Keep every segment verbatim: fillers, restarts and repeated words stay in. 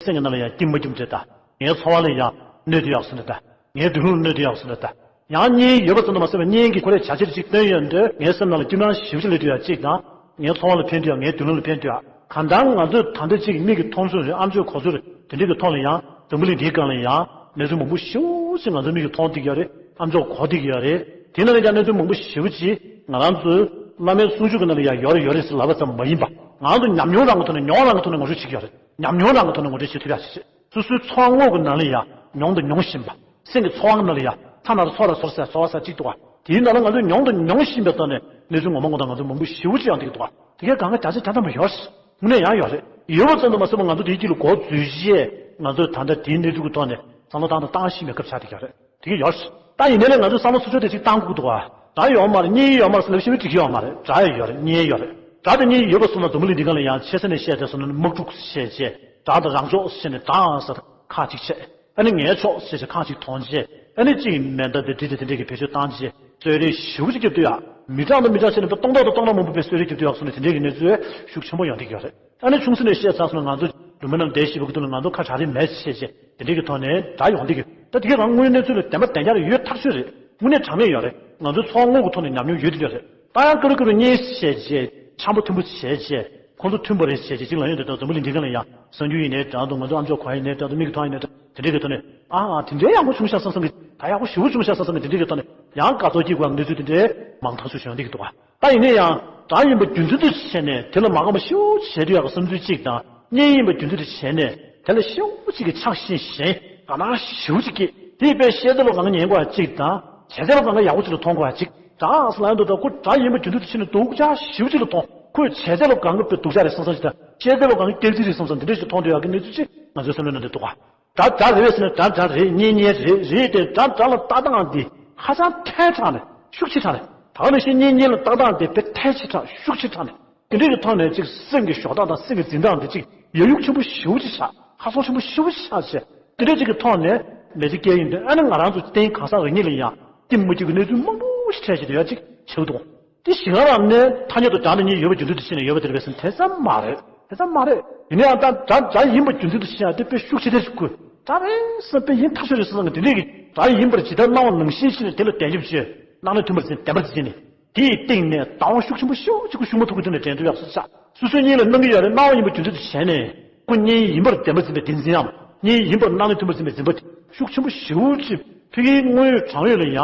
སེམས་ཀྱི་ནང་ལ་ཡང་སྐྱིད་མ་སྐྱིད་འདྲ་ད། ངའི་འཚོ་བ་ལ་ཡང་གནོད་དུ་ཡག་སོང་འདྲ་ད། ངའི་མདུན་ལམ་ལ་གནོད་དུ་ཡག་སོང་འདྲ་ད། ཡང་གཉེན་ཡོད་པ་ཙམ་དུ་མ་ཟད་པར་གཉེན་གྱི་ཁོ་རའི་བྱ་བྱེད་ཅིག་སྟོན་ཡོད་འདོད། ངའི་སེམས་ནང་ལ་སྐྱིད་སྣང་ཞེ་པོ་ཅིག་སླེབས་དུ་ཡག་ཅིག་དང་། ངའི་འཚོ་བ་ལ་ཕན་ཐོགས་ཡག་ངའི་མདུན་ལམ་ལ་ཕན་ཐོགས་ཡག་གང་ལྟར་ང་ཚོས་ད་ལྟ་ཅིག་མིག་གིས་མཐོང་ཚུལ་རེད། ཨ་མཆོག་གོ་ཚུལ་རེད། དེ་འདྲའི་གི་ཐོག་ལ་ཡང་འཛམ་བུ་གླིང་འདིའི་སྒང་ལ་ཡང་གནས་ཚུལ་མང་པོ་ཞེ་པོ་ཅིག་ང་ཚོའི་མིག་གིས་མཐོང་བསྡད་ཀྱི་ཡོད་རེད། ཨ་མཆོག་གོ་བསྡད་ཀྱི་ཡོད་རེད། དེ་ནང་ལ་ཡང་གནས་ཚུལ་མང་པོ་ཞེ་པོ་ཅིག་ང་རང་ཚོའི་བླ་མའི་གསུང་ཆོས་ཀྱི་ནང་ལ་ཡང་ཡོད་རེད་ཡོད་རེད་ཟེར་ལབ་པ་ཙམ་མ་ཡིན་པ། ང་རང་ཚོ་ཉམས་མྱོང་རང་གི་ཐོག་ནས་མྱོང་རང་གི་ཐོག་ནས་ངོ་སྤྲོད་བྱེད་ཀྱི་ཡོད་རེད། ཉམས་མྱོང་རང་གི་ཐོག་ནས་ངོ་སྤྲོད་བྱེད་ཐུབ་ཡག་བྱེད་བྱེད། སོ་སོའི་འཚོ་བ་དངོས་ཀྱི་ནང་ལ་ཡང་མྱོང་དང་མྱོང་བཞིན་པ། སེམས་ཀྱི་ཚོར་བ་ནང་ལ་ཡང་ཐ་ན་ཚོར་དང་ཚོར་ཟེར་ཚོར་བ་ཟེར་གཅིག་འདུག་བ། དེའི་ནང་ལ་ང་ཚོས་མྱོང་དང་མྱོང་བཞིན་པའི་ཐོག་ནས་གནས་ཚུལ་ངོ་མ་ངོ་མ་ང་ཚོ་མང་པོ་ཞེ་པོ་ཅིག་ཡོང་བསྡད་ཀྱི་འདུག་བ། དེ་གའི་གང་ག་བརྒྱ་ཆ་བརྒྱ་ཐམ་པ་ཡོད་རེད། དངོས་གནས་ཡང་ཡོད་རེད། ཡོད་པ་ཙམ་དུ་མ་ཟད་པར་ང་ཚོ་དེའི་དཀྱིལ་ལ་འགོ་འཛུལ་རྗེས་ང་ཚོས་ད་ལྟ་དེའི་གནས་ཚུལ་གྱི་ཐོག་ནས་བསམ་བློ་བཏང་དང་བཏང་བཞིན་པའི་སྐབས་ཆགས་བསྡད་ཀྱི་ཡོད་རེད། དེ་གའི་ཡོད་རེད། ད་ཡིན་ནའི་ལས་ང་ཚོས་བསམ་བློ་ཚུར་ཕྱོགས་དེ་ཅིག་བཏང་དགོས་འདུག་བ། དགྲ་ཡོད་མ་རེད། གཉེན་ཡོད་མ་རེད་ཟེར་ལབ་ཤེས་པའི་འགྲིག་གི་ཡོད་མ་རེད། དགྲ་ཡང་ཡོད་རེད། གཉེན་ཡོད་རེད། དགྲ་དང་གཉེན་ཡོད་པ་སོང་ན་འཛམ་བུ་གླིང་འདི་སྒང་ལ་ཡང་ཆེ་ས་ནས་བཤད་བསྡད་སོང་ན་དམག་འཁྲུག་བྱས་རྗེས་དགྲ་དང་རང་ཕྱོགས་བྱས་ནས་དགྲ་ཟེར་ཁག་ཅིག་བྱས། ཨ་ནི་ངའི་ཕྱོགས་ཟེར་བྱས་ཁག་ཅིག་མཐོང་རྗེས་ཨ་ནི་གཅིག་མེ་མདའ་དེ་འདྲ་དེ་འདྲ་གི་བེད་སྤྱོད་བཏང་རྗེས་གསོད་རེས་ཞེ་པོ་ཅིག་བརྒྱབ་དུས་ཡ། མི་གྲངས་དང་མི་གྲངས་བྱས་ནས་སྟོང་ཕྲག་དང་སྟོང་ཕྲག་མང་པོ་བེད་སྤྱོད་རེས་བརྒྱབ་དུས་ཡག་སོང་ནས་དེ་འདྲ་གི་གནས་ཚུལ་ཤུགས་ཆེན་པོ་ཡོང་བསྡད་ཀྱི་ཡོད་རེད། ཨ་ནི་ཆུང་ས་ནས་བཤད་ཚར་སོང་ན་ང་ཚོ་ལུང་པ་ནང་བསྡད་བཞིན་པ་གི་དུས་ལ་ང་ཚོ་ཁ་གྲག་རེད་མེད་བྱས་རྗེས་དེ་འདྲ་གི་ཐོག་ནས་དགྲ་ཡོང་བསྡད་ཀྱི་ཡོད། ད་དེ་གའི་རང་དངོས་ཡོད་གནས་ཚུལ་ལ་བདེན་པ་བདེན་རྐྱང་རེད། ཡོད་ཐག་ཆོད་རེད། དངོས་གནས་དྲང་གནས་ཡོད་རེད། ང་ཚོའི་འཚོ་བ་དངོས་ཀྱི་ཐོག་ནས་ཉམས་མྱོང་ཡོད་དེ་ཡོད་རེད། ད་ཡང་སྐབས་རེ་སྐབས་རེ་གཉེན་བྱས་རྗེས་འཆམ་པོ་མཐུན་པོ་བྱས་རྗེས་ཁོང་ཚོ་མཐུན་པ་རེད་བྱས་རྗེས་གཅིག་ལ་ཡོང་དུས་ད་འཛམ་བུ་གླིང་འདི་སྒང་ལ་ཡང་གསར་འགྱུར་ཡིན་ནའི་འདྲ་འདུག་ང་ཚོ་ཨ་མཆོག་གོ་ཡིན་ནའི་འདྲ་འདུག་མིག་གིས་མཐོང་ཡིན་ནའི་འདྲ་དེ་འདྲའི་གི་ཐོག་ནས་ཨ་ཨ་དེ་འདྲའི་ཡག་པོ་བྱུང་ཤག་བསམ་བསམ་གི་ད་ཡག་པོ་ཞེ་པོ་བྱུང་ཤག་བསམ་བསམ་གི་དེ་འདྲའི་གི་ཐོག་ནས་ཡང་དགའ་ཚོར་སྐྱེ་དགོས་ཡག་གནས་ཚུལ་དེ་འདྲའི་མང་ཐག་ཆོད་བྱུང་ཡོང་བསྡད་ཀྱི་འདུག་བ། ད་ཡིན་ན་ཡང་དགྲ་ཡིན་པ་རྒྱུ་མཚན་དུ་བྱས་ནས་དེ་ལ་མ་དགའ་མ་ཞེ་པོ་ཅིག་བྱེད་དུ་ཡག་གི་བསམ་ཚུལ་གཅིག་དང་གཉེན་ཡིན་པ་རྒྱུ་མཚན་དུ་བྱས་ནས་དེ་ལ་ཞེ་པོ་ཅིག་གི་ཆགས་ཞེན་ཞེན་དགའ་སྣང་ཞེ་པོ་ཅིག་སྐྱེས་དེ་དཔེ་བཤད་ཚད་ལ་གང་ཉན་དགོས་ཡག་གཅིག་དང་བྱས་ཚད་ལ་གང་ག་ཡག་པོ་ཅིག་ལ་མཐོང་དགོས་ཡག་གཅིག་དྲག་ཨ་སི་ལ་ཡང་འདུག་ད་ཁོ་དགྲ་ཡིན་པ་རྒྱུ་མཚན་དུ་བྱས་ནས་སྡུག་ཅག་ཞེ་པོ་ཅིག་ལ་མཐོང་ཁོས་བྱས་ཚད་ལ་གང་ག་དཔེ་སྡུག་ཅག་རེད་བསམ་བསམ་ཞིག་དང་བཤད་ཚད་ལ་གང་ག་སྐྱག་རྫུན་རེད་བསམ་བསམ་དེ་འདྲ་ཞིག་མཐོང་དུ་ཡག་གི་གནས་ཚུལ་ཅིག་ང་ཚོའི་བསམ་བློའི་ནང་དུ་འདུག་ག་དགྲ་དགྲ་རེད་ཟེར་ན་དགྲ་དགྲ་རེད། གཉེན་གཉེན་རེད་རེད་དེ་དགྲ་དགྲ་ལ་ལྟ་སྟངས་དེ་ཧ་ཅང་ཐལ་དྲགས་ནས་ཤུགས་ཆེ་དྲགས་ནས་ད་ག་ནང་བཞིན་གཉེན་གཉེན་ལ་ལྟ་སྟངས་དེ་དཔེ་ཐལ་ཆེ་དྲགས་ཤུགས་ཆེ་དྲགས་ནས་དེ་འདྲའི་གི་ཐོག་ནས་ཅིག་སེམས་ཀྱི་ཞོག་སྟངས་དང་སེམས་ཀྱི་འཛིན་སྟངས་དེ་ཅིག་ཡ་ཡུག་ཆེན་པོ་ཞེ་པོ་ཅིག་ཆགས་ཧ་སོ་ཆེན་པོ་ཞེ་པོ་ཅིག་ཆགས་བྱས་དེ་འདྲའི་ཅིག་གི་ཐོག་ནས་མེ་ལྕེ་སྐྱེས་ཡིན་དུས་ཨ་ནི་ང་རང་ཚོ་རྟེན་གང་ཟག་རེ་གཉིས་ལ་ཡང་སྐྱིད་མ་སྐྱིད་ཀྱི་གནས་ཚུལ་མང་པོ་ཞིག་འཕྲད་བཞིན་དུ་ཡ་ཅིག་བྱེད་འདུག་དེ་ཞིག་ག་རང་ནས་ཐ་སྙད་དུ་དགྲ་ནི་གཉིས་ཡོད་པ་རྒྱུ་མཚན་དུ་བྱས་ནས་ཡོད་པ་དེ་རེད་པས་ཟེར་ན་དེ་ཙམ་མ་རེད། དེ་ཙམ་མ་རེད། ཡིན་ན་ཡང་ད་དགྲ་དགྲ་ཡིན་པ་རྒྱུ་མཚན་དུ་བྱས་ཡང་དེ་དཔེ་ཤུགས་ཆེ་ཐལ་ཞིག་དགོས། དགྲ་རེད་བསམ་དཔེ་ཡིན་ཐག་ཆོད་རེད་བསམ་ཙང་དེ་འདྲས་ཀྱི་དགྲ་ཡིན་པར་ཇི་ལྟར་སྣང་བ་ནང་བཞིན་ཤེས་ནས་དེ་ལ་དལ་འབྱོར་བྱས་སྣང་ནས་མཐུན་པར་འཛིན་བདེན་པར་འཛིན་ནས་དེའི་སྟེང་ནས་སྡང་བ་ཤུགས་ཆེན་པོ་ཤུགས་ཆེ་ཁུ་ཤུགས་མ་ཐུབ་ཀྱི་ཐོག་ནས་དྲན་ཐུབ་ཡག་སུ་ཆགས། སོ་སོའི་གཉེན་ལ་གནང་གི་ཡོད་རེད། སྣང་བ་ཡིན་པ་རྒྱུ་མཚན་དུ་བྱས་ནས་ཁོ་གཉེན་ཡིན་པར་བདེན་པར་འཛིན་པའི་བདེན་འཛིན་ཡང་གཉེན་ཡིན་པར་སྣང་ནས་མཐུན་པར་འཛིན་པའི་འཛིན་པ་དེ་ཤུགས་ཆེན་པོ་ཞེ་པོ་ཅིག་ཕ་གིའི་དངོས་ཡོད་གྲངས་ཡོད་ལ་ཡང་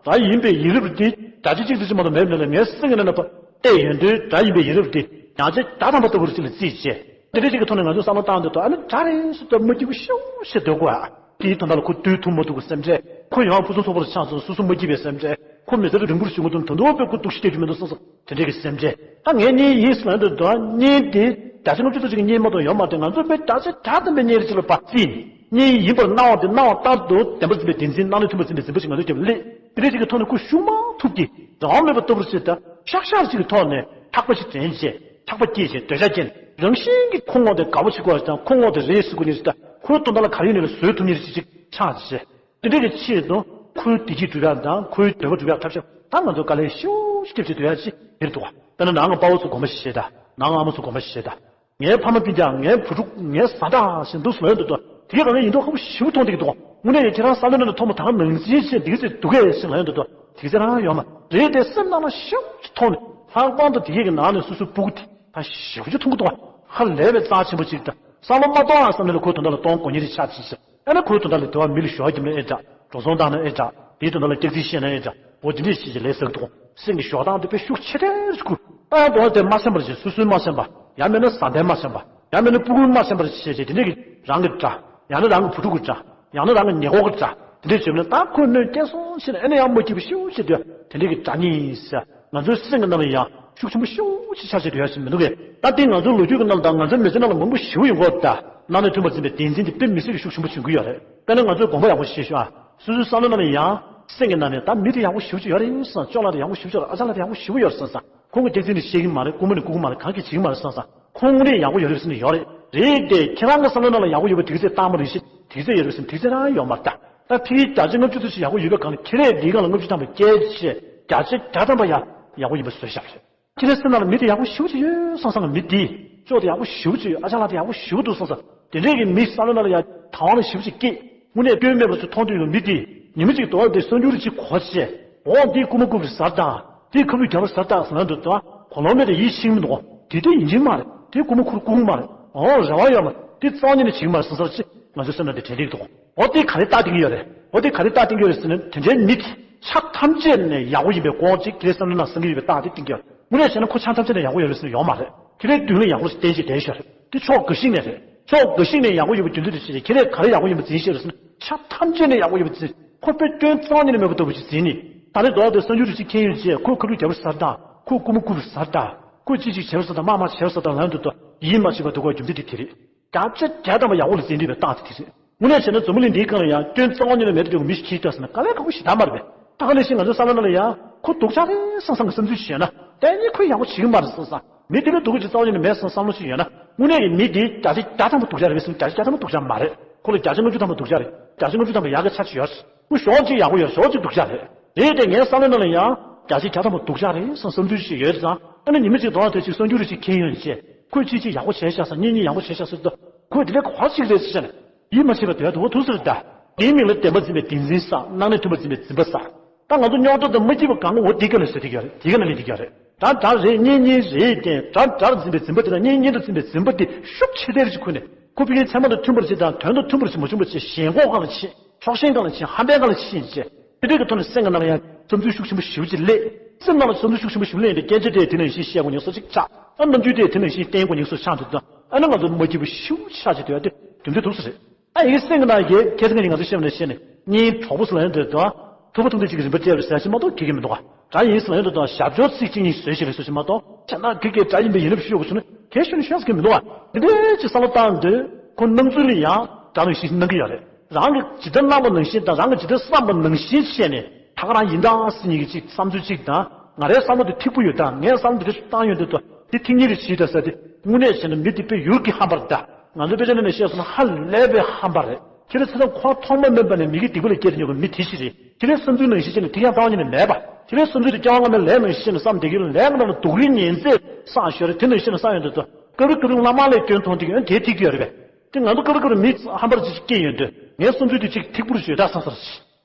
དགྲ་ཡིན་པའི་ཡིན་རབས་འདི་དགྲ་ཆོས་གཅིག་ཏུ་ཅི་མ་གཏོགས་མེད་མེད་ལ་ངའི་སེམས་ཀྱི་ནང་ན་བལྟས་ཡོང་དུས་དགྲ་ཡིན་པའི་ཡིན་རབས་འདི་ཡང་ཅིག་དགྲ་དམ་པ་ལྟ་བུར་ཅིག་ལ་བརྩིས་བྱས་དེ་འདྲ་ཅིག་གི་ཐོག་ནས་ང་ཚོས་བསམ་བློ་བཏང་དུས་ད་ཨ་ནི་དགྲ་རེད་ཟེར་ཏེ་མ་སྐྱིད་པོ་ཤོག་ཤེས་སྡོད་དགོས་ཨ། དེའི་དོན་དག་ལ་ཁོ་དུས་ཐུང་མ་ཐུང་གི་སེམས་ཁྲལ། ཁོ་ཡང་ཕུན་སུམ་ཚོགས་པར་ཆགས་སོང་སོ་སོ་མ་སྐྱིད་པའི་སེམས་ཁྲལ། ཁོ་མི་ཚེ་རིང་པོར་བྱུང་མ་ཐུབ་ད་དུང་དཔེ་ཁོ་སྡུག་ཤི་སྐྱེ་རྒྱུ་མི་འདུག་བསམ་སོང་དེ་འདྲ་གི་སེམས་ཁྲལ། ད་ངའི་གཉེན་ཡིན་ཟེར་ལབ་འདུག་ད་གཉེན་དེ་བརྒྱ་ཆ་ལྔ་བཅུ་ཐམ་པ་ཅིག་གི་གཉེན་མ་གཏོགས་ཡོད་མ་རེད། ང་ཚོ་དཔེ་བརྒྱ་ཆ་བརྒྱ་ཐམ་པའི་གཉེན་རེ་ཅིག་ལ་བརྩིས་ནས་གཉེན་ཡིན་པར་སྣང་བ་དེ་སྣང་བ་ལྟར་དུ་བདེན་པར་འཛིན་པའི་བདེན་འཛིན་སྣང་ནས་མཐུན་པར་འཛིན་པའི་འཛིན་པ་ཞིག་ང་ཚོས་ཀྱང་སླེབས། དེ་འདྲ་ཅིག་གི་ཐོག་ནས་ཁོ་ཤུགས་མ་ཐུབ་ཀྱིས་རང་དབང་མེད་པ་ལྟ་བུར་བྱས་ད་ཤག་ཤག་ཅིག་གི་ཐོག་ནས་ཐག་པ་ཞིག་དྲན་བྱས་ཐག་པ་བཀྱེས་བྱས་འདོད་ཆགས་སྐྱེས་ནས་རང་བཞིན་གྱིས་ཁོ་ངོ་དེ་དགའ་པོ་བྱེད་དགོས་པ་དང་ཁོ་ངོ་དེ་རེད་ཟེར་དགོས་ནི་རེད། ད་ཁོའི་དོན་དག་ལ་ག་རེ་ཡིན་ནའི་ལ་བཟོད་ཐུབ་ནི་རེད་ཅིག་ཆགས་བྱས། དེ་འདྲ་གི་ཆེད་དུ་ཁོའི་བདེ་སྐྱིད་སྒྲུབ་ཡག་དང་ཁོའི་འདོད་པ་སྒྲུབ་ཡག་ཐབས་ཤེས་ད་ང་ཚོ་དཀའ་ལས་ཤུགས་ཆེ་ཐེབས་བྱེད་སྡོད་ཡག་ཅིག་དེ་རེད་འདུག་བ། དཔེར་ན་ནང་གི་དཔའ་བོ་ཚོ་དགོངས་པ་བཞེས་ད། ནང་གི་ཨ་མ་ཚོ་དགོངས་པ་བཞེས་ད། ངའི་ཕ་མ་སྤུན་ཀྱག་ངའི་བུ་ཕྲུག་ངའི་བཟའ་ཟླ་ཞེས་འདུག་སེ་ལབ་འདུག་ད། དེ་ག་ངས་ཡིན་མདོག་ཁ་པོ་ཞེ་པོ་མཐོང་བསྡད་ཀྱི་འདུག་དངོས་གནས་ཡིན་ཁྱེད་རང་བསམ་བློའི་ནང་ནས་ཐོག་མ་ད་ག་ནང་བཞིན་བྱས་འདི་ག་ཚོད་འདུག་གས་ཞེས་ལབ་འདུག་ད། དེ་ག་ཚོད་རང་ཡོད་མ་རེད་དེ་སེམས་ནང་ལ་ཞེ་པོ་ཅིག་མཐོང་ནས་ལྷག་པར་དུ་དེ་ག་གི་ནང་ནས་སོ་སོའི་སྤུ་གུ་དེ་ད་ཞེ་པོ་ཅིག་མཐོང་གི་འདུག་བ། ཧ་ལས་པའི་རྩ་ཆེན་པོ་ཅིག་ད་བསམ་བློ་མ་གཏོང་ཨ་བསམ་ནས་ལ་ཁོའི་དོན་དག་ལ་གཏོང་དགོས་ངེས་རེད་ཆགས་ཅིག་ཟེར། ཨ་ནི་ཁོའི་དོན་དག་ལ་དེ་བ་མི་ལ་ཞོགས་ཀྱི་མེད་ཨེ་འདྲ། འགྲོ་སོང་བཏང་ན་ཨེ་འདྲ། དེའི་དོན་དག་ལ་སྐྱག་རྫུན་བཤད་ན་ཨེ་འདྲ། འོ་དེ་འདྲས་བཤད་ཀྱི་ལས་ཟེར་གི་འདུག་སེམས་ཀྱི་ཞོགས་སྟངས་དེ་དཔེ་ཤུགས་ཆེ་ཐལ་ཞིག་ཁུ། ཨ་ཡང་དོན་དེ་མ་ཤེས་པར་བྱས་སོ་སོའི་མ་ཤེས་པ། ཡང་མིན་ན་བཟའ་ཟླའི་མ་ཤེས་པ། ཡང་མིན་ན་སྤུ་གུའི་མ་ཤེས་པར་བྱས་བྱས་དེ་འདྲས་ཀྱི་རང་གི་དགྲ། ཡང་ན་རང་གི་བུ་ཕྲུག་གི་དགྲ། ཡང་ན་རང་གི་ཉེ་འཁོར་གྱི་དགྲ། དེ་འདྲས་བྱས་ན་ད་ཁོས་གནོད་སྐྱེལ་སོང་ཞེས་ན་ཨ་ནི་ཡང་མ་སྐྱིད་པ་ཤུགས་ཆེ་དུས་དེ་འདྲས་ཀྱི་དགྲ་གཉིས་ཟེར། ང་ཚོའི་སེམས་ཀྱི་ནང་ལ་ཡང་ཤུགས་ཆེན་པོ་ཤུགས་ཆེ་ཆགས་བྱས་ཡོད་ཞིག་མི་འདུག་གས། ད་དེ་ང་ཚོའི་ལོ་རྒྱུས་ཀྱི་ནང་དང་ང་ཚོའི་མི་ཚེ་ནང་ལ་མང་པོ་ཞེ་པོ་ཡོང་གི་ཡོད་ད། སྣང་ནས་མཐུན་པར་འཛིན་པའི་བདེན་འཛིན་དེ་དཔེ་མི་སྲིད་ཀྱི་ཤུགས་ཆེན་པོ་བྱུང་གི་ཡོད་རེད། དཔེར་ན་ང་ཚོས་དགོངས་པ་ཡག་པོ་བཞེས་ཤོག་ཨ། སོ་སོའི་བསམ་བློ་ནང་ལ་ཡང་སེམས་ཀྱི་ནང་ནས་ད་མི་དེ་ཡག་པོ་ཞེ་པོ་ཅིག་ཡོད་རེད་བསམ། ཅོག་ལགས་དེ་ཡག་པོ་ཞེ་པོ་ཅིག་ཡོད་རེད། ཨ་ཅག་ལགས་དེ་ཡག་པོ་ཞེ་པོ་ཡོད་རེད་བསམ་བསམ། ཁོང་གིས་སྐྱག་རྫུན་དེ་བཤད་ཀྱི་མ་རེད། རྐུ་མ་ནི་རྐུ་གི་མ་རེད། གང་གིས་བྱེད་ཀྱི་མ་རེད་བསམ་བསམ། ཁོང་རེད་ཡག་པོ་ཡོད་རེད་བསམ་ནས་ཡོད་རེད། རེད་དེ་ཁྱེད་རང་གི་བསམ་བློ་ནང་ལ་ཡག་པོ་ཡོད་པ་དེ་ག་ཚོད་བཏང་མ་རེད་ཤེས། དེ་ག་ཚོད་ཡོད་རེད་བསམ་དེ་ག་ཚོད་རང་ཡོད་མ་རེད་ད། ད་ཕ་གིའི་བརྒྱ་ཆ་ལྔ་བཅུ་ཙམ་ཞིག་ཡག་པོ་ཡོད་པའི་སྒང་ལ་ཁྱེད་རས་འདིའི་སྒང་ལ་ལྔ་བཅུ་ཐམ་པ་བསྐྱལ་བྱས་བརྒྱ་ཆ་བརྒྱ་ཐམ་པ་ཡ་ཡག་པོ་ཡིན་པ་བཟོས་བཞག་རེད། ཁྱེད་རའི་སེམས་ནང་ལ་མི་དེ་ཡག་པོ་ཞེ་པོ་ཅིག་ཡོད་བསམ་བསམ་གི། མི་དེ་ཅོག་དེ་ཡག་པོ་ཞེ་པོ་ཅིག་ཡོད། ཨ་ཅག་ལགས་དེ་ཡག་པོ་ཞེ་པོ་འདུག་བསམ་བསམ། དེ་འདྲས་ཀྱི་མི་བསམ་བློ་ནང་ལ་ཡང་དང་བ་ལ་ཞིབ་ཅིག་སྐྱེས། དངོས་གནས་སྐྱོན་མེད་པར་ཚུར་མཐོང་དུས་ཡོང་མི་དེ་ཉི་མ་གཅིག་དོ་བ་དེ་གསར་འགྱུར་གཅིག་གོ་བྱས། འོ་འདིའི་རྐུ་མ་རྐུ་བའི་ཟུར་དང་། དེའི་ཁ་སྦུག་རྒྱག་པའི་ཟུར་དང་ཟེར་ན་འདུག་དོ། གོ་ལོང་མེད་དེ་ཡིད་ཆེས་མི་འདུག་དེ་དེ་ཡིན་གྱི་མ་རེད། དེ་རྐུ་མ་ཁུར་རྐུ་མ་རེད། འོ་རེ་བ་ཡོད་མ་རེད། དེ་རྩ་བ་ཉིད་ནས་བྱེད་ཀྱི་མ་རེད་བསམ་ས་ཅིག་ང་ཚོའི་སེམས་ནང་དེ་དྲན་གྱི་འདུག་འོ་དེ་ག་རེ་རྟགས་བསྟན་གྱི་ཡོད་རེད། འོ་དེ་ག་རེ་རྟགས་བསྟན་གྱི་ཡོད་རེད་ཟེར་ན། དེ་འདྲའི་མི་དེ་ཆ་ཐམས་ཅད་ནས་ཡག་པོ་ཡིན་པའི་སྐོར་ཅིག་དེའི་བསམ་བློ་ནང་བསམ་གྱི་ཡོད་པའི་རྟགས་དེ་བསྟན་གྱི་ཡོད་རེད། དངོས་གནས་བྱས་ན་ཁོ་ཆ་ཐམས་ཅད་ནས་ཡག་པོ་ཡོད་རེད་ཟེར་ན་ཡོད་མ་རེད། ཁྱེད་རའི་མདུན་ལ་ཡག་པོ་ཞིག་བསྟན་ཞིག་བསྡད་ཤོག་རེད། དེ་ཕྱོགས་འགའ་ཞིག་ནས་རེད། ཕྱོགས་འགའ་ཞིག་ནས་ཡག་པོ་ཡོད་པ་རྒྱུ་མཚན་དེ་ཞིག་རེད། ཁྱེད་རས་ག་རེ་ཡག་པོ་ཡིན་པ་འཛིན་ཤེས་རེད་ཟེར་ན། ཆ་ཐམས་ཅད་ནས་ཡག་པོ་ཡོད་པ་འཛིན། ཁོ་དཔེ་སྐྱོན་རྩ་བ་ཉིད་ནས་མེད་པ་ལྟ་བུ་ཞིག་འཛིན་ནི། ད་རེས་རྡོག་དེ་གསར་འགྱུར་རེ་ཞིག་མཁྱེན་ཡོད་ཅེས་ཁོས་ཁ་ལུད་རྒྱབ་པའི་ཟར་དང་། ཁོས་རྐུ་མ་རྐུ་བའི་ཟར་དང་། ཁོས་ཅི་ཅིག་བྱས་པའི་ཟར་དང་། དམག་དམག་བྱས་པའི་ཟར་དང་ལ་འདུག་དོ། ཡིད་མ་ཆེས་པ་འདུག་གོ། རྒྱུ་མཚན་དེ་དེ་རེད། བརྒྱ་ཆ་བརྒྱ་ཐམ་པ་ཡག་པོ་ལ་འཛིན་འདོད་པའི་རྟགས་དེ་དེ་རེད། དངོས་གནས་བྱས་ན་འཛམ་བུ་གླིང་འདིའི་སྒང་ལ་ཡང་སྐྱོན་རྩ་བ་ཉིད་ནས་མེད་པ་ལྟ་བུ་མི་ཞིག་མཁྱེན་ཐུབ་ཟེར་ན་དཀའ་ལས་ཁག་པོ་ཞེ་དྲག་མ་རེད་པས། ད་ག་ནང་བཞིན་ང་ཚོའི་བསམ་བློ་ནང་ལ་ཡང་ཁོ་སྡུག་ཅག་རེད་བསམ་བསམ་གྱི་བསམ་ཚུལ་ཞིག་ཡོད་ན། དེ་ནི་ཁོས་ཡག་པོ་བྱེད་ཀྱི་མ་རེད་བསམ་བསམ། མི་དེ་ལ་སྡུག་གི་རྩ་བ་ཉིད་ནས་མེད་བསམ་བསམ་བློ་ཞིག་ཡོད་ན། དངོས་གནས་ཀྱི་མི་དེ་བརྒྱ་ཆ་བརྒྱ་ཐམ་པ་སྡུག་ཅག་རེད་ཟེར་ན་བརྒྱ་ཆ་བརྒྱ་ཐམ་པ་སྡུག་ཅག་མ་རེད། ཁོ་ལ་བརྒྱ་ཆ་ལྔ་བཅུ་ཐམ་པ་སྡུག་ཅག་རེད། བརྒྱ་ཆ་ལྔ་བཅུ་ཐམ་པ་ཡག་གི་ཆ་ཅིག་ཡོད་རེད། ཁོ་ཞོགས་གཅིག་ཡག་པོ་ཡོད། ཞོགས་གཅིག་སྡུག་ཅག་རེད། རེད་དེ་ངའི་བསམ་བློ་ནང་ལ་ཡང་བརྒྱ་ཆ་བརྒྱ་ཐམ་པ་སྡུག་ཅག་རེད་བསམ་བསམ་ཚུལ་ཞིག་ཡོད་ཙང་། ཨ་ནི་ཉི་མ་གཅིག་དོ་དེ་ཅིག་གསར་འགྱུར་རེ་ཅིག་མཁྱེན་ཡོད་ཅེས། ཁོས་ཅི་ཅི་ཡག་པོ་བྱས་ཤག་ཟེར། གཉིས་གཉིས་ཡག་པོ་བྱས་ཤག་ཟེར་དུས། ཁོས་དེ་ལས་ག་བ་ཅིག་རེད་ཟེར་ནས། ཡིད་མ་ཆེས་པ་དོད་དུ་བ་ཐུག་ཟེར་ད། དེའི་མིང་ལ་བདེན་པ་འཛིན་པའི་བདེན་འཛིན་བསགས། སྣང་གནས་མཐུན་པར་འཛིན་པའི་འཛིན་པ་བསགས། ད་ང་ཚོ་རྙོག་དྲ་དང་མ་སྐྱིད་པ་གང་ག་འོ་དེ་ག་ལ་ཟེར་དེ་ག་རེད། དེ་ག་ལ་ལས་དེ་ག་རེད། དགྲ་དགྲ་རེད། གཉེན་གཉེན་རེད་དེ། དགྲ་དགྲར་འཛིན་པའི་འཛིན་པ་དེ་དང་གཉེན་གཉེན་དུ་འཛིན་པའི་འཛིན་པ་དེ་ཤུགས་ཆེ་ཐལ་ཞིག་ཁུར་ནས། ཁོ་ཕ་གིའི་མཚན་མ་དང་མཐུན་པར་བྱེད་དང་། དོན་དང་མཐུན་པར་བྱེད་མ་བྱུང་བ་བྱེད། ཞེན་ཁོག་སྒང་ལ་ཕྱིན། ཕྱོགས་ཞེན་སྒང་ལ་ཕྱིན། ཧམ་པའི་སྒང་ལ་ཕྱིན་བྱས། དེ་འདྲའི་གི་ཐོག་ནས་སེམས་ཀྱི་ནང་ལ་ཡང་བསམ་ཚུལ་ཤུགས་ཆེན་པོ་ཞེ་པོ་ཅིག་སླེབས། སེམས་ནང་ལ་བསམ་ཚུལ་ཤུགས་ཆེན་པོ་ཞེ་པོ་སླེབས་ཡོང་དུས། སྐད་ཆ་དེ་དེ་ནང་བཞིན་བཤད་དགོས་ཉེན་སོ་ཅིག་ཆགས། ཨ་རྣམ་འགྱུར་དེ་དེ་ནང་བཞིན་བསྟན་དགོས་ཉེན་སོ་ཆགས་འདུག་ད། ཨ་ནི་ང་ཚོ་མ་སྐྱིད་པོ་ཤུགས་ཆགས་ཅིག་དུ་ཡ་དེ་རྒྱུ་མཚན་ཐུག་ས་རེད། ཨ་ཡིན་སེམས་ཀྱི་ནང་གི་ཁྱད་མཚར་ང་ཚོ་བཤད་ནས་བཤད་ནས་གཉེན་གྲོགས་པོ་སུ་ལ་ཡང་འདོད་དོ། ཐུབ་པ་ཐུབ་འདོད་ཅིག་རིན་པ་སྤྲད་པ་ཟེར་ཞིག་མ་གཏོགས་གི་གི་མི་འདུག་ག་དགྲ་ཡིན་སུ་ལ་ཡང་འདོད་དོ། ཞབས་ཕྱོགས་ཚིག་གཅིག་གཉིས་བཟོས་ཞིག་རེད་ཟེར་ཞིག་མ་གཏོགས། ཁྱེད་ན་གི་གི་དགྲ་ཡིན་པའི་ཡིན་ནབ་ཞུ་དགོས་བྱུང་ན་གལ་ཤོར་ནས་ཤོར་ས་གི་མི་འདུག་ག་དེ་འདྲའི་ཅིག་བསམ་བློ་བཏང་དུས་ཁོ་སྣང་ཚུལ་ལ་ཡང་དགྲ་ནང་བཞིན་སྣང་གི་ཡོད་རེད། རང་གི་ཇི་ལྟར་སྣང་བ་ནང་བཞིན་དང་། རང་གི་ཇི་ལྟར་བསམ་པ་ནང་བཞིན་བྱས་ནས་ད་ག་རང་ཡིན་དང་སྲིད་ཉིད་ཀྱི་ཅིག་བསམ་ཚུལ་གཅིག་དང་། ང་རའི་བསམ་བློ་དེ་ཐིག་པོ་ཡོད་དང་། ངའི་བསམ་བློ་དེ་བཏང་ཡོང་དུས་དོ། དེ་ཐིག་གཉིས་རེ་བྱས་ད་ཟེར་དེ། དངོས་གནས་བྱས་ན་མི་དེ་དཔེ་ཡུལ་གྱི་ཧམ་པ་རེད་ད། ང་ཚོ་དཔེ་ཆ་ནང་ནས་བཤད་སོང་ན་ཧ་ལས་པའི་ཧམ་པ་རེད། ཁྱེད་རང་ཚེ་རབས་འཁོར་ཐོག་མ་མིན་པ་ནས་མི་གི་སྡིག་པ་ལ་སྐྱེས་ཏེ་ཡོང་གི་མི་དེ་ཞིག་རེད། ཁྱེད་རང་བསམ་ཚུལ་ནང་བཞིན་བྱས་ནས་ཐིག་ཡང་བཏང་ཉིན་ནས་མེད་པ། ཁྱེད་རང་བསམ་ཚུལ་དེ་སྐྱེ་བ་སྔ་མའི་ལས་ནང་བཞིན་བྱས་ནས་བསམ་བསྡད་ཀྱི་ལས་ཀྱི་ནང་ལ་སྡུག་རུས་ཉེན་ཚད་བསགས་ཤོར་རེད། དེ་ནང་བཞིན་བསམ་ཡོང་དུས་དོ། སྐབས་རེ་སྐབས་རེ་བླ་མ་ལས་སྐྱོན་མཐོང་དུས་ཡང་དེའི་ཐིག་དེ་ཡོད་རེད་པས། དེ་ང་ཚོ་སྐབས་རེ་སྐབས་རེ་མི་ཧམ་པར་ཅིག་སྐྱེས་ཡོང་དུས་ངའི་བསམ་ཚུལ་དེ་ཅིག་ཐིག་པོར་བརྗོད་ད་བསམ་ས་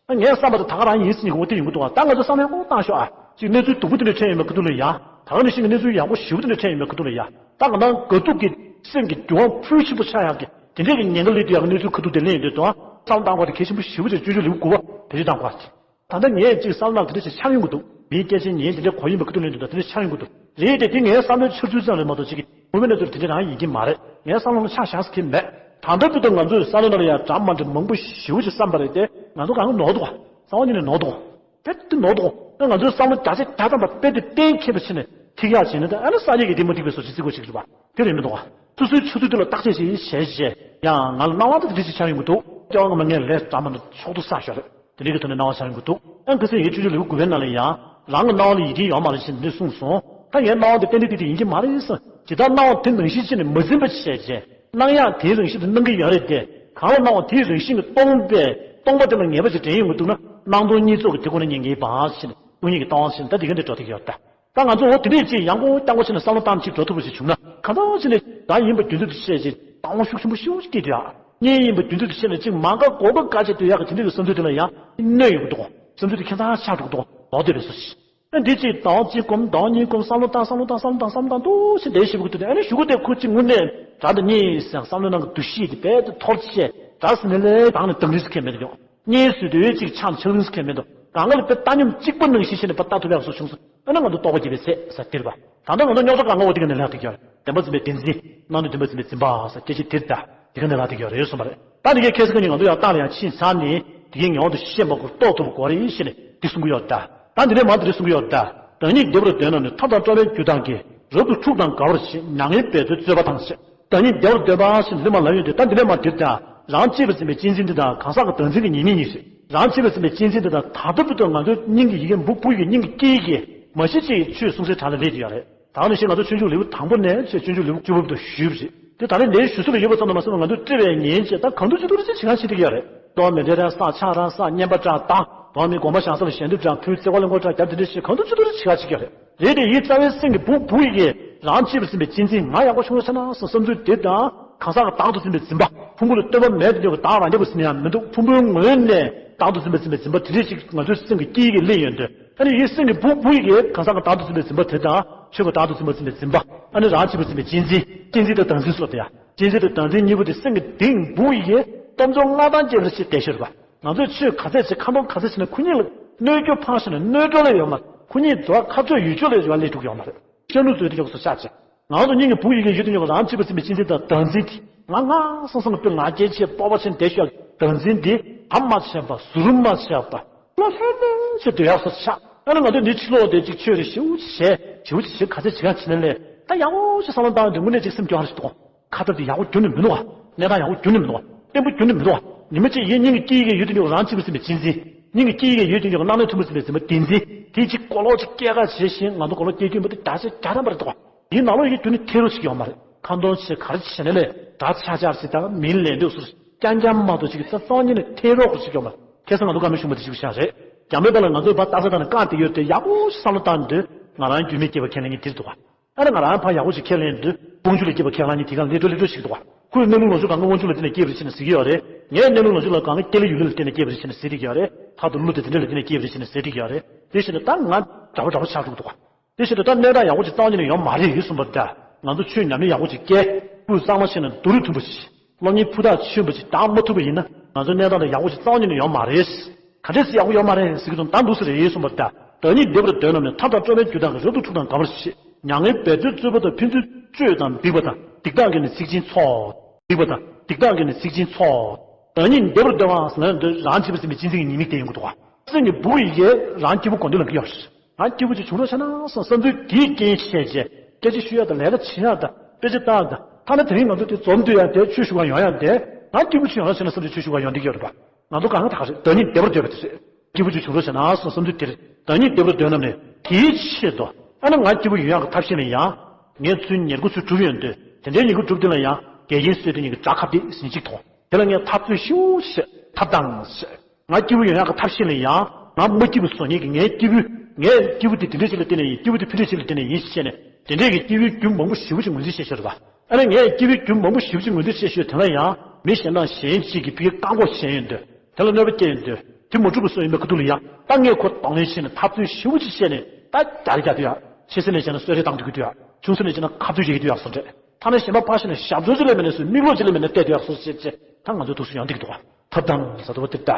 རེད། ངས་བསམ་པ་དང་ད་ག་རང་ཡིན་ཟེར་ནས་འོ་དེ་ཡོང་གི་འདུག་བ། ད་ང་ཚོ་བསམ་ཡག་པོ་བཏང་ཤོག་ཨ། ཅིག་གནས་ཚུལ་སྡུག་པོ་དེ་འདྲ་འཕྲད་ཡོད་མེད་ཁ་ཐུག་ལ་ཡ། ད་ག་ནང་བཞིན་གྱི་གནས་ཚུལ་ཡག་པོ་ཞེ་པོ་དེ་འདྲ་འཕྲད་ཡོད་མེད་ཁ་ཐུག་ལ་ཡ། ད་ང་རང་དགའ་སྡུག་གི་སེམས་ཀྱི་འགྱུར་བ་ཕུལ་ཆེན་པོ་ཆགས་ཡག་གི་དེ་འདྲས་ཀྱི་ཉེན་ཁ་སླེབས་དུས་ཡག་གནས་ཚུལ་ཁ་ཐུག་དེ་ལེན་ཡོང་དུས་དང་། བསམ་བློ་བཏང་དགོས་དེ་གལ་ཆེན་པོ་ཞེ་པོ་ཅིག་བཅོས་བཅོས་ལེགས་པོ་དགོས་པ་བེད་སྤྱོད་བཏང་དགོས་པ། ད་ལྟ་ངས་ཅིག་བསམ་བློ་དེ་འདྲ་ཞིག་འཆར་ཡོང་གི་འདུག་མིའི་སྐད་ཆའི་ཉིན་དེ་འདྲ་གོ་ཡིན་པ་ཁ་ཐུག་ལེན་དུས་དང་དེ་འདྲ་འཆར་ཡོང་གི་འདུག་རེད་དེ། དེ་ངའི་བསམ་བློའི་འཆར་ཚུལ་ཙམ་རེད་མ་གཏོགས་ཅིག་གི་དངོས་པོའི་གནས་ཚུལ་དེ་འདྲ་རང་ཡིན་གྱི་མ་རེད། ངའི་བསམ་བློ་ལ་ཆ་བཞག་ས་གི་མེད། ད་ལྟ་བར་དུ་ང་ཚོས་བསམ་བློ་ནང་ལ་ཡང་འདྲ་མ་འདྲ་མང་པོ་ཞེ་པོ་ཅིག་བསམ་པ་རེད་དེ། ང་ཚོ་གང་ག་ནོར་འདུག་ག་རྩ་བ་ཉིད་ནས་ནོར་འདུག་ག་དཔེ་དེ་ནོར་འདུག་ཨ་ང་ཚོའི་བསམ་བློ་བརྒྱ་ཆ་བརྒྱ་ཐམ་པ་དཔེ་དེ་གཏན་འཁེལ་བ་བྱས་ནས་ཐིག་ཡག་བྱས་ན། ད་ཨ་ནི་སངས་རྒྱས་ཀྱི་དེ་མ་ཐིག་པའི་བཟོ་ཅིག་བརྩི་དགོས་ཅིག་རེད་པ། དེ་རེད་མི་འདུག་ག་སོ་སོའི་ཆུ་ཚོད་དེ་ལ་བརྟག་དཔྱད་ཅིག་བྱས་བྱས་ཡང་ང་ལ་སྣང་བ་དེ་དེ་འདྲ་ཅིག་འཆར་ཡོང་གི་འདུག་སྐྱེ་བ་སྔ་མ་ངས་ལས་འདྲ་མ་འདྲ་ཚོགས་འདུ་བསགས་ཤག་རེད། དེ་འདྲའི་གི་ཐོག་ནས་སྣང་བ་འཆར་ཡོང་གི་འདུག་ཨ་ཁ་སང་ཡིག་བཅུ་བཅུ་ལེའུ་དགུ་པའི་ནང་ལ་ཡང་རང་གི་སྣང་བ་ལ་ཡིད་བརྟན་ཡོད་མ་རེད་ཅེས་འདི་གསུངས་སོང་། ད་ངའི་སྣང་བ་དེ་ཏན་ཏན་ཏིག་ཏིག་ཡིན་གྱི་མ་རེད་བསམ། ཇི་ལྟར་སྣང་བ་དེ་ནང་བཞིན་བྱས་ནས་མ་འཛིན་པ་བྱས་རྗེས། སྣང་ཡག་དེའི་རང་བཞིན་དུ་སྣང་གི་ཡོད་རེད་དེ། གང་ལ་སྣང་བ་དེའི་རང་བཞིན་གྱིས་སྟོང་པས་སྟོང་པ་དེ་ལ་ངེས་པ་ཞིག་དྲན་ཡོང་གི་འདུག་ན། སྣང་སྟོང་གཉིས་ཚོགས་ཀྱི་དེ་ཁོ་ན་ཉིད་ངེས་པ་ཞེས་ནས་སྟོང་ཉིད་ཀྱི་ལྟ་བ་ཞེས་ནས་ད་དེ་ག་འདྲ་འགྲོ་ཐིག་ཡོད་ད། ད་ང་ཚོ་འོ་དེ་འདྲས་ཅིག་ཡང་སྒོ་རྐྱང་པོ་བྱས་ནས་བསམ་བློ་བཏང་ཅིག་འགྲོ་ཐུབ་པ་ཞིག་བྱུང་ན། གང་ལྟར་བྱས་ནས་རང་ཡིན་པ་རྒྱུན་དུ་བཤད་ཅིག་སྣང་བ་ཤུགས་ཆེན་པོ་ཤུགས་ཆེ་སྐྱེས་དུས་ཨ། གཉེན་ཡིན་པ་རྒྱུན་དུ་བཤད་ནས་ཅིག་མ་དགའ་གོ་དགའ་དཀའ་སྤྱད་དུས་ཡག་གི་དེ་འདྲས་ཀྱི་བསམ་ཚུལ་དེ་ལ་ཡང་གནོད་ཡོང་གི་འདུག་བསམ་ཚུལ་དེ་ཁྱད་མཚར་ཆགས་འགྲོ་གི་འདུག་ལོག་བསྡད་པའི་བཟོ་ཞིག་ཨ་འདི་གཅིག་དང་གཅིག་སྒོམ་དང་གཉིས་སྒོམ་བསམ་བློ་བཏང་བསམ་བློ་བཏང་བསམ་བློ་བཏང་བསམ་བློ་བཏང་འདུག་ཞེས་བསྡད་ཞིབ་ཀྱི་འདུག་དེ་ཨ་ནི་གཞུག་གུ་དེ་ཁོ་གཅིག་དངོས་གནས་དྲང་དང་གཉིས་ཟེར་བསམ་བློ་ནང་གི་འདུ་ཤེས་དེ་རྦད་དེ་འཐོར་ཆེ་དྲག་ཟེར་ནས་ལས་དང་ནས་དང་རིས་སུ་ཁེལ་མེད་དོ། གཉིས་སུ་དེ་བས་གཅིག་ཆང་ཆགས་རིས་སུ་ཁེལ་མེད་དོ། གང་ག་ལ་དཔེ་ལྟ་སྙོམས་གཅིག་པ་ནང་བཞིན་བྱས་ནས་པ་ལྟ་ཐུབ་ཡག་བཟོ་བྱུང་སོང་། ཨ་ནི་ང་ཚོ་རྟོགས་པ་བརྒྱད་པའི་ཚད་ཟེར་དེ་རེད་པ། ད་ལྟ་ང་ཚོ་རྙོག་དྲ་གང་ག་འོ་དེ་ག་ནས་ལྷག་ཐུབ་ཀྱི་ཡོད་རེད། བདེན་པ་འཛིན་པའི་བདེན་འཛིན། སྣང་ནས་བདེན་པ་འཛིན་པའི་འཛིན་པ་ཟེར་སྐད་ཆ་དེ་རེད་ད། དེ་ག་ནས་ལྷག་ཐུབ་ཀྱི་ཡོད་རེད་གསུངས་པ་རེད། ད་དེ་གའི་ཁ་སང་ཁ་ཉིན་ང་ཚོ་ཡང་ཏང་ལ་ཡང་ཕྱིན་ཚར་ནས་དེ་གའི་ངེས་པར་དུ་ཤེས་པ་དགོས་རྟོགས་ཐུབ་པ་དགོས་རེད་ཞེས་ནས་འདི་གསུང་གི་ཡོད་ད། ད་འདི་ནས་མར་འདི་རེད་གསུང་གི་ཡོད་ད། བདག་ཉིད་བདེ་བར་འདོད་ན་ནི་ཐབས་དང་སྤྲོ་བའི་རྒྱུ་དང་གི། རབ་ཏུ་འཁྲུག་དང་དགའ་བར་བྱེད་མྱ་ངན་འབད་རྩོལ་རྩོད་པ་དང་ཞེས། བདག་ཉིད་བདེ་བར་འདོད་པ་ཞེས་འདི་མ་ལབ་ཡོད་དེ། ད་འདི་ནས་མར་འདིར་ད། རང་གཅེས་པར་འཛིན་པའི་གཅེས་འཛིན་འདི་དང་གང་ཟག་གི་བདག་འཛིན་གྱི་ཉེས་དམིགས་གཉིས་ཤིག་རང་གཅེས་པར་འཛིན་པའི་གཅེས་འཛིན་འདི་དང་ད་ལྟ་བར་དུ་ང་ཚོའི་སྙིང་གི་ཡི་གེ་འབུ་ཕུག་གི་སྙིང་གི་སྐྱེ་ཡི་གེ་མ་གཞི་གཅིག་ཆོས་གསུང་སའི་གྲས་ལ་སླེབས་ཀྱི་ཡོད་རེད། ད་ག་ནང་བཞིན་ང་ཚོ་སྤྱོད་འཇུག་ལེའུ་དང་པོ་ནས་བྱས་སྤྱོད་འཇུག་ལེའུ་བཅུ་པ་བར་དུ་ཞུས་པ་རེད། དེ་ད་ནི་ལས་ཞུ་སྲོལ་ལ་ཡོད་པ་ཙམ་དུ་མ་ཟད་པར་ང་ཚོས་བཀྲི་བའི་ཉིན་བྱས་ད་གང་དུ་ཅི་ཐུབ་རེ་ཅིག་བྱེད་གང་བྱེད་ཀྱི་ཡོད་རེད། གཏོར་མ་འདྲེན་རན་བསགས་ཕྱག་རང་བསགས་བསྙེན་པ་བསགས་དང་། གཏོར་མའི་སྒོམ་པ་བཞེངས་ས་ལ་ཞལ་འདེབས་དང་ཕུལ་བརྩེ་བ་ལ་མགོ་བྲག་རྒྱབ་དེ་འདྲ་ཞིག་གང་དུ་ཅི་ཐུབ་རེ་བྱེད་གང་བྱེད་ཀྱི་ཡོད་རེད། རེད་དེ་ཡིད་རྩ་བའི་སེམས་ཀྱི་འབུ་འབུ་ཡི་གེ་རང་གཅེས་པར་འཛིན་པའི་གཅེས་འཛིན་ང་ཡག་པོ་བྱུང་ཡོད་ས་ན་བསམ་བསམ་ཚུལ་དེ་དང་། གང་ཟག་གི་བདག་ཏུ་འཛིན་པའི་འཛིན་པ། ཕུང་པོ་ལ་ལྟོས་པ་མེད་དུ་གྱུར་པའི་བདག་རང་རྐྱ་བུ་ཟེར་ན་ཡང་མི་འདུག་ཕུང་པོའི་ངོས་ནས་བདག་ཏུ་འཛིན་པའི་འཛིན་པ་དེ་འདྲ་ཞིག་ང་ཚོའི་སེམས་ཀྱི་སྐྱེ་ཡི་གེ་ལས་ཡོད་འདོད། ཨ་ནི་ཡིད་སེམས་ཀྱི་བུ་བུ་ཡི་གེ་གང་ཟག་གི་བདག་ཏུ་འཛིན་པའི་འཛིན་པ་དེ་དང་། ཆོས་ཀྱི་བདག་ཏུ་འཛིན་པ་འཛིན་པའི་འཛིན་པ། ཨ་ནི་རང་རྐྱ་བུ་འཛིན་པའི་གཅེས་འཛིན། གཅེས་འཛིན་དང་བདག་འཛིན་སོགས་དེ་ཡང་། གཅེས་འཛིན་དང་བདག་འཛིན་གཉིས་པོ་དེ་སེམས་ཀྱི་གཏིང་བུ་ཡི་གེ་སྟོབས་འབྱོར་མངའ་ཐང་ཅན་ལ་ཞིག་བསྡད་ཤོར་བ། ང་ཚོས་ཆོས་ག་ཚད་བྱེད། ཁ་འདོན་ག་ཚད་བྱེད་ན་ཁོ་གཉིས་ལ་གནོད་སྐྱོན་འཕངས་ཤོར་ན་གནོད་སྐྱོན་ལས་ཡོད་མ་རེད། ཁོ་གཉིས་འདོད་ཁ་ཚོད་ཡུལ་ཕྱོགས་ལས་ཡོད་ལས་འགྲུབ་ཡོད་མ་རེད། ཤ་ནུ་ཚོས་དེ་ཡོག་སོ་ཆགས་བྱས། ང་ཚོ་སྙིང་གི་བུ་ཡི་གེ་ཡོད་དུ་ཡོད་རང་རྐྱ་བུ་འཛིན་པའི་གཅེས་འཛིན་དང་བདག་འཛིན་དེ། ང་ང་སང་སང་དཔེ་ང་རྒྱལ་ཆེ་སྤོབས་པ་ཆེན་དེ་ཤོག་བདག་འཛིན་དེ་ཧ་མ་ཆད་པ་ཟུར་མ་ཆད་པ་བློ་ལྷོད་ལྷོད་ཆེ་སྡོད་ཡག་སོ་ཆགས། ཨ་ནི་ང་ཚོ་འདི་ཕྱི་ལོགས་དེ་གཅིག་ཆོས་རེ་ཞེའུ་ཆེ་ཞེའུ་ཆེ་ག་ཚད་བྱེད་ག་བྱེད་ན་ལས་ད་ཡག་པོ་ཞིག་བསམ་བློ་བཏང་དུས་དངོས་གནས་ཅིག་སེམས་སྐྱོ་ཧ་ཞིག་འདུག་ཁ་ཐབས་དེ་ཡག་པོ་རྒྱུན་ནས་མི་འདུག་བ། གནས་སྟངས་ཡག་པོ་རྒྱུན་ནས་མི་འདུག་བ། བརྟན་པོ་རྒྱུན་ནས་མི་འདུག་བ། ཉི་མ་གཅིག་ཡིན་སྙིང་གི་སྐྱེ་ཡི་གེ་ཡོད་དུ་ཡོད་རང་རྐྱ་བུ་འཛིན་པའི་གཅེས་འཛིན། སྙིང་གི་སྐྱེ་ཡི་གེ་ཡོད་དུ་ཡོད་རྣམ་སྨིན་མཐུན་པོ་འཛིན་པའི་འཛིན་པ་བདེན་འཛིན། དེ་གཅིག་གོ་ལོག་ཅིག་སྐྱེ་ག་བྱེད་བཞིན་ང་ཚོ་གོ་ལོག་སྐྱེ་རྒྱུ་མི་འདུག་ད་ཆེ་རྒྱ་རམ་པ་རེད་འདུག་བ། ཡིན་ནང་ལོགས་ཡི་གེ་རྒྱུན་ནས་ཐེ་རོ་ཞིག་ཡོད་མ་རེད། ཁ་འདོན་བྱེད་ག་རེ་བྱེད་ན་ལས་ད་ཆ་ཆ་རེ་ཞིག་ད་མིན་ལས་འདུག་ཟུར་རྐྱང་རྐྱང་མ་གཏོགས་ཅིག་ད་སང་ཉིན་ནས་ཐེ་རོ་ག་ཞིག་ཡོད་མ་རེད། ཁ་སང་ང་ཚོ་བཀའ་མོལ་ཞུ་མ་དེ་ཞིག་བྱ་རེད། རྒྱ་མི་པ་ལ་ང་ཚོས་ཕར་ལྟ་ས་དང་ནི་བཀག་དེ་ཡོད་དེ་ཡག་པོ་ཞིག་བསམ་བློ་བཏང་དུས་ང་རང་རྒྱུས་མེད་སྐྱེས་པ་ཁས་ལེན་མཁན་དེ་རེད་འདུག་བ། ཨ་ནི་ང་རང་ཕར་ཡག་པོ་ཞིག་ཁས་ལེན་དུས་དབང་ཕྱུག་ལ་སྐྱེས་པ་ཁས་ལེན་མཁན་དེ་ག་ལས་འགྲོ་ལས་འགྲོ་ཞིག་འདུག་བ། ཁོས་གནས་ལུགས་ལོ་རྒྱུས་གང་ག་དབང་ཕྱུག་ལ་བརྟེན་ནས་སྐྱེས་པ་རེད་ཟེར་ནས་ཟེར་གྱི་ཡོད་རེད། ངས་གནས་ལུགས་ལོ་རྒྱུས་ལ་གང་ག་སྐྱེས་ལ་ཡུལ་ལ་བརྟེན་ནས་སྐྱེས་པ་རེད་ཟེར་ནས་ཟེར་གྱི་ཡོད་རེད། ལྷག་ཏུ་གླུ་དེ་དེ་འདྲ་ལ་བརྟེན་ནས་སྐྱེས་པ་རེད་ཟེར་ནས་ཟེར་གྱི་ཡོད་རེད། དེ་བཞིན་དུ་ད་ང་འདྲ་པོ་འདྲ་པོ་ཆགས་འགྲོ་གི་འདུག་བ། དེ་བཞིན་དུ་ད་གནས་སྟངས་ཡག་པོ་ཅིག་རྩ་བ་ཉིད་ནས་ཡོད་མ་རེད་ཡིན་གསུངས་པ་འདྲ། ང་ཚོ་ཆོས་ཉམས་ལེན་ཡག་པོ་ཅིག་བསྐྱལ། སྤུས་གཙང་མ་བྱས་ན་རྡོ་རིང་མཐུན་པོ་ཞིག་སློབ་གཉེར་ཕུ་ཐག་ཆོད་པ་ཅིག་བཏང་མ་ཐུབ་པ་ཡིན་ན་ང་ཚོའི་གནས་སྟངས་དེ་ཡག་པོ་ཅིག་རྩ་བ་ཉིད་ནས་ཡོད་མ་རེད། ག་འདྲས་སེ་ཡག་པོ་ཡོད་མ་རེད་ཟེར་གྱི་འདུག་ད་འདུག་སེ་རེད་ཡིན་གསུངས་པ་འདྲ། བདག་ཉིད་བདེ་བར་འདོད་རྣམས་ནི། ཐབས་དང་སྤྲོས་མེད་རྒྱུ་དག་གིས། རབ་ཏུ་ཕྲུགས་དང་འགའ་བར་བྱེད། མྱ་ངན་འབད་རྩོལ་རྩོལ་བ་དང་། ཕན་ཚུན་སྤྱོད་དང་འབིགས་པ་དང་། སྡིག་དག་གིས་ནི་ཚིག་ཅན་འཚོ། སྡིག་པ་དང་། སྡིག་དག་གིས་ནི་ཚིག་ཅན་འཚོ། བདག་ཉིད་བདེ་བར་འདོད་པ་ཟེར་ན་འདོད་རང་རྐྱ་བུ་འཛིན་པའི་གཅེས་འཛིན་གྱི་ཉེས་དམིགས་དེ་ཡོང་གི་འདུག་བ། སེམས་ཀྱི་བུ་ཡི་གེ་རང་རྐྱ་བུ་གོ་འདི་ལ་འགི་ཡོད། རང་རྐྱ་བུ་ཅིག་བྱུང་རོགས་བྱས་ན་བསམ་བསམ་ཚུལ་དེའི་རྐྱེན་བྱས་རྗེས་སྐད་ཆ་ཤོད་ཡག་དང་ལས་ཀ་བྱེད་ཡག་དང་དཔེ་ཆ་ལྟ་ཡག་དང་ཐ་ན་དེ་རིང་ང་ཚོ་དེ་འཛོམས་འདུག་ཡག་དེ་ཆོས་ཞུ་ག་ཡོང་ཡག་དེ་རང་རྐྱ་བུ་ཅིག་ཡོང་རོགས་བྱས་ན་བསམ་བྱས་ཆོས་ཞུ་ག་ཡོང་འདི་གི་ཡོད་རེད་པ། ང་ཚོ་གང་ག་ད་ག་རེད། བདག་ཉིད་བདེ་བར་འདོད་པ་དེ་རེད། སྐྱེས་བུ་ཅིག་བྱུང་རོགས་བྱས་ན་བསམ་བསམ་ཚུལ་དེ་རེད། བདག་ཉིད་བདེ་བར་འདོད་རྣམས་ནི། དེའི་ཆེད་དུ། ཨ་ནི་ང་སྐྱེས་བུ་ཡོང་ཡག་གི་ཐབས་ཤེས་ལ་ཡང་། ངས་ཚུར་ཉེར་མཁོ་ཚུར་གྲུབ་ཡོང་དུས་དེ་འདྲའི་ཉེར་མཁོ་གྲུབ་དེ་ལ་ཡང་འགལ་རྐྱེན་བཟོས་ཏེ་ཉིད་ཀྱི་དགྲ་ཁ་གཏད་ཟིན་གཅིག་མཐོང་། དེ་ལ་ངས་འཐབ་རྩོད་ཞེ་པོ་བྱེད་ཐབས་དང་ཟེར། ང་སྐྱེས་བུ་ཡོང་ཡག་གི་ཐབས་ཤེས་ལ་ཡང་། ང་མ་སྐྱེས་བུ་བཟོ་མཁན་གྱི་ངའི་སྐྱེས་བུ། ངའི་སྐྱེས་བུ་དེ་དེ་འདྲའི་ཞིག་ལ་བརྟེན་ནས་ཡིན། སྐྱེས་བུ་དེ་ཕུ་འདྲའི་ཞིག་ལ་བརྟེན་ནས་ཡིན་ཞེས་ནས་དེ་འདྲའི་གི་སྐྱེས་བུའི་རྒྱུ་མང་པོ་ཞེ་པོ་ཅིག་ངོས་འཛིན་བྱས་ཤོར་བ། ཨ་ནི་ངས་སྐྱེས་བུའི་རྒྱུ་མང་པོ་ཞེ་པོ་ཅིག་ངོས་འཛིན་བྱས་ཤོར་དེ་ལ་ཡང་མི་གཞན་དང་གཞན་གཅིག་གིས་ཕ་གིར་བཀག་འགོག་བྱས་ཡོང་དུས། དེ་ལ་གནོད་པ་སྐྱེལ་ཡོང་དུས། དེ་མ་གྲུབ་པ་བཟོ་ཡིན་པའི་ཁ་ཐུག་ལ་ཡང་ད་ངས་ཁོ་གདོང་ལེན་བྱས་ནས་འཐབ་རྩོད་ཞེ་པོ་ཅིག་བྱས་ནས་ད་རྒྱག་རེ་རྒྱག་དུས་ཡ། ཆེ་ས་ནས་བྱས་ན་གསོད་རེས་བཏང་དུས་ཀྱི་དུས་ཡ། ཆུང་ས་ནས་བྱས་ན་ཁ་རྩོད་བྱེད་ཀྱི་དུས་ཡ་སོ་འདྲ། ཐ་ན་གཞན་པ་ཕར་ཕྱིན་ནས་ཞབས་བྲོ་ཅིག་ལས་མེད་ན་སོས་མིག་ལོག་ཅིག་ལས་མེད་ན་བལྟས་དུས་ཡ་སོ་ཅེས་ཅེས་ད་ང་ཚོའི་ཐུགས་སུ་ཡོང་བསྡད་ཀྱི་འདུག་བ། ཐབས་དང་ཟ་འདུག་བ་དེ་ལྟ།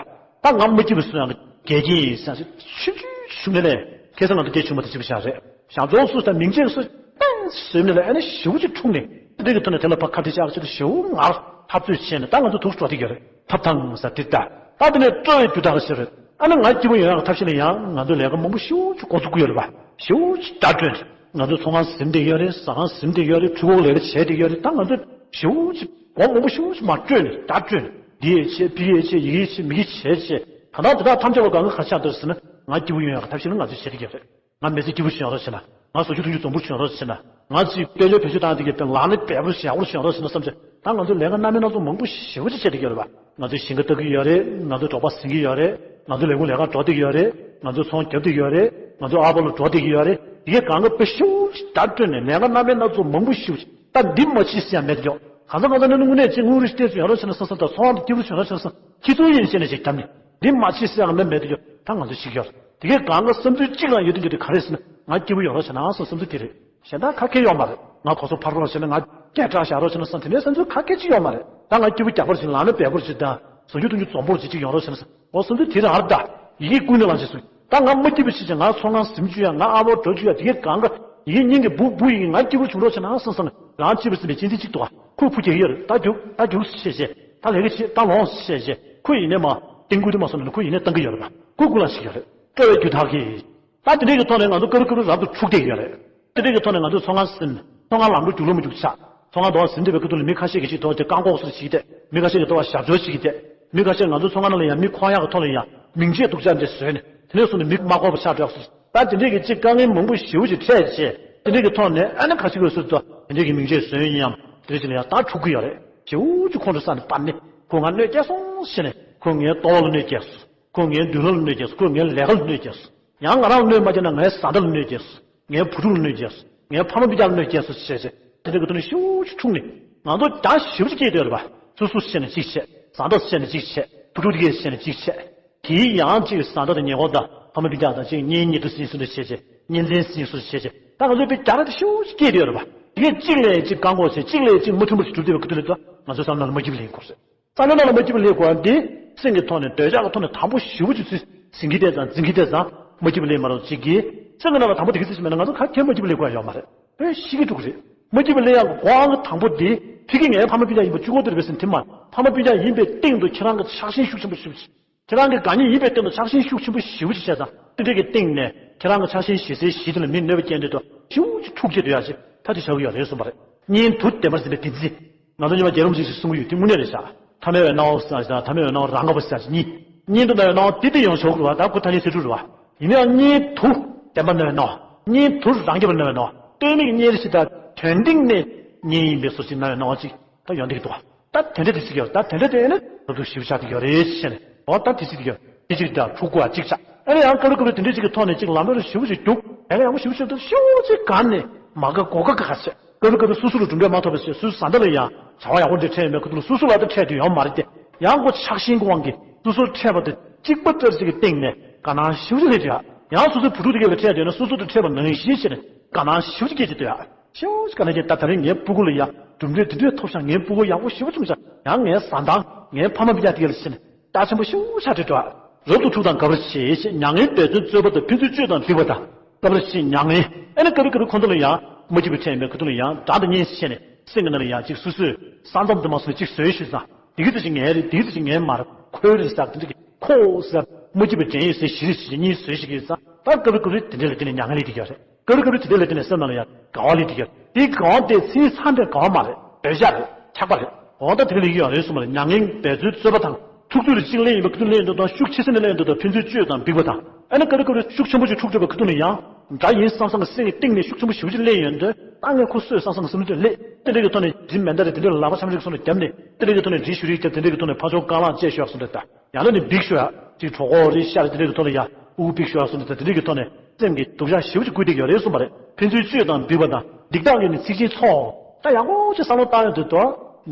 ད་ང་མ་སྐྱིད་པ་སོང་ཡང་གལ་ཆེན་ཡིན་ཟེར་ཆུ་ཆུ་ཆུ་ནས་ལས་ཁ་སང་ང་ཚོ་སྐད་ཆུང་མ་དེ་ཅིག་བཞག་རེད། ཞང་ཙོང་སུ་དང་མིང་ཆེན་སུ་ཏན་ཟེར་ནས་ལ་ཨ་ནི་ཞེ་པོ་ཅིག་འཁྲུག་ནས་དེ་གི་ཐོག་ནས་དེ་ལ་ཕར་ཁ་བྲིས་བྱ་ཆེད་དུ་ཞེ་པོ་ངར་འཐབ་རྩོད་བྱས་ནས་ད་ང་ཚོ་ཐུགས་སྤྲོ་བསྡད་ཡོད་རེད། ཐབས་དང་ཟ་དེ་ལྟ། ད་དེ་ནས་སྤྲོ་བའི་རྒྱུ་དག་ཟེར་རེད། ཨ་ནི་ང་སྐྱིད་པོ་ཡོང་ཡག་གི་ཐབས་ཤེས་ལ་ཡང་ང་ཚོ་ལས་ཀ་མང་པོ་ཞེ་པོ་ཅིག་འགོ་འཛུགས་ཀྱི་ཡོད་རེད་པ། ཞེ་པོ་ཅིག་བརྡ་སྤྲོད་ནས་ང་ཚོ་ཚོང་ཁང་ཟིན་བསྡད་ཡོད་རེད། ཟ་ཁང་ཟིན་བསྡད་ཡོད་རེད། འཕྲུལ་འཁོར་ལས་ཀ་བྱས་བསྡད་ཡོད་རེད། ད་ང་ཚོ་ཞེ་པོ་ཅིག་སྒོ་མང་པོ་ཞེ་པོ་ཅིག་མར་སྤྲོད་ནས་བརྡ་སྤྲོད་ནས་འདི་ཡས་བྱས་འདི་ཡས་བྱས་ཡི་གེ་བྱས་མི་གེ་བྱས་བྱས་ད་ལྟ་དེ་དག་ཐམས་ཅད་པ་གང་ག་ག་ཆགས་འདུག་ཟེར་ན་ང་སྐྱིད་པོ་ཡོང་ཡག་གི་ཐབས་ཤེས་ནི་ང་ཚོས་བྱེད་ཀྱི་ཡོད་རེད། ང་མི་ཚེ་སྐྱིད་པོ་བྱུང་རོགས་བྱེད་ན། ང་ཟ་རྒྱུ་འཐུང་རྒྱུ་འཛོམས་པོ་བྱུང་རོགས་བྱེད་ན། ང་ཚོས་དཔལ་འབྱོར་བེད་སྤྱོད་བཏང་དེ་གའི་དཔེ་ལག་ལེན་འབེལ་པོ་ཞིག་ཡག་པོ་བྱུང་རོགས་བྱེད་ན་བསམ་བྱས་ད་ང་ཚོས་ལས་ཀ་སྣ་མིན་སྣ་ཚོགས་མང་པོ་ཞེ་པོ་ཅིག་བྱེད་ཀྱི་ཡོད་རེད་པ། ང་ཚོས་ཞིང་ཁ་བཏབ་ཀྱི་ཡོད་རེད། ང་ཚོས་འབྲོག་པ་ཟིན་གྱི་ཡོད་རེད། ང་ཚོས་ལས་ཁུངས་ལས་ཀ་འགྲོ་བསྡད་ཀྱི་ཡོད་རེད། ང་ཚོས་ཚོང་རྒྱབ་བསྡད་ཀྱི་ཡོད་རེད། ང་ཚོས་ཨ་ཕོ་ལ་འགྲོ་བསྡད་ཀྱི་ཡོད་རེད། དེ་གའི་སྒང་ག་དཔེ་ཞེ་པོ་ཅིག་བརྡ་སྤྲོད་ནས་ལས་ཀ་སྣ་མིན་སྣ་ཚོགས་མང་པོ་ཞེ་པོ་ཅིག་ད་འདི་མ་བྱེད་ཟེར་ཡ་མེད་དེ་ཡོད། གང་ཟག་གང་ཟག་ནི་དངོས་གནས་ཅིག་དངུལ་རིགས་བལྟས་ཚུལ་ཡོང་རོགས་བྱེད་ན་བསམ་བསམ་དང་ཚོང་བ་དང་སྐྱིད་པོ་བྱུང་རོགས་བྱེད་ན་བསམ་ཁྱི་ཚོ་ཡིན་ཟེར་ནས་ཅིག་བརྒྱབ་ནས། འདི་མ་བྱེད་ཟེར་ཡང་མེད་མེད་དུ་ཡོད། ད་ང་ཚོ་ཞིག་ཡོད། དེ་གའི་སྒང་ག་བསམ་ཚུལ་གཅིག་ལ་ཡོད་དུ་འགྱུར་དུས་ག་རེ་ཟེར་ན་ང་སྐྱིད་པོ་ཡོང་རོགས་བྱེད་ན་སོང་བསམ་ཚུལ་དེ་རེད། གཞན་དག་ཁ་སྐད་ཡོད་མ་རེད། ང་གོ་ས་འཕར་རོགས་བྱེད་ན་ང་སྐད་གྲགས་བཞག་རོགས་བྱེད་ན་བསམ་དེ་འདྲའི་བསམ་ཚུལ་ཁ་སྐད་ཅིག་ཡོད་མ་རེད། ད་ང་སྐྱིད་པོ་རྒྱག་པར་བྱེད་ལག་ན་འབེལ་པོར་བྱེད་དང་ཟ་རྒྱུ་འཐུང་རྒྱུ་འཛོམས་པོར་བྱེད་ཅིག་ཡོང་རོགས་བྱེད་ན་འོ་བསམ་ཚུལ་དེ་རང་རེད། ད་ཡི་གེ་ཀུན་ནས་བླངས་བྱས་སུ་ད་ང་མ་སྐྱིད་པོ་བྱེད་ཅིག་ང་ཚོང་ཁང་ཟིན་བཅུག་ཡ་ང་ཨ་མོ་འགྲོ་བཅུག་ཡ་དེ་གའི་སྒང་ག་ཡི་གེ་སྙིང་གི་བུ་བུ་ཡི་གེ་ང་སྐྱིད་པོ་བྱུང་རོགས་བྱེད་ན་བསམ་བསམ་རང་སྐྱིད་པོ་བྱེད་པའི་གཅེས་འཛིན་གཅིག་འདུག་ཨ། ཁོས་བུ་རྒྱག་གི་ཡོད་རེད། ད་རྒྱུགས་ད་རྒྱུགས་བྱས་བྱས་ད་ལས་ཀ་བྱེད་ད་ལོངས་བྱས་བྱས་ཁོས་ཡིན་ནའི་མ་བསྟན་ཁུལ་དུ་མ་སོང་ན་ཁོས་ཡིན་ནའི་བཏང་གི་ཡོད་རེད་པ། ཁོས་ཀུན་ལ་ཞིག་ཡོད་རེད། སྤྲོ་བའི་རྒྱུ་དག་གིས། ད་དེ་འདྲའི་གི་ཐོག་ནས་ང་ཚོ་ཀ་རུ་ཀ་རུ་རབ་ཏུ་འཁྲུག་བསྡད་ཡོད་རེད། དེ་འདྲའི་གི་ཐོག་ནས་ང་ཚོའི་ཚོང་ཁང་ཟིན། ཚོང་ཁང་ལམ་འགྲོ་རྒྱུག་ལོ་མི་རྒྱུག་ཆགས། ཚོང་ཁང་འདྲ་བ་ཟིན་བསྡད་པའི་ཁ་ཐུག་ལ་མི་ཁ་ཤས་ཀྱིས་ཅིག་ཐོག་དེ་བཀག་འགོག་སོགས་བྱེད་ཀྱི་བསྡད། མི་ཁ་ཤས་ཀྱིས་ཐོག་བ་ཞབས་བྲོ་བྱེད་ཀྱི་བསྡད། མི་ཁ་ཤས་ང་ཚོའི་ཚོང་ཁང་ནང་ལ་ཡང་མི་འཁོར་ཡག་གི་ཐོག་ལ་ཡང་མིང་ཆད་སྡུག་ཅག་འདྲ་བཟོས་ནས་དེ་ནས་བཟུང་ནས་མི་མ་དགོས་པ་ཆགས་འགྲོ་ཡག་སོགས། ད་དེ་འདྲའི་གི་ཅིག་དཀའ་ངལ་མང་པོ་ཞེ་པོ་ཅིག་འཕྲད་རྗེས་དེ་འདྲའི་གི་ཐོག་ནས་ཨ་ནི་ཁ་ཤས་ཀྱིས་སུ་ཚོ་དེ་འདྲའི་གི་མིང་ཆད་བཟོས་ཡིན་ཡང་དེ་འདྲ་ཅིག་ལ་ཡང་ད་འཁྲུག་གི་ཡོད་རེད། ཞེ་པོ་ཅིག་ཁོང་ཚོ་ས་ནས་སྤར་ནས་ཁོ་ང་གནོད་སྐྱེལ་སོང་ཟེར་ནས་ཁོ་ངའི་ལྟོ་བ་ལ་གནོད་སྐྱེལ་སོང་། ཁོ་ངའི་མདུན་ལམ་ལ་གནོད་སྐྱེལ་སོང་། ཁོ་ངའི་ལས་ཀ་ལ་གནོད་སྐྱེལ་སོང་། ཡང་ང་རང་ལ་གནོད་མ་སྐྱེལ་ན་ངའི་བཟའ་ཟླ་ལ་གནོད་སྐྱེལ་སོང་། ངའི་བུ་ཕྲུག་ལ་གནོད་སྐྱེལ་སོང་། ངའི་ཕ་མ་སྤུན་ཀྱག་ལ་གནོད་སྐྱེལ་སོང་ཞེས་བྱས་དེ་འདྲ་གི་ཐོག་ནས་ཤུགས་ཆེ་འཁྲུག་ནས་ ང་ཚོ་རྒྱ་ཞེ་པོ་ཅིག་སྐྱེས་བསྡད་ཡོད་རེད་པ། སོ་སོ་བཤད་ནས་གཅིག་བཤད། བཟའ་ཟླ་བཤད་ནས་གཅིག་བཤད། བུ་ཕྲུག་དེ་གས་བཤད་ནས་གཅིག་བཤད། དེའི་ཡང་གཅིག་བཟའ་ཟླ་དང་ཉེ་འཁོར་དང་ཕ་མ་སྤུན་ཀྱག་དང་གཅིག་གཉེན་ཉེ་དུ་ཟིན་སུ་འདྲ་བྱས་བྱས། གཉེན་ཚན་ཟིན་སུ་འདྲ་བྱས་བྱས། ད་ང་ཚོ་དཔེ་རྒྱ་ར་དེ་ཤུགས་ཀྱིས་སྐྱེས་བསྡད་ཡོད་རེད་པ། དེ་གས་གཅིག་ལས་གཅིག་བཀག་འགོག་བྱས། གཅིག་ལས་གཅིག་མ་མཐུན་པ་ཞིག་གྲུབ་བསྡད་པའི་ཁུ་ཐུ་ལས་ད་ང་ཚོའི་བསམ་བློ་ལ་མ་སྐྱིད་པ་ལེན་དགོས་རེད། བསམ་བློ་ནང་ལ་མ་སྐྱིད་པ་ལེན་དགོས་པ་འདི། སེམས་ཀྱི་ཐོག་ནས་འདོད་ཆགས་ཀྱི་ཐོག་ནས་དང་པོ་ཞེ་པོ་ཅིག་ཚུར་ཟིན་གྱི་བསྡད་ཙང་འཛིན་གྱི་བསྡད་ཙང་མ་སྐྱིད་པ་ལེན་མ་རོགས་གཅིག་གིས། སེམས་ཀྱི་ནང་ལ་དང་པོ་དེ་ག་ཚོད་ཅིག་མེད་ན་ང་ཚོ་ག་གེ་མ་སྐྱིད་པ་ལེན་དགོས་ཡ་ཡོད་མ་རེད། ཨེ་ཤི་གི་འགྲོ་གི་རེད། མ་སྐྱིད་པ་ལེན་ཡག་གི་སྒོ་ཨང་གི་དང་པོ་འདི་ཕ་གི་ངའི་ཕ་མ་སྤུན་ཀྱག་ཡིན་པ་གཅིག་པོ་དེ་རེད་པས་ཟེར་དེ་མ། ཕ་མ་སྤུན་ཀྱག་ཡིན་པའི་སྟེང་དུ་ཁྱེད་རང་གི་ཆགས་ཞེན་ཤུགས་ཆེན་པོ་ཞེ་པོ་ཅིག་ཁྱེད་རང་གི་དགའ་ཉེ་ཡིན་པའི་སྟེང་དུ་ཆགས་ཞེན་ཤུགས་ཆེན་པོ་ཞེ་པོ་ཅིག་བྱས་ཙང་དེ་འདྲ་གི་སྟེང་ནས་ཁྱེད་རང་གི་ཆགས་ཞེན་ཞེ་སའི་གཞི་དེ་ལ་མི་གནོད་པ་སྐྱེལ་འདོད་དུ་ཞེ་པོ་ཅིག་འཁྲུག་ཆེད་དུ་ཡག་ཅིག་ད་དེ་བྱ་གི་ཡོད་རེད་གསུངས་པ་རེད། གཉེན་དུ་བདེན་པར་འཛིན་པའི་བདེན་འཛིན། ང་ཚོ་སྔོན་མ་རྒྱལ་རབས་ཅིག་གིས་གསུང་གི་ཡོད་དེ་དངོས་གནས་རེད་ཤག་ཐ་མལ་པའི་སྣང་བ་ཟེར་ཡག་དང་ཐ་མལ་པའི་སྣང་བ་རང་ག་པ་ཟེར་ཡག་གཉིས། གཉེན་དུ་སྣང་བའི་སྣང་བ་དེ་དེ་ཡང་ཞོག་རུ་བ་ད་ཁོ་ཐ་སྙད་ཚིག་འབྲུ་རུ་བ། ཡིན་ནའང་གཉེན་དུ་བདེན་པར་སྣང་བའི་སྣང་བ། གཉེན་དུ་རང་རྐྱ་བར་སྣང་བའི་སྣང་བ། ལྟོས་མེད་ཀྱི་གཉེན་རེ་ཞིག་དང་དོན་སྟེང་ནས་གཉེན་ཡིན་པའི་བཟོ་ཞིག་སྣང་བའི་སྣང་བ་ཅིག་ད་ཡོང་བསྡད་ཀྱི་འདུག་ད་དེ་འདྲ་དེ་ཅིག་ཡོད། ད་དེ་འདྲ་དེ་ནི་ལབ་དུས་ཞིབ་ཆ་དེ་ཡོད་རེད་ཤེས་ནས། འོ་ད་དེ་ཅིག་དེ་ཡོད། དེ་ཅིག་ད་འཁྲུག་པ་ཅིག་ཆགས། ཨ་ནི་ཡང་སྐབས་རེ་སྐབས་རེ་དེ་འདྲ་ཅིག་གི་ཐོག་ནས་ཅིག་ལམ་རིམ་ཞིབ་པོ་ཅིག་རྒྱུག་ཡང་ཡང་ཞིབ་ཞིབ་ཏུ་ཤོག་ཅིག་གང་ནས་མ་དགའ་གོ་དགའ་ག་ཆེ། སྐབས་རེ་སྐབས་རེ་སོ་སོ་ལ་གྲུབ་འབྲས་མ་ཐོབ་པའི་ཚེ་སོའི་བཟའ་ཟླ་ལ་ཡང་བྱ་བ་ཡག་པོ་འདྲ་འཕྲད་ཡོད་མེད་ཁུ་ཐུག་ལ་སོ་སོ་ལ་ད་འཕྲད་དུ་ཡོང་མ་རེད་དེ། ཡང་ཁོ་ཆགས་ཞེན་གྱི་དབང་གིས་སོ་སོར་འཕྲད་པ་དེ་གཅིག་པ་ལྟར་ཅིག་གི་སྟེང་ནས་དགའ་སྣང་ཞིབ་ཅིག་སླེབས་ཡ། ཡང་སོ་སོའི་བུ་ཕྲུག་དེ་གས་ལ་འཕྲད་དུས་ན་སོ་སོ་དང་འཕྲད་པ་ནང་བཞིན་བྱས་ནས་དགའ་སྣང་ཞིབ་ཅིག་སྐྱེ་ཅིག་ལྟོས་ཡ། ཤེའུ་ཅིག་ག་ནས་ཀྱང་ད་ད་རིང་ངའི་སྤུ་གུ་ལ་ཡ་གྲུབ་འབྲས་འདི་འདྲས་ཐོབ་ཤག་ངའི་སྤུ་གུ་ཡག་པོ་ཞེ་པོ་བྱུང་ཤག་ཡང་ངའི་བཟའ་ཟླ་ངའི་ཕ་མ་སྤུན་ཀྱག་དེ་ག་ལ་ཕྱིན་ནས་རྟགས་ཆེན་པོ་ཤེའུ་ཆགས་བྲིས་འགྲོ། རབ་ཏུ་འཁྲུག་དང་སྐབས་རེ་ཆེ་ཆེ་མྱ་ངན་འབད་བརྩོན་རྩོད་པ་དང་ཕན་ཚུན་གཅོད་དང་འཇིགས་པ་དང་། སྐབས་རེ་ཆེ་མྱ་ངན། ཨེ་ནི་སྐབས་རེ་སྐབས་རེ་ཁོ་ཚོ་ལ་ཡང་མ་སྐྱིད་པའི་ཕྲད་མེད་ཁོ་ཚོ་ལ་ཡང་དགྲ་དང་གཉེན་ཞེས་ནས་སེམས་ཀྱི་ནང་ལ་ཡང་ཅིག་སོ་སོས་ས་མཚམས་དུ་མ་སོང་ཅིག་བཟོས་ཤུལ་ཙང་དེ་གི་ཚོད་ཅིག་ངའི་རེད་དེ་གི་ཚོད་ཅིག་ངའི་མ་རེད་ཁོའི་རེད་ཟེར་དེ་འདྲ་གི་ཁོ་ཟེར་མ་སྐྱིད་པའི་དྲན་ཡོད་ཟེར་ཞི་རེད་ཞི་གཉིས་བཟོས་ཤིག་ཡོད་ཙང་ད་སྐབས་རེ་སྐབས་རེ་དེ་འདྲ་ལ་བརྟེན་ནས་མྱ་ངན་ལས་དེ་ག་རེད། སྐབས་རེ་སྐབས་རེ་དེ་འདྲ་ལ་བརྟེན་ནས་སེམས་ནང་ལ་ཡང་དགའ་བ་ལས་དེ་ག་རེད། དེ་དགའ་བ་དེ་མཚན་ཉིད་ཚང་པའི་དགའ་བ་མ་རེད། འདོད་ཆགས་རེད། ཆགས་པ་རེད། འོ་ད་དེ་ག་ལས་ཡོད་རེད་གསུངས་པ་རེད། མྱ་ངན་འབད་རྩོལ་རྩོད་པ་དང་འཁྲུག་རྩོད་རེ་གཅིག་ལས་ཡིན་པ་ཁུ་ཐུག་ལས་ཡིན་འདུག་དང་ཤུགས་ཆེ་ས་ནས་ལས་ཡིན་འདུག་དང་ཕན་ཚུན་གཅོད་དང་འབིགས་པ་དང་ཨ་ནི་སྐབས་རེ་སྐབས་རེ་ཤུགས་ཆེན་པོ་ཞིག་འཁྲུག་འགྲོ་བའི་ཁུ་ཐུག་ནས་ཡང་དགྲ་ཡིན་བསམ་བསམ་གི་སེམས་ཀྱི་གཏིང་ནས་ཤུགས་ཆེན་པོ་ཞེ་པོ་ཅིག་སླེབས་ཡོང་དུས་ད་ངས་ཁོ་གསོད་བསམ་བསམ་གི་སེམས་ནས་སླེབས་དེ་འདྲ་གི་ཐོག་ནས་དྲི་མེ་མདའ་རེ་དེ་འདྲ་ལ་ལག་པ་ཆམ་ཆམ་གི་སོང་ནས་བརྒྱབ་ནས་དེ་འདྲ་གི་ཐོག་ནས་དྲི་ཤུ་རིག་བརྒྱབ་དེ་འདྲ་གི་ཐོག་ནས་ཕར་ཕྱོགས་རྐང་ལག་བཅད་ཤོག་གསུངས་འདྲ་ད། ཡང་ན་ནི་འབིགས་ཤོག་ཡ། ཅིག་གྲོད་ཁོག་རེ་ཤ་རེ་དེ་འདྲ་གི་ཐོག་ལ་ཡ་དབུགས་འབིགས་ཤོག་ཡ་གསུངས་ཏེ་དེ་འདྲ་གི་ཐོག་ནས་སེམས་ཀྱི་སྡུག་ཅག་ཞེ་པོ་ཅིག་བསྐུལ་བསྡད་ཡོད་རེད་གསུངས་པ་རེད། ཕན་ཚུན་གཅོད་དང་འབིགས་པ་དང་སྡིག་དག་གིས་ནི་ཚིག་ཆེན་ཚོགས། ད་ཡག་པོ་ཅིག་བསམ་བློ་བཏང་ཡོང་དུས་དོ།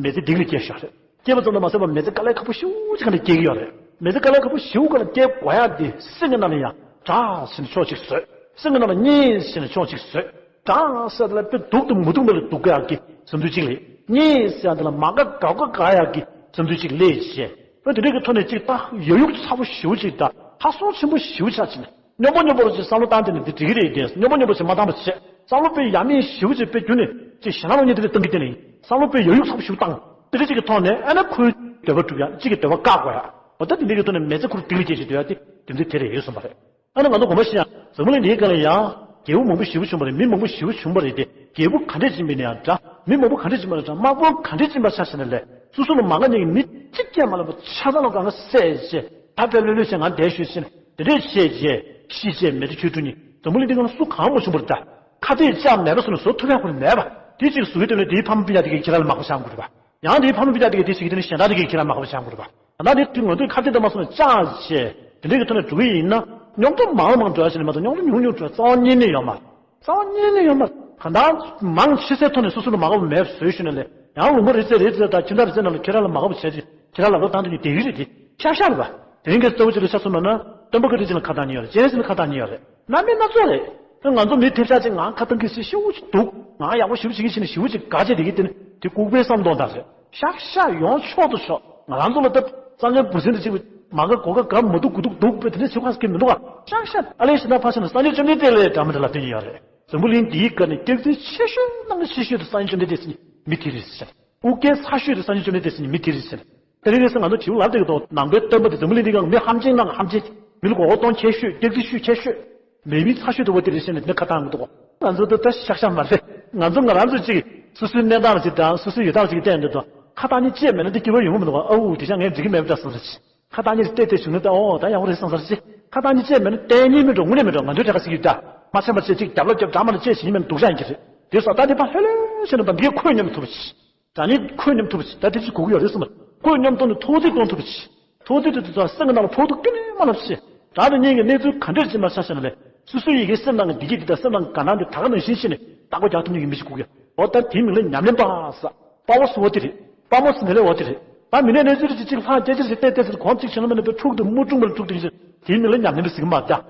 མི་ཚེ་སྡིག་ལ་སྐྱེལ་ཤོག་རེད། སྐྱེས་པ་ཙམ་དུ་མ་ཟད་པར་མི་ཚེ་དཀའ་ལས་ཁག་པོ་ཞེ་པོ་ཅིག་ག་ནས་སྐྱེལ་གི་ཡོད་རེད། མི་ཚེ་དཀའ་ལས་ཁག་པོ་ཞེ་པོ་ག་ལ་སྐྱེལ་དགོས་ཡ་དེ་སེམས་ཀྱི་ནང་ལ་ཡ་དགྲ་ཟེར་ནས་ཕྱོགས་གཅིག་བཟོས། སེམས་ཀྱི་ནང་ལ་གཉེན་ཟེར་ནས་ཕྱོགས་གཅིག་བཟོས། དགྲ་ཟེར་ལ་དཔེ་སྡུག་ཏུ་མི་སྡུག་པ་ལ་སྡུག་ག་ཡག་གི་བསམ་ཚུལ་གཅིག་ལས། གཉེན་ཟེར་འདི་ལ་མ་དགའ་དགའ་དགའ་དགའ་ཡག་གི་བསམ་ཚུལ་གཅིག་ལས་བྱས། ཨ་དེ་འདྲ་གི་ཐོག་ནས་གཅིག་ད་ཡ་ཡུག་ཚ་པོ་ཞེ་པོ་ཅིག་དང་ཧ་སོང་ཆེན་པོ་ཞེ་པོ་ཆགས་ཕྱིན། སྙོམས་པོ་སྙོམས་པོར་ཅིག་བསམ་བློ་བཏང་དེ་ནི་འདི་འགྲིག་གི་རེད་དེ་སྙོམས་པོ་སྙོམས་པོ་ཅིག་མ་བཏང་བ་བྱས་བསམ་བློ་དཔེ་ཡ་མེད་ཞེ་པོ་ཅིག་དཔེ་རྒྱུ་ནས་ཅིག་ཞེ་ན་ལོ་ཉིད་དེ་ནས་བཏང་གི་དེ་ནི་བསམ་བློ་དཔེ་ཡ་ཡུག་ཚ་པོ་ཞེ་པོ་བཏང་། དེ་འདྲ་ཅིག་གི་ཐོག་ནས་ཨ་ན་ཁོའི་འདོད་པ་སྒྲུབ་ཡ་གཅིག་གི་འདོད་པ་བཀག་དགོས་ཡ། འོ་ད་དེ་འདྲ་གི་ཐོག་ནས་མི་ཚེ་ཁོར་སྡིག་ལ་སྐྱེལ་ཞིག་འདོད་ཡ་དེ་རྒྱུ་མཚན་དེ་རེད་ཡོད་གསུངས་པ་རེད། ཨ་ནི་ང་ཚོ་དགོངས་པ་བཞེས་ཡང་འཛམ་བུ་གླིང་འདིའི་སྒང་ལ་ཡང་རྒྱལ་པོ་མང་པོ་ཞེ་པོ་བྱུང་བ་རེད། མི་མང་པོ་ཞེ་པོ་བྱུང་བ་རེད་དེ། རྒྱལ་པོ་ག་འདྲས་ཅིག་ཡིན་པ་ཡིན་ན་ཡང་འདྲ། མི་མང་པོ་ག་འདྲས་ཅིག་ཡིན་པ་ཡིན་ན་འདྲ། དམག་དཔོན་ག་འདྲས་ཅིག་ཡིན་པ་ཆ་བཞག་ན་ལས་སོ་སོ་ལ་མ་དགའ་མཁན་གྱི་མི་གཅིག་ཀྱང་མ་ལབ་པར་ཆ་ཚང་ལ་སྒང་ག་བསད་བྱས་ད་ཕེབས་ལྷོད་ལྷོད་བྱས་ང་འདས་ཤོད་ཟེར་ནས་དེ་འདྲས་བྱས་རྗེས་ཤི་རྗེས་མེ་ཏོག་ཆོས་དྲུག་གཉིས་འཛམ་བུ་གླིང་འདི་སྒང་ལ་སུ་གང་མ་བྱུང་བར་འདྲ། ཁ་གཏད་བཅག་མེད་པ་སོང་ནས་བཟོ་ཐུབ་ཡག་ཁོ་ལ་མེད་པ། དེ་གཅིག་བཟོ་གི་འདོད་ན་དེའི་ཕ་མ་སྤུན་ཀྱག་དེ་གས་ཁྱེད་རང་ལ་མ་དགའ་བ་བྱ་དགོས་རེད་པ། ཡང་དེའི་ཕ་མ་སྤུན་ཀྱག་དེ་གས་དེ་བྱེད་ཀྱི་འདོད་ན་གཞན་དག་དེ་གས་ཁྱེད་རང་ལ་མ་དགའ་བ་བྱ་དགོས་རེད་པ། ད་ལྟ་དེ་དུས་ང་ཚོས་ཁ་གཏད་འདི་མ་སོང་ནས་བཅག་བྱས་དེ་འདྲའི་གི་ཐོག་ནས་འགྲོ་གི་ཡིན་ན་རྙོག་དྲ་མང་མང་འགྲོ་ཡ་ཞིག་ནས་མ་གཏོགས་རྙོག་དྲ་ཉུང་ཉུང་འགྲོ་ཡ་རྩ་བ་ཉིད་ནས་ཡོད་མ་རེད། རྩ་བ་ཉིད་ནས་ཡོད་མ་རེད། གང་ལྟར་མང་ཆེ་སའི་ཐོག་ནས་སོ་སོ་ལ་མ་དགའ་བ་མེད་བཟོས་ཞུས་ནས་ལས་ཡང་ལུང་པ་རེ་རྩེ་རེ་རྩེ་དང་ཁྱིམ་བདག་རེ་རྩེ་ནང་ལ་ཁྱེད་རང་ལ་མ་དགའ་བ་བྱས་ཏེ་ཁྱེད་རང་ལ་ལོ་བཏང་དུས་ནས་བསྡད་ཀྱི་རེད་དེ་ཤག་ཤག་རེད་པ། དེ་རིང་གི་རྩ་བ་ཅིག་ལ་ཆ་མཚོན་པ་ན་སྟོན་པ་བཀའ་དྲིན་ཅན་ལ་ཁ་བཏང་ཉེ་ཡོད་རེད། སྤྱན་རས་གཟིགས་ལ་ཁ་བཏང་ཉེ་ཡོད་རེད། རྣམ་སྨིན་སྣ་ཚོགས་རེད། ང་ཚོ་མི་ཐེབས་ཆག་ཅིག་ང་ཁ་བཏང་གི་སྲིད་ཤུགས་ཅིག་འདུག་ང་ཡག་པོ་ཞེ་པོ་བྱེད་ཀྱི་ཕྱིན་ནས་ཞེ་པོ་ཅིག་དགའ་བྱས་བསྡད་ཀྱི་དེ་ནི་དེ་ལྐུགས་པའི་བསམ་གཏོང་དག་རེད། ཤག་ཤག་ཡོང་ཆོག་ཏུ་ཆོག་ང་རང་ཚོ་ལ་ད་སང་ཉིན་འབུ་སྲིན་དུ་ཅིག་མ་དགའ་གོ་དགའ་དགའ་མ་འདུག་དགུ་འདུག་འདུག་པས་དེ་འདྲ་བྱེད་དགོས་ཀྱི་མི་འདུག་ག་ཤག་ཤག་ཨ་ལས་ཞེ་ན་ཕ་ཆེ་ན་སངས་རྒྱས་བཅོམ་ལྡན་འདས་ལས་འདྲ་མི་འདྲ་ལབ་དོན་ཡོད་རེད། འཛམ་བུ་གླིང་འདིའི་སྒང་ནས་སྐྱག་རྫུན་ཆེ་ཤོས་ནང་གི་ཆེ་ཤོས་དེ་སངས་རྒྱས་བཅོམ་ལྡན་འདས་ཟེར་མཁན་མི་དེ་རེད་ཟེར། དབུ་སྐད་ཚ་ཤོས་དེ་སངས་རྒྱས་བཅོམ་ལྡན་འདས་ཟེར་མཁན་མི་དེ་རེད་ཟེར། དེ་རིང་ཁ་སང་ང་ཚོ་དྲིལ་བུ་ལབ་བསྡད་ཀྱི་འདུག་ནང་པའི་སྟོན་པ་དེ་འཛམ་བུ་གླིང་འདིའི་སྒང་མི་ཧམ་ཆེན་ནང་ཧམ་ཆེན། མི་ལ་མགོ་སྐོར་གཏོང་ཁྱད་ཤོས། སྐྱག་རྫུན་ཤོད་ཁྱད་ཤོས། མི་མི་ཚ་ཤོས་དེ་བ་དེ་རེད་ཟེར་ནས་དེ་ཁ་བཏང་གི་འདུག་ང་ཚོ་ད་ལྟ་ཤག་ཤག་མ་རེད། ང་ཚོ་ང་རང་ཚོ་གཅིག་སོ་སོའི་གནས་སྟངས་ལ་གཅིག་དང་སོ་སོའི་ཡོད་སྟངས་ལ་གཅིག་བལྟས་ཡོང་དུས་དང་ཁ་བཏང་ནི་ཅི་ཡང་མེད་ན་འདི་སྐྱིད་པོ་ཡོང་གི་མི་འདུག་ཨ་འུ་དེ་ཤ་ངས་འགྲིག་གི་མེད་པ་འདྲ་བསམ་ས་ཅི། ཁ་བཏང་ནི་བལྟས་བལྟས་བྱུང་ན་ད་ཨོ་ད་ཡག་པོ་རེད་བསམ་ས་ཅི། ཁ་བཏང་ནི་ཅི་ཡང་མེད་ན་བལྟས་ནི་མི་འགྲོ་དངོས་གནས་མི་འགྲོ་ང་ཚོའི་གྲས་ཁ་ཟིག་ཡོད་ད། མ་ཆེན་པ་ཅི་གཅིག་རྒྱབ་ལ་རྒྱབ་འདྲ་མ་ལ་ཅི་བྱེད་ཉི་མེད་འདུག་ཤག་ཡིན་གྱི་རེད། དེ་སོགས་ད་དེ་ཕ་ལྷོད་ལྷོད་བྱས་ན་བ་འདི་གས་ཁོད་སྙོམས་ཐུབ་པ་ཅི། ད་ནི་ཁོད་སྙོམས་ཐུབ་པ་ཅི། ད་དེ་ཅི་དགོས་ཀྱི་ཡོད་རེད་གསུངས་པ། ཁོད་སྙོམས་གཏོང་ནས་ཐོག་བརྩེགས་གཏོང་ཐུབ་པ་ཅི། ཐོག་བརྩེགས་དེ་དུས་ཚོད་སེམས་ཀྱི་ནང་ལ་ཕོག་ཐུག་ཀུན་ནས་མ་ལབ་ཅི། དགྲ་དང་གཉེན་གྱི་གནས་ཚུལ་ག་འདྲས་ཅིག་མ་ཆ་བཞག་ན་ལས་སོ་སོའི་ཡི་གེ་སེམས་ནང་གི་བདེ་སྐྱིད་དེ་དང་སེམས་ནང་གི་དགའ་སྣང་དེ་ད་ག་ནང་བཞིན་ཤེས་ནས་ད་གོ་རྒྱག་ཐུབ་མཁན་གྱི་མི་ཞིག་དགོས་ཀྱི་ཡོད། འོ་ད་དེའི་མིང་ལ་ཉམས་ལེན་པ་ཟེར། དཔའ་བོ་སུ་འོ་དེ་རེད། དཔའ་མོ་སུ་འདི་ལས་འོ་དེ་རེད། ད་མི་ནས་གནས་ཚུལ་རེ་ཅིག་ཅིག་ལྷང་སྐྱེ་ཅིག་ཞིག་བལྟས་བལྟས་ཟེར་གོང་གཅིག་བྱས་ན་མིན་ན་པའི་ཕྲུག་ཏུ་མུ་ཀྲུང་པ་ལ་ཕྲུག་ཏུ་ཡིན་ཟེར། དེའི་མི་ལ་ཉམས་ལེན་པ་ཟིག་མ་བྱ།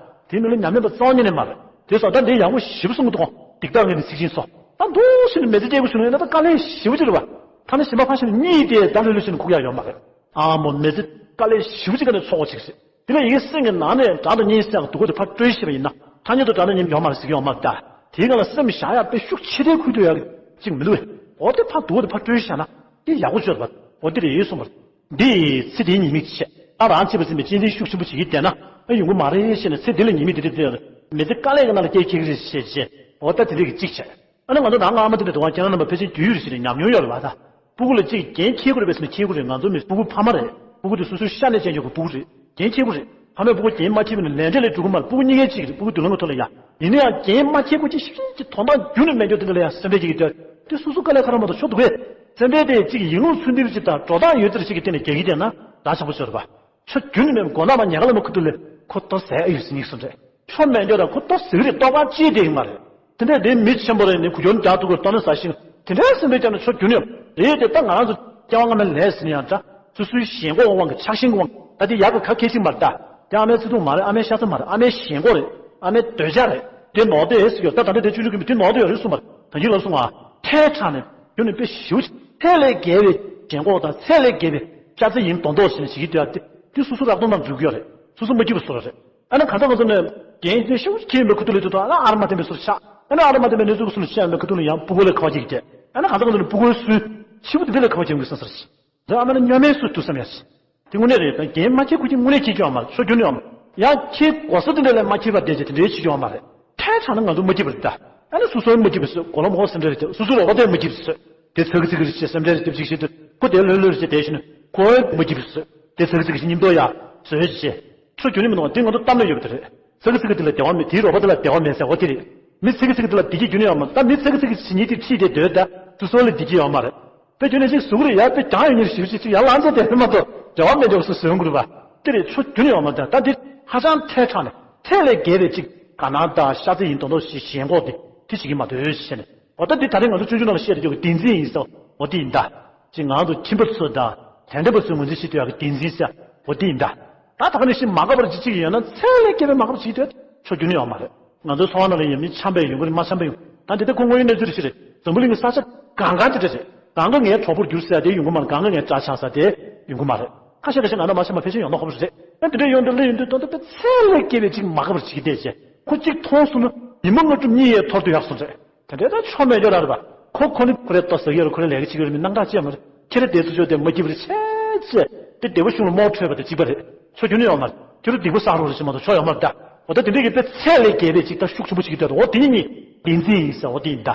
དེའི་མི་ལ་ཉམས་ལེན་པ་རྩ་བ་ཉིད་ནས་མ་རེད། དེ་སོང་ད་འདི་ཡག་པོ་ཞིབ་གསུང་གི་འདུག་སྡིག་ཐག་ངན་ནས་ཚིག་ཆེན་སོ། ད་འདུག་ཕྱིན་ནས་མི་ཚེ་སྐྱེལ་དགོས་བྱུང་ན་ཡིན་ན་ད་དཀའ་ལས་ཞེ་པོ་ཅིག་རེད་བ། ཐ་ན་ཞིམ་པ་ཕ་ཞིམ་གཉིད་དེ་ད་ལྷོད་ལྷོད་བྱས་ནས་ཁུག་ཡག་ཡོད་མ་རེད། ཨ་མོ་མི་ཚེ་དཀའ་ལས་ཞེ་པོ་ཅིག་ག་ནས་ཚོགས་པ་ཅིག་རེད། དེ་ལ་ཡི་གེ་སེམས་ཀྱི་ནང་ནས་དགྲ་དང་གཉེན་བསྲེས་ཀྱི་སྡུག་པོ་དེ་ཕར་སྤྲོད་ཤེས་པ་ཡིན་ན་ཐ་སྙད་དུ་དགྲ་དང་གཉེན་ཡོད་མ་རེད་ཟེར་གྱི་ཡོད་མ་རེད་ད། དེའི་སྒང་ལ་སེམས་བཞག་ཡག་དཔེ་ཤུགས་ཆེ་ལྡན་ཁུལ་དུ་ཡག་ཅིག་མི་འདུག་བས། འོ་དེ་ཕར་སྡུག་པོ་དེ་ཕར་སྤྲོད་ཤེས་ན་དེ་ཡག་པོ་ཅིག་ཡོད་རེད་བ། འོ་དེ་རེད་གསུངས་པ་རེད། འདི་ཡི་ཚེ་འདིའི་ཉེས་དམིགས་ཆེ། ད་རང་བྱས་པ་ཟིན་པའི་གཅེས་འཛིན་ཤུགས་ཆེན་པོ་བྱེད་ཀྱི་བསྡད་ན་ཨ་ཡོང་གི་མ་རེད་ཞེས་ནས་ཚེ་འདི་ལ་ཉེས་དམིགས་དེ་འདྲ་དེ་མི་ཚེ་དཀའ་ལས་ཀྱི་ནང་ལ་སྐྱེལ་ཁེལ་གྱི་རེད་ཞེས་བྱས། འོ་ད་དེ་འདྲས་ཀྱི་གཅིག་བྱས། ཨ་ནི་ང་ཚོ་ནང་སྔ་མ་དེ་འདྲ་འདུག་བ། ཁྱེད་རང་རྣམ་པ་ཕལ་ཆེར་རྒྱུས་ཡོད་རེད་ཞེས་ནས་ཉམས་མྱོང་ཡོད་རེད་བ་ད། སྤུ་གུ་ལ་གཅིག་རྒྱན་འཁྱེར་དགོས་རེད་པས་ཟེར་ནས་འཁྱེར་དགོས་རེད། ང་ཚོ་མི་སྤུ་གུ་ཕ་མ་རེད། སྤུ་གུ་དེ་སོ་སོའི་ཤ་ནས་བཅད་འཇོག་གི་སྤུ་གུ་རེད། རྒྱན་འཁྱེར་དགོས་རེད། ཕ་མས་སྤུ་གུ་རྒྱན་མ་འཁྱེར་བ་ནི་ལས་འབྲས་ལས་འགྲོ་གི་མ་རེད། སྤུ་གུ་གཉིས་ཀའི་གཅིག་རེད། སྤུ་གུ་མདུན་ལམ་གྱི་ཐོག་ལ་ཡ། ཡིན་ན་ཡང་རྒྱན་མ་འཁྱེར་དགོས་ཀྱི་ཤིག་ཤིག་གི་དོན་དག་རྒྱུན་ནས་མེད་འཇོག་དེ་འདྲ་ལ་ཡང་སེམས་ཁྲལ་བྱེད་ཀྱི་འདུག་དེ་སོ་སོ་དཀའ་ལས་ཁ་ར་མ་གཏོགས་ཆོག་འདུག་གས། སེམས་ཁྲལ་དེ་གཅིག་ཡིན་ལུགས་ཚུལ་འདིར་གཅིག་དང་འགྲོ་སྟངས་ཡོད་ཚད་གཅིག་གི་སྟེང་ནས་རྒྱག་གི་བསྡད་ན་ད་ཆགས་པོ་ཆོག་རེད་པ། ཆོ་རྒྱུན་ནས་མེད་པའི་མགོ་ནག་མ་ཉལ་ཁ་ལ་མ་ཁུ་ཏུ་ལས་ཁོ་ལྟོ་ཟས་ཨ་ཡོད་སྙིགས་སུ་འདྲེ། ཆོ་མེད་འཇོག་དང་ཁོ་ལྟོ་ཟས་རེད། ལྟོ་གང་ཅི་དེ་ཡིན་མ་རེད། དེ་འདྲས་དེ་མི་ཆེན་པོ་རེད་ནི་གུ་གྱོར་རྒྱག་ཐུག་གི་ལྟོ་ནི་ཟ་ཞིང་དེ་འདྲས་སེམས་པའི་སྐྱབས་ནི་ཆོ་རྒྱུན་ནས་རེད་དེ། ད་ང་རང་ཚོ་སྐྱེ་བ་སྔ་མའི་ལས་ཟིན་ཡང་འདྲ། སོ་སོའི་ཞེན་ཁོག་དབང་གི་ཆགས་ཞེན་གྱི་དབང་ད་དེ་ཡག་གི་ཁ་སྐད་ཅིག་མ་རེད་ད། དེ་ཨ་མའི་བརྩེ་དུང་མ་རེད། ཨ་མའི་ཤ་ཚ་མ་རེད། ཨ་མའི་ཞེན་ཁོག་རེད། ཨ་མའི་འདོད་ཆགས་རེད། དེ་ནོར་དེ་ཟེར་གྱི་ཡོད། ད་ད་འདྲས་དེ་ཆུང་ཆུང་གི་མི་དེ་ནོར་དེ་ཡོད་རེད་གསུངས་པ་རེད། ད་གིན་ལ་གསུངས་ཨ། ཐལ་དྲགས་ནས་རྒྱུན་ནས་དཔེ་ཞེ་པོ་ཅིག་ཚད་ལས་བརྒལ་བའི་ཞེན་ཁོག་དང་ཚད་ལས་བརྒལ་བའི་སྐྱ་ཚེ་ཡིན་མདོག་མདོག་བྱས་ནས་བྱེད་ཀྱི་འདུག་ཨ། དེ་དེ་སོ་སོ་རག་སྟོང་དང་འགྲུལ་གྱི་ཡོད་རེད། སོ་སོ་མ་སྐྱིད་པ་བཟོ་ར་རེད། ཨ་ན་གང་ཟག་ང་ཚོ་ནས་རྒན་དེ་ཤུགས་ཁྱེར་ཡིན་པའི་ཁུ་ཐུག་ལས་དུ་དང་ཨ་ན་ཨ་ར་མ་བསྟན་པའི་སོར་ཆགས། ཨ་ན་ཨ་ར་མ་བསྟན་པའི་གནས་ཚུལ་གོ་སུ་ལ་བཤད་ཡིན་པའི་ཁུ་ཐུག་ལ་ཡང་སྤུ་གུ་ལ་ཁ་བ་ཅིག་བསྐྱེད། ཨ་ན་གང་ཟག་ང་ཚོ་ནས་སྤུ་གུའི་སུའི་ཕྱི་པོ་དེ་འདྲ་ལ་ཁ་བ་ཅིག་ཡོང་གི་སོང་ཟེར། འདི་ཨ་མ་ན་སྨྱོན་མའི་སུ་དུ་བསམ་ཡ་ཞིག་དེ་དངོས་གནས་རེད། ད་རྒན་མ་ཁྱེར་ཁུ་ཁྱེར་དངོས་གནས་ཁྱེར་ཀྱི་ཡོད་མ་རེད། ཤོ་རྒྱུ་ནས་ཡོད་མ་རེད། ཡང་ཁྱེར་དགོས་ས་དེ་འདྲ་ལས་མ་ཁྱེར་བ་བསྡད་ཀྱི་དེ་འདྲའི་ཕྱི་ཡོད་མ་རེད། ཐལ་དྲགས་ན་ང་ཚོ་མ་སྐྱིད་པ་རེད་ད། ཨ་ནི་སོ་སོའི་མ་སྐྱིད་པ་བཟོས། གོ་ལ་མོ་སེམས་ཁྲལ་རེད་དེ། སོ་སོའི་རོགས་པ་དེ་མ་སྐྱིད་པ་བཟོས། དེ་ཚ་གི་ཚི་གི་རེད་ཅེས་སེམས་ཁྲལ་རེད་དེ་བྱེད་ཀྱི་བྱེད་དུས་ཁོ་དེ་ལྷོད་ལྷོད་རེད་ཅེས་དེ་བྱས་ནས་ཁོའི་མ་སྐྱིད་པ་བཟོས། དེ་ཚ་གི་ཚི་གི་ཅིག་མཉམ་དུ་ཡ་བཟོས་ཅེས། ཁྱོད་རྒྱུ་ནི་མི་འདུག་དེ་ང་ཚོ་གཏམ་ལ་ཡོད་པ་དེ་རེད། ཚ་གི་ཚི་གི་དེ་ལ་བདེ་བ་མེད། དེའི་རོགས་པ་དེ་ལ་བདེ་བ་མེད་ཟེར་འོ་དེ་རེད། མི་ཚ་གི་ཚི་གི་དེ་ལ་བདེ་སྐྱིད་རྒྱུ་ནི་ཡོད་མ་རེད། ད་མི་ཚ་གི་ཚི་གི་ཇི་སྙེད་དེ་ཁྲིད་དེ་སྡོད་ད་དུ་སོ་ལ་བདེ་སྐྱིད་ཡོད་མ་རེད། དཔེ་ཁྱོད་ནས་ཅིག་ཟུག་རེད་ཡ། དཔེ་གྱང་ཡོད་ཉེར་ཞིབ་ཅིག་ཅིག་ཡར་ལངས་ཚེ་དེ་མ་གཏོགས་འབྲེལ་བ་མེད་འགྲོ་སུ་ཟོན་དགོས་རེད་པ། དེ་རེད། ཁྱོད་རྒྱུ་ནི་ཡོད་མ་རེད། ད་འདི་ཧ་ཅང་ཐལ་དྲགས་ནས་ཚད་ལས་བརྒལ་བའི་ཅིག་ག་ན་ད་ཤ་ཚ་ཡིན་མདོག་མདོག་ཞིག་ཞེན་ཁོག་དེ་དེ་བྱེད་ཀྱི་མ་འདོད་ཞེས་ནས། འོ་ད་འདི་ད་རེས་ང་ཚོ་ཆུང་ཆུང་ནང་ལ་བཤད་བསྡད་ཀྱི་བདེན་འཛིན་ཡིན་ཟེར་འོ་དེ་ཡིན་ད། ཅིག་ང་ཚོ་ཁྱིམ་པ་ཚོ་དང་དད་འདྲེན་པ་ཚོའི་ངོས་འཛིན་བྱེད་ཐུབ་ཡག་གི་བདེན་འཛིན་ཟེར་འོ་དེ་ཡིན་ད། ད་ད་ག་ནས་ཤི་མ་དགའ་བར་ཅི་ཅིག་ཡོད་ན་ཚད་ལས་བརྒལ་བའི་མ་དགའ་བར་བྱེད་དུས་ཆོ་རྒྱུ་ནི་ཡོད་མ་རེད། ང་ཚོའི་ཚོང་བ་ནང་ལ་ཡོད་མི་འཆམ་པའི་ཡོང་གི་རེད། མ་འཆམ་པའི་ཡོང་། ད་འདི་ལྟ་ཁོ་དངོས་ཡོད་གནས་ཚུལ་རེ་ཞིག་རེད། འཛམ་བུ་གླིང་གི་ས་ཆ་གང་ག་དེ་འདྲ་རེད། གང་ག་ངའི་གྲོགས་པོར་གྱུར་ཟེར་ཡ་དེ་ཡོང་གི་མ་རེད། གང་ག་ངའི་དགྲ་ཆགས་ཟེར་དེ་ཡོང་གི་མ་རེད། ཁ་ཤས་ཁ་ཤས་ང་རང་མ་འཆམ་པ་ཕལ་ཆེར་ཡོང་ན་ཁོ་པ་རེད། ཨ་འདི་འདྲ་ཡོང་དུས་ལ་ཡོང་དུས་ད་ལྟ་ཚད་ལས་བརྒལ་བའི་ཅིག་མ་དགའ་བར་བྱེད་ཀྱི་བསྡད་བྱས་ཁོ་གཅིག་མཐོང་སོང་ན་ཉི་མ་ལྔ་དྲུག་གཉིད་ཡས་འཐོར་དུ་ཡག་སོང་རེད། དེ་འདྲའི་ད་ཆོ་མེད་སྐྱོ་ར་རེད་པ། ཁོ་ཁོ་ནི་ཁོ་རའི་ལྟོ་ཟ་གི་ཡོད་རེད། ཁོ་རའི་ལས་ཀ་བྱེད་ཀྱི་ཡོད་རེད། མི་སྣང་གྲགས་ཅི་ཡང་མ་རེད། ཁྱེད་རང་བསྡད་ཚུར་ཕྱོགས་དེ་མ་སྐྱིད་པ་རེད་བྱས་བྱས་དེ་བདེ་པོ་གཞུང་ལ་རྨོག་འཕྲོད་པ་དང་གཅིག་པ་རེད། ཆོ་རྒྱུ་ནི་ཡོད་མ་རེད། ཁྱོད་རང་སྡིག་པ་བསགས་རོགས་རེད་ཅེས་མ་གཏོགས་ཆོ་ཡོད་མ་རེད་ད། འོ་ད་དེ་འདྲའི་གི་དཔེ་ཚད་ལས་བརྒལ་བའི་ཅིག་ད་ཤུགས་ཆེན་པོ་ཅིག་གི་སྟོད་དུ་འོ་དེ་ཉིད་ནི་བདེན་འཛིན་ཡིན་ཟེར་འོ་དེ་ཡིན་ད།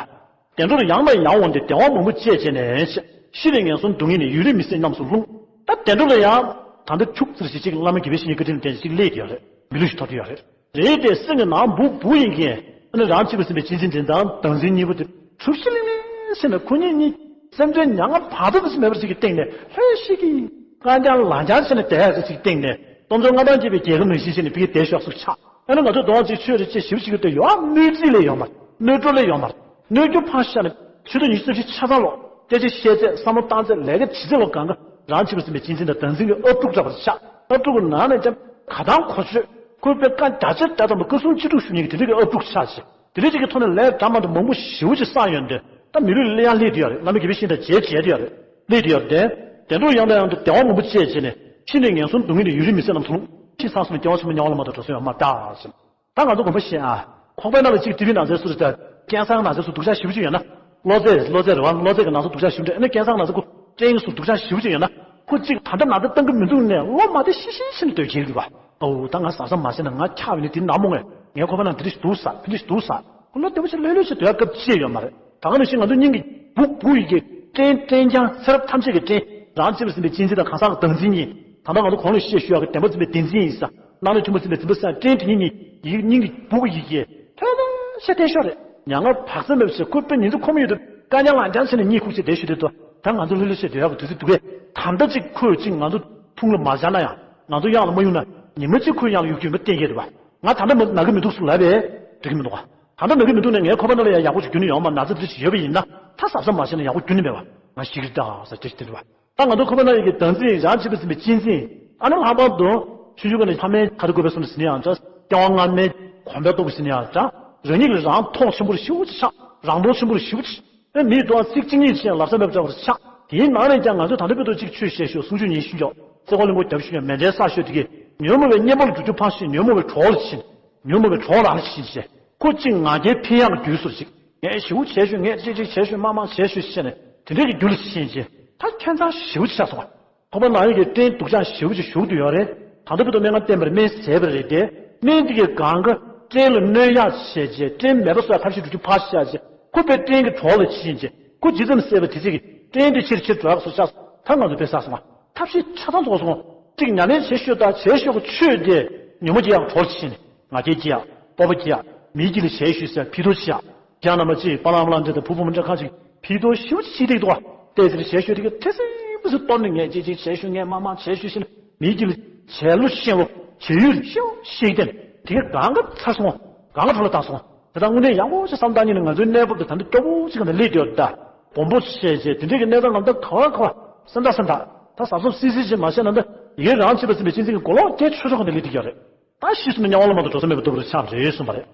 བདེ་འགྲོར་ཡང་ནས་ཡང་འོངས་ཏེ་བདེ་བ་མང་པོ་སྤྱད་བྱས་ནས་ཤི་ནས་ངན་སོང་སྡུག་བསྔལ་ནི་ཡུན་རིང་མི་སྲིད་རྣམས་སུ་ལྷུང་། ད་བདེ་འགྲོ་ལ་ཡང་ད་ལྟ་ཁྱུག་ཙམ་ཞིག་ཅིག་བླ་མ་དགེ་བའི་བཤེས་གཉེན་བཀའ་དྲིན་ལ་བརྟེན་ཅིག་སླེབས་ཡོད་རེད། མི་ལུས་ཤིག་ཐོབ་ཡོད་རེད། རེད་དེ་སེམས་ཀྱི་ནང་སྦུག་སྦུག་ཡིན་གྱི། ཨ་ནི་རང་གཅེས་པར་འཛིན་པའི་གཅེས་འཛིན་འདྲེན་དང་བདག་འཛིན་གཉིས་པོ་དེ་གྲུབ་ཞི་ལིང་ལིང་ཟེར་ནས་ཁོ་གཉིས་གཉིས་སེམས་ཁྲལ་མྱ་ངན་བར་དོ་ཙམ་མེད་པར་ཞིག་གི་སྟེང་ནས་ལྷོད་ཤིག་གིས་རྐང་རྐྱང་ལག་རྐྱང་བྱས་ནས་བསྡད་ཡག་ཅིག་སྟེང་ནས་གཏོང་ཕྱོགས་མངའ་ཐང་རྒྱས་པའི་རྒྱལ་ཁབ་ནང་བཞིན་བྱས་ནས་ཕ་གིར་བསྡད་ཤོག་སུ་ཆགས། ཨ་ནི་ང་ཚོ་གདོང་གཅིག་ཆོས་རེ་ཅེས་ཞིབ་ཞིབ་ཏུ་ཡོད་གནོད་འཚེ་ལས་ཡོད་མ་རེད། གནོད་སྤྲོ་ལས་ཡོད་མ་རེད། གནོད་སྐྱོབ་ཕར་བཞག་ནས་ཆོས་དང་ཉི་ཤུ་རྩ་བཞི་ཆ་ཚང་ལོག་སྐད་ཆ་བཤད་ཚད་བསམ་བློ་བཏང་ཚད་ལས་ཀ་བྱེད་ཚད་ལོག་གང་ག་རང་བྱེད་པ་ཟིན་པའི་གཅེས་འཛིན་དང་བདག་འཛིན་གྱི་ཨབ་ཕྲུག་འདྲ་བར་ཆགས། ཨབ་ཕྲུག་གི་ནང་ནས་ཀྱང་ག་དང་གོ་ཆོད་ཁོས་དཔེ་བཀའ་བརྒྱ་ཆ་བརྒྱ་ཐམ་པ་བཀའ་གསུང་ཅི་སྒྲུབ་ཞུ་མཁན་གྱི་དེ་འདྲ་གི་ཨབ་ཕྲུག་ཆགས་ཤིང་དེ་འདྲ་ཅིག་གི་ཐོག་ནས་ལས་འདྲ་མ་འདྲ་མང་པོ་ཞེ་པོ་ཅིག་བསགས་ཡོང་དུས་ད་མི་ལུས་ལ་ཡང་སླེབས་བསྡད་ཡོད་རེད། བླ་མ་དགེ་བའི་བཤེས་གཉེན་དང་མཇལ་མཇལ་བསྡད་ཡོད་རེད། སླེབས་བསྡད་ཡོད་རེད། དེ་འགྲོ་ཡང་དང་ཡང་དུ་བདེ་བ་མང་པོ་སྤྱད་བྱས་ནས་ཤི་ནས་ངན་སོང་སྡུག་བསྔལ་གྱི་ཡུན་རིང་མི་སྲིད་རྣམས་སུ་ལྷུང་། ཤི་ཚར་སོང་ན་སྐྱེ་བ་ཕྱི་མ་དམྱལ་བ་ལ་མ་གཏོགས་འགྲོ་ས་ཡོད་མ་རེད་ད་ཟེར། ད་ང་ཚོ་དགོངས་པ་བཞེས་ཨ། ཁོག་པའི་ནང་ལ་གཅིག་ཊི་བི་ན་ཚ་སུ་རེད་ད། ཀེན་སར་ན་ཚ་སུ་སྡུག་ཅག་ཞེ་པོ་ཅིག་ཡོད་ན། གློ་ཚད་གློ་ཚད་རེད་བ། གློ་ཚད་ཀྱི་ན་ཚ་སྡུག་ཅག་ཞེ་པོ་ཅིག་ཡོད་ན། ཀེན་སར་ན་ཚ་ཁོ་ཀྲེང་སུ་སྡུག་ཅག་ཞེ་པོ་ཅིག་ཡོད་ན། ཁོ་གཅིག་ད་ལྟ་ན་ཚ་བཏང་གི་མི་འདུག་ནས་གློ་མ་བདེ་ཤི་ཤི་ཤི་ནས་སྡོད་ཀྱི་ཡོད་པ། ཨོ་ད་ང་གཟབ་གཟབ་མ་བྱས་ན་ང་འཁྱག་བ་ནི་དེ་ནག་མོ་ངས་ངའི་ཁོག་པ་ནང་དེ་འདྲ་ཞིག་འདུག་ས་ཕི་འདྲ་ཞིག་འདུག་ས། ཁོ་ལོ་བདེ་པོ་ཞིག་ལྷོད་ལྷོད་ཞིག་སྡོད་ཡ་སྐབས་ཅི་ཡོད་མ་རེད། ད་ག་ནང་བཞིན་ང་ཚོ་སྙིང་གི་སྦུག་སྦུག་ཡི་གེ་ཀྲེང་ཀྲེང་རྐྱང་ཚེ་རབས་ཐམས་ཅད་ཀྱི་ཀྲེང་། རང་གཅེས་པར་འཛིན་པའི་གཅེས་འཛིན་དང་གང་ཟག་གི་བདག་འཛིན་གཉིས། ད་ལྟ་ང་ཚོ་གོང་ལ་བཤད་ཞུ་ཡག་གི་བདེན་པར་འཛིན་པའི་བདེན་འཛིན་ཡིན་ས། སྣང་ལས་ཐུན་མོང་འཛིན་པའི་འཛིན་པ་ས་ཀྲེང་དེ་གཉིས་གཉིས་ཡིག་སྙིང་གི་སྦུག་ཡི་གེ་ཐོད་རང་ཤ་བསྟན་ཤོག་རེད། མྱ་ངན་བག་ཚ་མེད་པ་ཞིག་ཁོས་དཔེ་ཉིན་ཚེ་ཁོམ་ཡོད་དུས་དཀའ་རྙོག་ལང་རྐྱང་བྱས་ནས་གཉིད་ཁུག་ཅིག་བསྡད་ཞུ་དུས་དོ། ད་ང་ཚོ་ལྷོད་ལྷོད་བྱས་སྡོད་ཡག་གི་དུས་ཚོད་འདུག་གས། ད་ལྟ་ཅིག་ཁོས་ཅིག་ང་ཚོ་ཐུང་ལ་མ་བཞག་ན་ཡང་ང་ཚོ་གཡང་ལ་མ་གཡུག་ན་ཉི་མ་གཅིག་ཁོས་གཡང་ལ་གཡུག་རྒྱུ་ཡིན་པ་གཏན་འཁེལ་འདུག་བ། ང་ད་ལྟ་མ་ན་གི་མི་འདུག་སུ་ལབ་པས་འགྲིག་གི་མི་འདུག་བ། ད་ལྟ་ན་གི་མི་འདུག་ནས་ངའི་ཁོག་པ་ནང་ལ་ཡང་ཡག་པོ་ཅིག་རྒྱུ་ནི་ཡོད་མ་ན་ཚ་དེ་འདྲ་ཞིག་ཡོད་པ་ཡིན་ན་ད་གཟབ་གཟབ་མ་བྱས་ན་ཡག་པོ་རྒྱུ་ནི་མེད་བ། ང་ཤི་གི་རེད་ད་ཟེར་དེ་དེ་རེད་བ། ད་ང་ཚོ་ཁོ་པ་ན་ཡི་གེ་བདག་འཛིན་རང་བྱེད་པ་ཟིན་པའི་གཅེས་འཛིན། ཨ་ནི་ལྷག་པར་དུ་ཆུང་ཆུང་ཀ་ནས་ཕ་མའི་ཁ་ཐུག་དགོས་པའི་སོང་ཟིན་ཡང་འདྲ། སྐྱེ་བ་སྔ་མའི་གོམས་པའི་ལྟོགས་པ་ཟིན་ཡང་འདྲ། རང་ཉིད་ཀྱི་རང་མཐོང་ཆེན་པོར་ཞེ་པོ་ཅིག་ཆགས། རང་མཐོང་ཆེན་པོར་ཞེ་པོ་ཅིག་ཨེ་མིའི་འགྲོ་བ་ཚིག་གཅིག་གཉིས་ཆེ་ཡང་ལབ་ས་མེད་པ་འདྲ་བར་ཆགས། དེའི་ནང་ནས་ཀྱང་ང་ཚོས་ད་ལྟ་བར་དུ་གཅིག་ཆོས་བཤད་ཤོག་གསུང་ཆོས་ཉན་ཤོག་རྩེ་ཁོག་གླིང་ཁོག་རྒྱབ་ཤོག་མེ་འདྲའི་ས་ཤོད་དེ་གས་ཉོན་མོངས་པའི་གཉེན་པོ་ལ་འགྲོ་རྒྱུ་ཕར་ཕྱིན། ཉོན་མོངས་པའི་གྲོགས་ལ་ཕྱིན། ཉོན་མོངས་པའི་གྲོགས་ལ་ཕྱིན་བྱས། ཁོ་གཅིག་ང་རྒྱལ་འཕེལ་ཡག་གི་རྒྱུ་སོར་ཅིག་ངས་ཞེ་པོ་བྱས་ཤོད། ངས་ཅིག་ཅིག་བྱས་ཤོད། མང་མང་བྱས་ཤོད་ཟེར་ནས་དེ་འདྲའི་གི་རྒྱུ་ལ་ཕྱིན་བྱས། ད་ཁྱད་མཚར་ཞེ་པོ་ཅིག་ཆགས་སོང་བ། ཁོ་པ་ནང་ཡོད་ཀྱི་སྐྲན་སྡུག་ཅག་ཞེ་པོ་ཅིག་ཞུགས་བསྡད་ཡོད་རེད། ད་ལྟ་བར་དུ་སྨན་ཁང་བསྟེན་པར་སྨན་བཟས་པ་རེད་དེ། སྨན་དེ་གས་གང་ག་སྐྲན་ལ་གནོད་ཡག་བྱས་བྱས། སྐྲན་མེད་པ་བཟོ་ཡག་ཐབས་ཤེས་འགྲོ་རྒྱུ་ཕར་བཞག་བྱས། ཁོ་དཔེ་སྐྲན་གྱི་གྲོགས་ལ་ཕྱིན་བྱས། ཁོ་ཇི་ཙམ་བསད་པ་དེ་ཚིག་གི་སྐྲན་དེ་ཕྱིར་ཕྱིར་འགྲོ་ཡག་བཟོ་ཆགས་སོང་། ད་ང་ཚོ་དཔེ་བསགས་སོང་བ། ཐབས་ཤེས་ཆ་ཚང་རྫོགས་སོང་། གཅིག་ཉམས་ལེན་བྱེད་ཤོད་དང་བྱེད་ཤོད་ཀྱི་ཆོས་དེ་ཉོན་མོངས་སྐྱེ་ཡག་གྲོགས་ཕྱིན། ང་རྒྱལ་སྐྱེ་ཡག་སྤོབས་པ་སྐྱེ་ཡག་མིའི་དཀྱིལ་ལ་བྱས་ཞུས་ཟེར་ཕྱི་དོར་བྱེད་ཡག་རྒྱ་ནང་མ་གཅིག་པ་ལང་པ་ལང་འདྲ་དང་བུ་བུ་མོ་འདྲ་ཁ་ཅིག་ཕྱི་དོར་ཞེ་པོ་ཅིག་བྱེད་བསྡད་འདུག་བ། ཏོག་ཙམ་བྱས་ཤོད་དེ་ག་ཐེ་སེ་པུ་སུ་གཏོར་ནས་ངས་ཅིག་ཅིག་བྱས་ཤོད། ངས་མང་མང་བྱས་ཤོད་ཤེས་ན་མིའི་དཀྱིལ་ལ་བྱས་ལོ་ཤེས་ལོ་བྱས་ཡུལ་ཤེས་ཤེས་བསྟན་དེ་ག་གང་ག་ཚར་སོང་། གང་ག་འཕྲོ་བརླག་བཏང་སོང་། དེ་དག་དངོས་གནས་ཡག་པོ་ཅིག་བསམ་བཏང་ཉིན་ནི་ང་ཚོའི་གནས་བབ་དེ་ད་ལྟ་སྐྱོ་པོ་ཅིག་ག་ནས་སླེབས་བསྡད་ཡོད་ད། སྦོམ་པོ་བྱས་བྱས་དེ་འདྲའི་གི་གནས་སྟངས་ང་ད་ག་བ་ག་བ་སེམས་ཐག་སེམས་ཐག་ད་ཟབ་ཟབ་སིལ་སིལ་བྱས་མ་བྱས་ན་ད་ཡིན་རང་བྱེད་པ་ཟིན་པའི་གཅེས་འཛིན་གྱི་གོ་ལོག་སྐད་ཆོ་ཆོ་ག་ནས་སླེབས་བསྡད་ཀྱི་ཡོད་རེད། ད་ཤི་སོང་ན་དམྱལ་བ་ལ་མ་གཏོགས་འགྲོ་ས་མེད་པ་ལྟ་བུ་རུ་ཆགས་རེད་གསུངས་པ་རེད།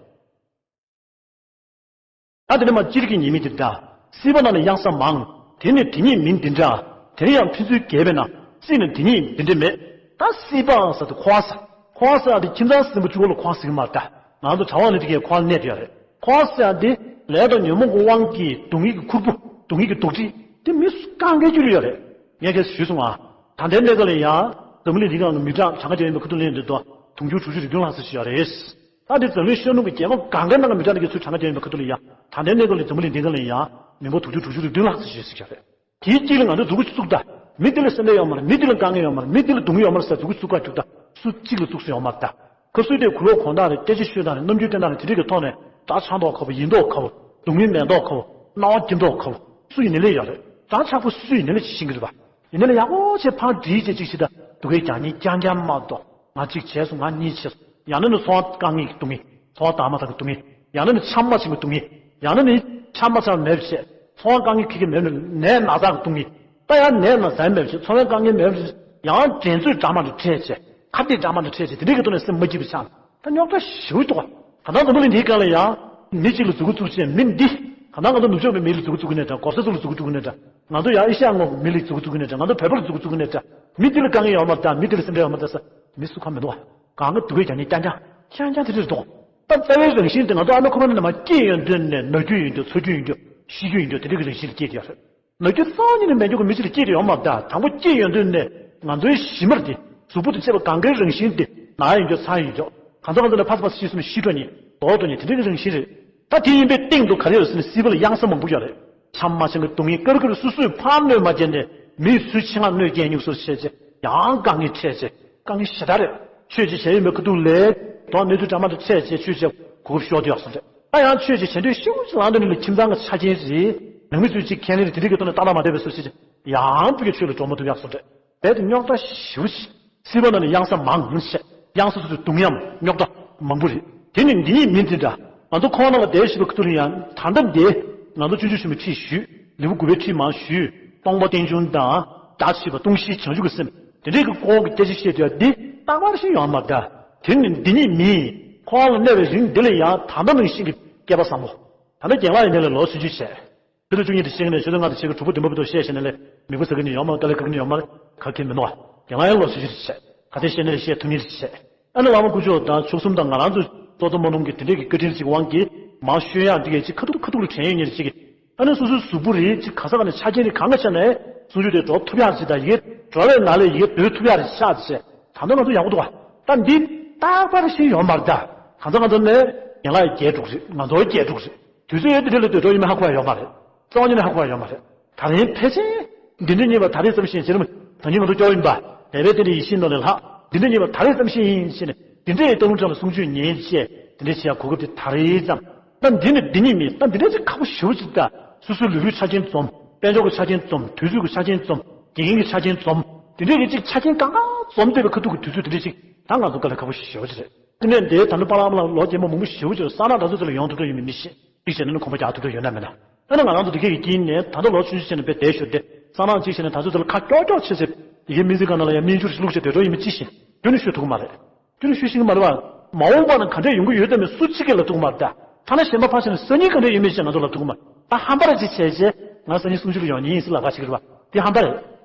ད་དེ་ནས་མ་སྤྱིར་གྱི་ཉེས་དམིགས་དེ་འདྲ། སྲིད་པ་ནང་ལ་གཡང་ས་མང་། དེ་ནི་དེ་ཉིད་མིན་འདི་འདྲ། དེ་ཡང་ཕན་ཚུན་འགལ་བས་ན། སྲིད་ནི་དེ་ཉིད་འདི་འདྲ་མེད། ད་སྲིད་པ་ཟེར་དུས་འཁོར་བ་ཟེར། འཁོར་བ་ཟེར་ཡག་དེ་ཁྱིམ་ཚང་གསུམ་པོ་གཅིག་པོ་ལ་འཁོར་བ་ཟེར་གྱི་མ་རེད་ད། ང་ཚོ་གྲྭ་པ་ནི་དེ་གའི་འཁོར་བ་གནས་ཡོད་རེད། འཁོར་བ་ཟེར་ཡག་དེ་ལས་དང་ཉོན་མོངས་ཀྱི་དབང་གིས་སྡུག་བསྔལ་གྱི་ཁུར་པོ། སྡུག་བསྔལ་གྱི་རྡོག་ཁྲེས་དེ་མི་སུ་གང་གའི་རྒྱུད་ལ་ཡོད་རེད། ངས་ཁྱེད་ཞུས་སོང་ང་། ད་ལྟའི་གནས་སྐབས་ལ་ཡང་འཛམ་བུ་གླིང་འདི་སྒང་གི་མི་གྲངས་གྲངས་ཀ་རྒྱག་ཡིན་པའི་ཁ་ཐུག་ལ་ཡིན་དུས་དོ་དུང་ཕྱུར་དྲུག་ཅུ་རེ་བདུན་ལྷག་ཙམ་ཞིག་ཡོད་རེད། ད་འདི་འཛམ་གླིང་ཤར་ནུབ་ཀྱི་རྒྱལ་ཁབ་གང་གའི་ནང་གི་མི་གྲངས་འདི་གའི་ཚུར་གྲངས་ཀ་རྒྱག་ཡིན་པའི་ཁ་ཐུག་ལ་ཡང་། ད་ལྟའི་གནས་སྐབས་ལ་འཛམ་བུ་གླིང་འདི་སྒང་ལ་ཡང་མི་འབོར་དུང་ཕྱུར་དྲུག་ཅུ་རེ་བདུན་ལྷག་ཙམ་ཞིག་ཡོད་ཟེར་གྱི་རེད། དེའི་དཀྱིལ་ལ་ང་ཚོས་འཛུགས་སྐྲུན་བཙུགས་ད། མི་འདི་ལ་སེམས་ཁྲལ་ཡོད་མ་རེད། མི་འདི་ལ་དཀའ་ངལ་ཡོད་མ་རེད། མི་འདི་ལ་སྡུག་བསྔལ་ཡོད་མ་རེད་ཟེར་འཛུགས་སྐྲུན་བཙུགས་ཀ་བཅུག་ད། སུ་གཅིག་ལ་བཙུགས་སུ་ཡོད་མ་རེད་ད། ཁ་སུས་དེ་གུ་ལོག་གོང་ཐང་རེད། སྐད་ཆ་ཤོད་སྟངས་རེད། རྣམ་འགྱུར་སྟོན་སྟངས་རེད། དེ་འདྲས་ཀྱི་ཐོག་ནས་དགྲ་ཆགས་མདོག་ཁ་པོ། ཡིན་མདོག་ཁ་པོ། སྡུག་བསྔལ་མེད་མདོག་ཁ་པོ། སྣང་བ་སྐྱིད་མདོག་ཁ་པོ། སུ་ཡིན་ནའི་ལས་ཡོད་རེད། དགྲ་ཆགས་པོ་སུ་ཡིན་ནའི་ལས་ཤེས་ཀྱི་རེད་པ། ཡིན་ནའི་ལས་ཡག་པོ་བྱས་ཕར་འདྲིས་བྱས་ཅིག་ཤི་ད། སྡུག་སྐད་རྒྱག་ཉེན་རྐྱང་རྐྱང་མ་གཏོགས། ང་གཅིག་བྱས་སོང་། ང་གཉིས་བྱས་སོང་། ཡང་ན་ནི་འཚོ་བ་དཀའ་ངལ་གྱི་སྡུག་བསྔལ། འཚོ་བ་དྭངས་མ་ཐང་གི་སྡུག་བསྔལ། ཡང་ན་ནི་ཆམ་མ་ཆེན་པོའི་སྡུག་བསྔལ། ཡང་ན་ནི་ཆམ་མ་ཆེན་མེད་པ་བྱས། འཚོ་བ་དཀའ་ངལ་ཁེ་ཁེ་མེད་པ། ནད་ན་ཚ་གི་སྡུག་བསྔལ། ད་ཡང་ནད་ན་ཚ་མེད་པ་བྱས། འཚོ་བའི་དཀའ་ངལ་མེད་པ་བྱས། ཡང་འགྲན་རྩོད་འདྲ་མ་འདྲ་འཕྲད་བྱས། ཁ་གཏད་འདྲ་མ་འདྲ་འཕྲད་བྱས། དེ་འདྲའི་གི་ཐོག་ནས་སེམས་མ་སྐྱིད་པ་ཆགས། ད་རྙོག་དྲ་ཞེ་པོ་འདུག་ག་ད་ལྟ་འཛམ་བུ་གླིང་འདིའི་སྒང་ལ་ཡང་མི་གཅིག་ལ་མཛུབ་གུ་བཙུགས་བྱས་མི་འདི། ད་ལྟ་ང་ཚོ་ནུབ་ཕྱོགས་པའི་མི་ལ་མཛུབ་གུ་བཙུགས་ཀྱི་ནས་འདྲ། གོ་ས་ཚོ་ལ་མཛུབ་གུ་བཙུགས་ཀྱི་ནས་འདྲ། ང་ཚོ་ཡང་ཨེ་ཤ་ཡ་ངོས་ཀྱི་མི་ལ་མཛུབ་གུ་བཙུགས་ཀྱི་ནས་འདྲ། ང་ཚོ་བོད་པ་ལ་མཛུབ་གུ་བཙུགས་ཀྱི་ནས་འདྲ། མི་འདི་ལ་དཀའ་ངལ་ཡོད་མ་རེད་ད། མི་འདི་ལ་སེམས་ཁྲལ་ཡོད་མ་རེད་ཟེར་མི་སུ་གང་མི་འདུག་ག་གང་ག་སྡུག་སྐད་རྒྱག་ཉེན་རྐྱང་རྐྱང་རྐྱང་རྐྱང་དེ་འདྲ་རེད་འདུག་ད་རྩ་བའི་རང་བཞིན་དེ་ང་ཚོ་ཨ་མའི་ཁོག་པའི་ནང་ནས་མར་སྐྱེས་ཡོང་དུས་ནས་ན་རྒྱུ་ཡོང་རྒྱུ། འཚོ་རྒྱུ་ཡོང་རྒྱུ། ཤི་རྒྱུ་ཡོང་རྒྱུ། དེ་འདྲ་གི་རང་བཞིན་ལ་སྐྱེས་བསྡད་ཡོད་རེད། ན་རྒྱུ་རྩ་བ་ཉིད་ནས་མེད་རྒྱུ་གི་མི་གཅིག་ལ་སྐྱེས་ཏེ་ཡོད་མ་རེད་ད། དང་པོ་སྐྱེས་ཡོང་དུས་ནས་ང་ཚོའི་གཞི་མ་དེ། གཟུགས་པོ་དང་བཅས་པ་གང་གའི་རང་བཞིན་དེ་ན་ཡོང་རྒྱུ། ཚ་ཡོང་རྒྱུ། གང་ཚ་གང་ཚ་ནས་ཕར་ཚུར་ཕར་ཤི་སོང་ན་ཤི་འགྲོ་ཉེན། ལྡོག་འགྲོ་ཉེན། དེ་འདྲ་གི་རང་བཞིན་རེད། ད་དེ་ཡིན་པའི་སྟེང་དུ་ག་རེ་ཡོད་ཟེར་ན་སྲིད་པ་ལ་གཡང་ས་མང་པོ་ཡོད་རེད། ཆམ་མ་ཆེན་གྱི་སྡུག་བསྔལ། དཀར་དཀར་སོ་སོས་ཕར་གནོད་མ་བྱས་ནས་མིས་སུའི་ཆེད་མངགས་གནོད་སྐྱེལ་སྙུག་གསོ་བྱས་བྱས་ཡང་དཀའ་ངལ་འཕྲད་བྱས། དཀའ་ངལ་ཞེ་དྲག་རེད། ཆོས་ཅིག་བྱས་ཡོད་མེད་ཁ་ཐུག་ལ་དོགས་གནས་ཚུལ་འདྲ་མ་འདྲ་འཕྲད་བྱས་ཆོས་བྱས་གོ་སྐབས་ཤོར་དུ་ཡག་སོང་རེད། ད་ཡང་ཆོས་ཅིག་བྱེད་འདོད་ཤུགས་ཅིག་ལངས་འདོད་ནི་ལ་ཁྱིམ་ཚང་གི་ཆ་རྐྱེན་རེད། ནང་མི་ཚོས་ཅིག་ཁས་ལེན་རེད། དེ་འདྲའི་གི་ཐོག་ནས་ཏག་ཏག་མ་བསྡད་པའི་སུ་ཞིག་ཡང་བུ་གའི་ཆོས་ལ་འགྲོ་མ་ཐུབ་ཡག་སོང་རེད། རྦད་དེ་རྙོག་དྲ་ཞེ་པོ་ཅིག་སྲིད་པ་ནང་ནས་གཡང་ས་མང་ཞེས། གཡང་ས་སོ་སོའི་སྡུག་ཉམས་རྙོག་དྲ་མང་པོ་རེད། དེ་ནི་འདི་ཉིད་མིན་འདི་འདྲ། ང་ཚོ་ཁོང་རྣམས་ལ་འདས་ཞུས་པའི་ཁ་ཐུག་ལ་ཡང་ད་ལྟ་འདི་ང་ཚོ་སྤྱོད་འཇུག་ཆེན་མོའི་ཁྲིད་ཞུས། ལེའུ་དགུ་པའི་ཁྲིད་མར་ཞུས། སྟོང་པ་རྟེན་འབྱུང་དང་། བརྒྱ་ཆེ་བ་སྟོང་བཞིའི་བྱང་ཆུབ་ཀྱི་སེམས། དེ་འདྲའི་གི་སྐོར་གྱི་སྐད་ཆ་བཤད་དུས་འདི་རྟག་པར་ཞིག་ཡོང་མ་གདའ། དེ་ནི་འདི་ཉིད་མིན། ཁོང་ལ་གནས་པའི་རིང་འདི་ལ་ཡང་ད་ལྟ་ནང་བཞིན་གྱི་སྐལ་པ་བཟང་པོ། ད་ལྟ་རྒན་ལགས་ཡིན་ནའི་ལ་ལོ་སུམ་ཅུ་བྱས། ཆུ་ཚོད་བཅུ་གཉིས་དང་ཕྱེད་ཀ་ནས་ཆུ་ཚོད་ལྔ་དང་ཕྱེད་ཀ་དྲུག་པ་བདུན་པ་བར་དུ་བཤད་བྱས་ནས་ལས་མི་གོ་ས་གི་ནི་ཡོད་མ་རེད། ལྟ་ལས་ཁ་གི་ནི་ཡོད་མ་རེད། ག་གེ་མི་འདུག་བ། རྒན་ལགས་ཡང་ལོ་སུམ་ཅུ་བྱས། ག་དེ་བཤད་ནས་ལས་བཤད་ཐུབ་ཉིན་བྱས། ཨ་ནི་བླ་མ་དཀོན་མཆོག་དང་མཆོག་གསུམ་དང་ང་རང་ཚོ་གཙོ་གཙོ་མ་ནོམ་གྱི་དེ་འདྲས་ཀྱི་བཀའ་དྲིན་ཅིག་དབང་གིས་མང་ཤོས་ཡང་འདི་གས་ཅིག་ཁ་ཐུག་ཁ་ཐུག་ལ་དྲན་ཡོད་ཉེར་ཅིག་གི། ཨ་ནི་སོ་སོའི་གཟུགས་པོ་རེད་ཅིག་ག་ས་ག་ནས་ཆ་རྐྱེན་རེད་གང་ག་ཆ་ནས་གསུང་ཆོས་དེ་འགྲོ་ཐུབ་ཡག་ཅིག་དང་ཡི་གེ་འགྲོ་བའི་ནང་ལས་ཡི་གེ་འདོན་ཐུབ་ཡག་རེད་ཤག་ཅེས་ད་ལྟ་ང་ཚོ་ཡག་པོ་འདུག་བ། ད་འདི་རྟག་པར་ཞིག་ཡོད་མ་རེད་ད། གང་ཚ་གང་ཚ་ནས་རྒན་ལགས་ཡི་རྒྱས་འགྲོ་གི་རེད། ང་ཚོ་ཡི་རྒྱས་འགྲོ་གི་རེད། དུས་ཚོད་ཡོད་དེ་འདྲ་ལ་སྡོད་འགྲོ་ཡིན་མིན་ཧ་གོ་ཡ་ཡོད་མ་རེད། རྩ་བ་ཉིད་ནས་ཧ་གོ་ཡ་ཡོད་མ་རེད། ད་རིང་ཕལ་ཆེར་འདི་འདྲ་ཉིད་པ་ད་རེས་ཙམ་ཞིག་བྱེད་རིམ་ད་ཉིན་ང་ཚོ་སྐྱོ་བ་ཡིན་པ་དེ་བས་དེ་འདྲ་ཡིད་བཞིན་ནོར་ལས་ལྷག་འདི་འདྲ་ཉིད་པ་ད་རེས་ཙམ་ཞིག་ཡིན་ཞེས་ནས་འདི་འདྲའི་སྟོང་ལུང་གྲགས་ལ་གསུང་ཆོས་ཉན་བྱས་དེ་འདྲ་བྱེད་ཡ་གོ་སྐབས་དེ་ད་རེས་ཙམ། ད་འདི་ནི་འདི་ཉིད་མིན། ད་འདི་འདྲ་ཅིག་ཁག་པོ་ཞེ་པོ་ཅིག་ད། སོ་སོའི་ལུས་པོའི་ཆ་རྐྱེན་འཛོམས། དཔལ་འབྱོར་གྱི་ཆ་རྐྱེན་འཛོམས། དུས་ཚོད་ཀྱི་ཆ་རྐྱེན་འཛོམས། དགེ་རྒན་གྱི་ཆ་རྐྱེན་འཛོམས། འདི་འདྲའི་གི་ཅིག་ཆ་རྐྱེན་གང་ག་འཛོམས་བསྡད་པའི་ཁ་ཐུག་གི་དུས་ཚོད་འདི་འདྲ་ཅིག་ད་ང་ཚོ་དཀའ་ལས་ཁག་པོ་ཞེ་པོ་ཅིག་རེད། དེ་ནས་འདིའི་ད་ནི་པཱ་ལགས་ཨ་མ་ལགས་ལོ་རྒན་པོ་མང་པོ་ཞེ་པོ་ཅིག་རེད། ས་ནག་འདྲ་ཚོ་ཚོ་ལ་ཡོང་ཐུབ་འདོད་ཡོད་མེད་མི་ཤེས། གཅིག་བྱས་ན་ནི་ཁོང་པ་རྒྱག་ཐུབ་འདོད་ཡོད་ན་མེད་ན། ཨ་ནི་ང་རང་ཚོ་དེ་གས་ཀྱི་དཀྱིལ་ནས་ད་ལྟ་ལོ་ཆུང་ཆུང་བྱས་ནས་དཔེ་བསྡད་ཞོར་དེ་སང་ནངས་གཅིག་བྱས་ནས་ད་ཚོད་དེ་ལ་ཁ་ཀྱོག་ཀྱོག་བྱས་ཚེ་དེ་གའི་སྨན་རྩིས་ཁང་ནང་ལ་ཡང་སྨན་བཅོས་ཤིག་བླུགས་བྱས་སྡོད་འགྲོ་ཡིན་མིན་ཅི་ཞིག་རྒྱུན་ནས་ཤོད་ཐུབ་ཀྱི་མ་རེད། རྒྱུན་ནས་ཤོད་ཤེས་ཀྱི་མ་རེད་བ། མ་འོངས་པ་ན་ག་འདྲས་ཡོང་གི་ཡོད་དམ་མེད་སུ་གཅིག་གིས་ལབ་ཐུབ་ཀྱི་མ་རེད་ད། ཐ་ན་གཞན་པ་ཕར་ཕྱིན་ནས་སང་ཉིན་ག་འདྲས་ཡོད་མེད་ཅིག་ང་ཚོ་ལབ་ཐུབ་ཀྱི་མ་རེད། ད་ཧམ་པ་རེ་ཅིག་བྱས་རྗེས་ང་སང་ཉིན་གསུམ་བཅུ་ལ་ཡོང་མཁན་ཡིན་ཟེར་ལབ་ཁ་ཅིག་རེད་བ། དེ་ཧམ་པ་རེད།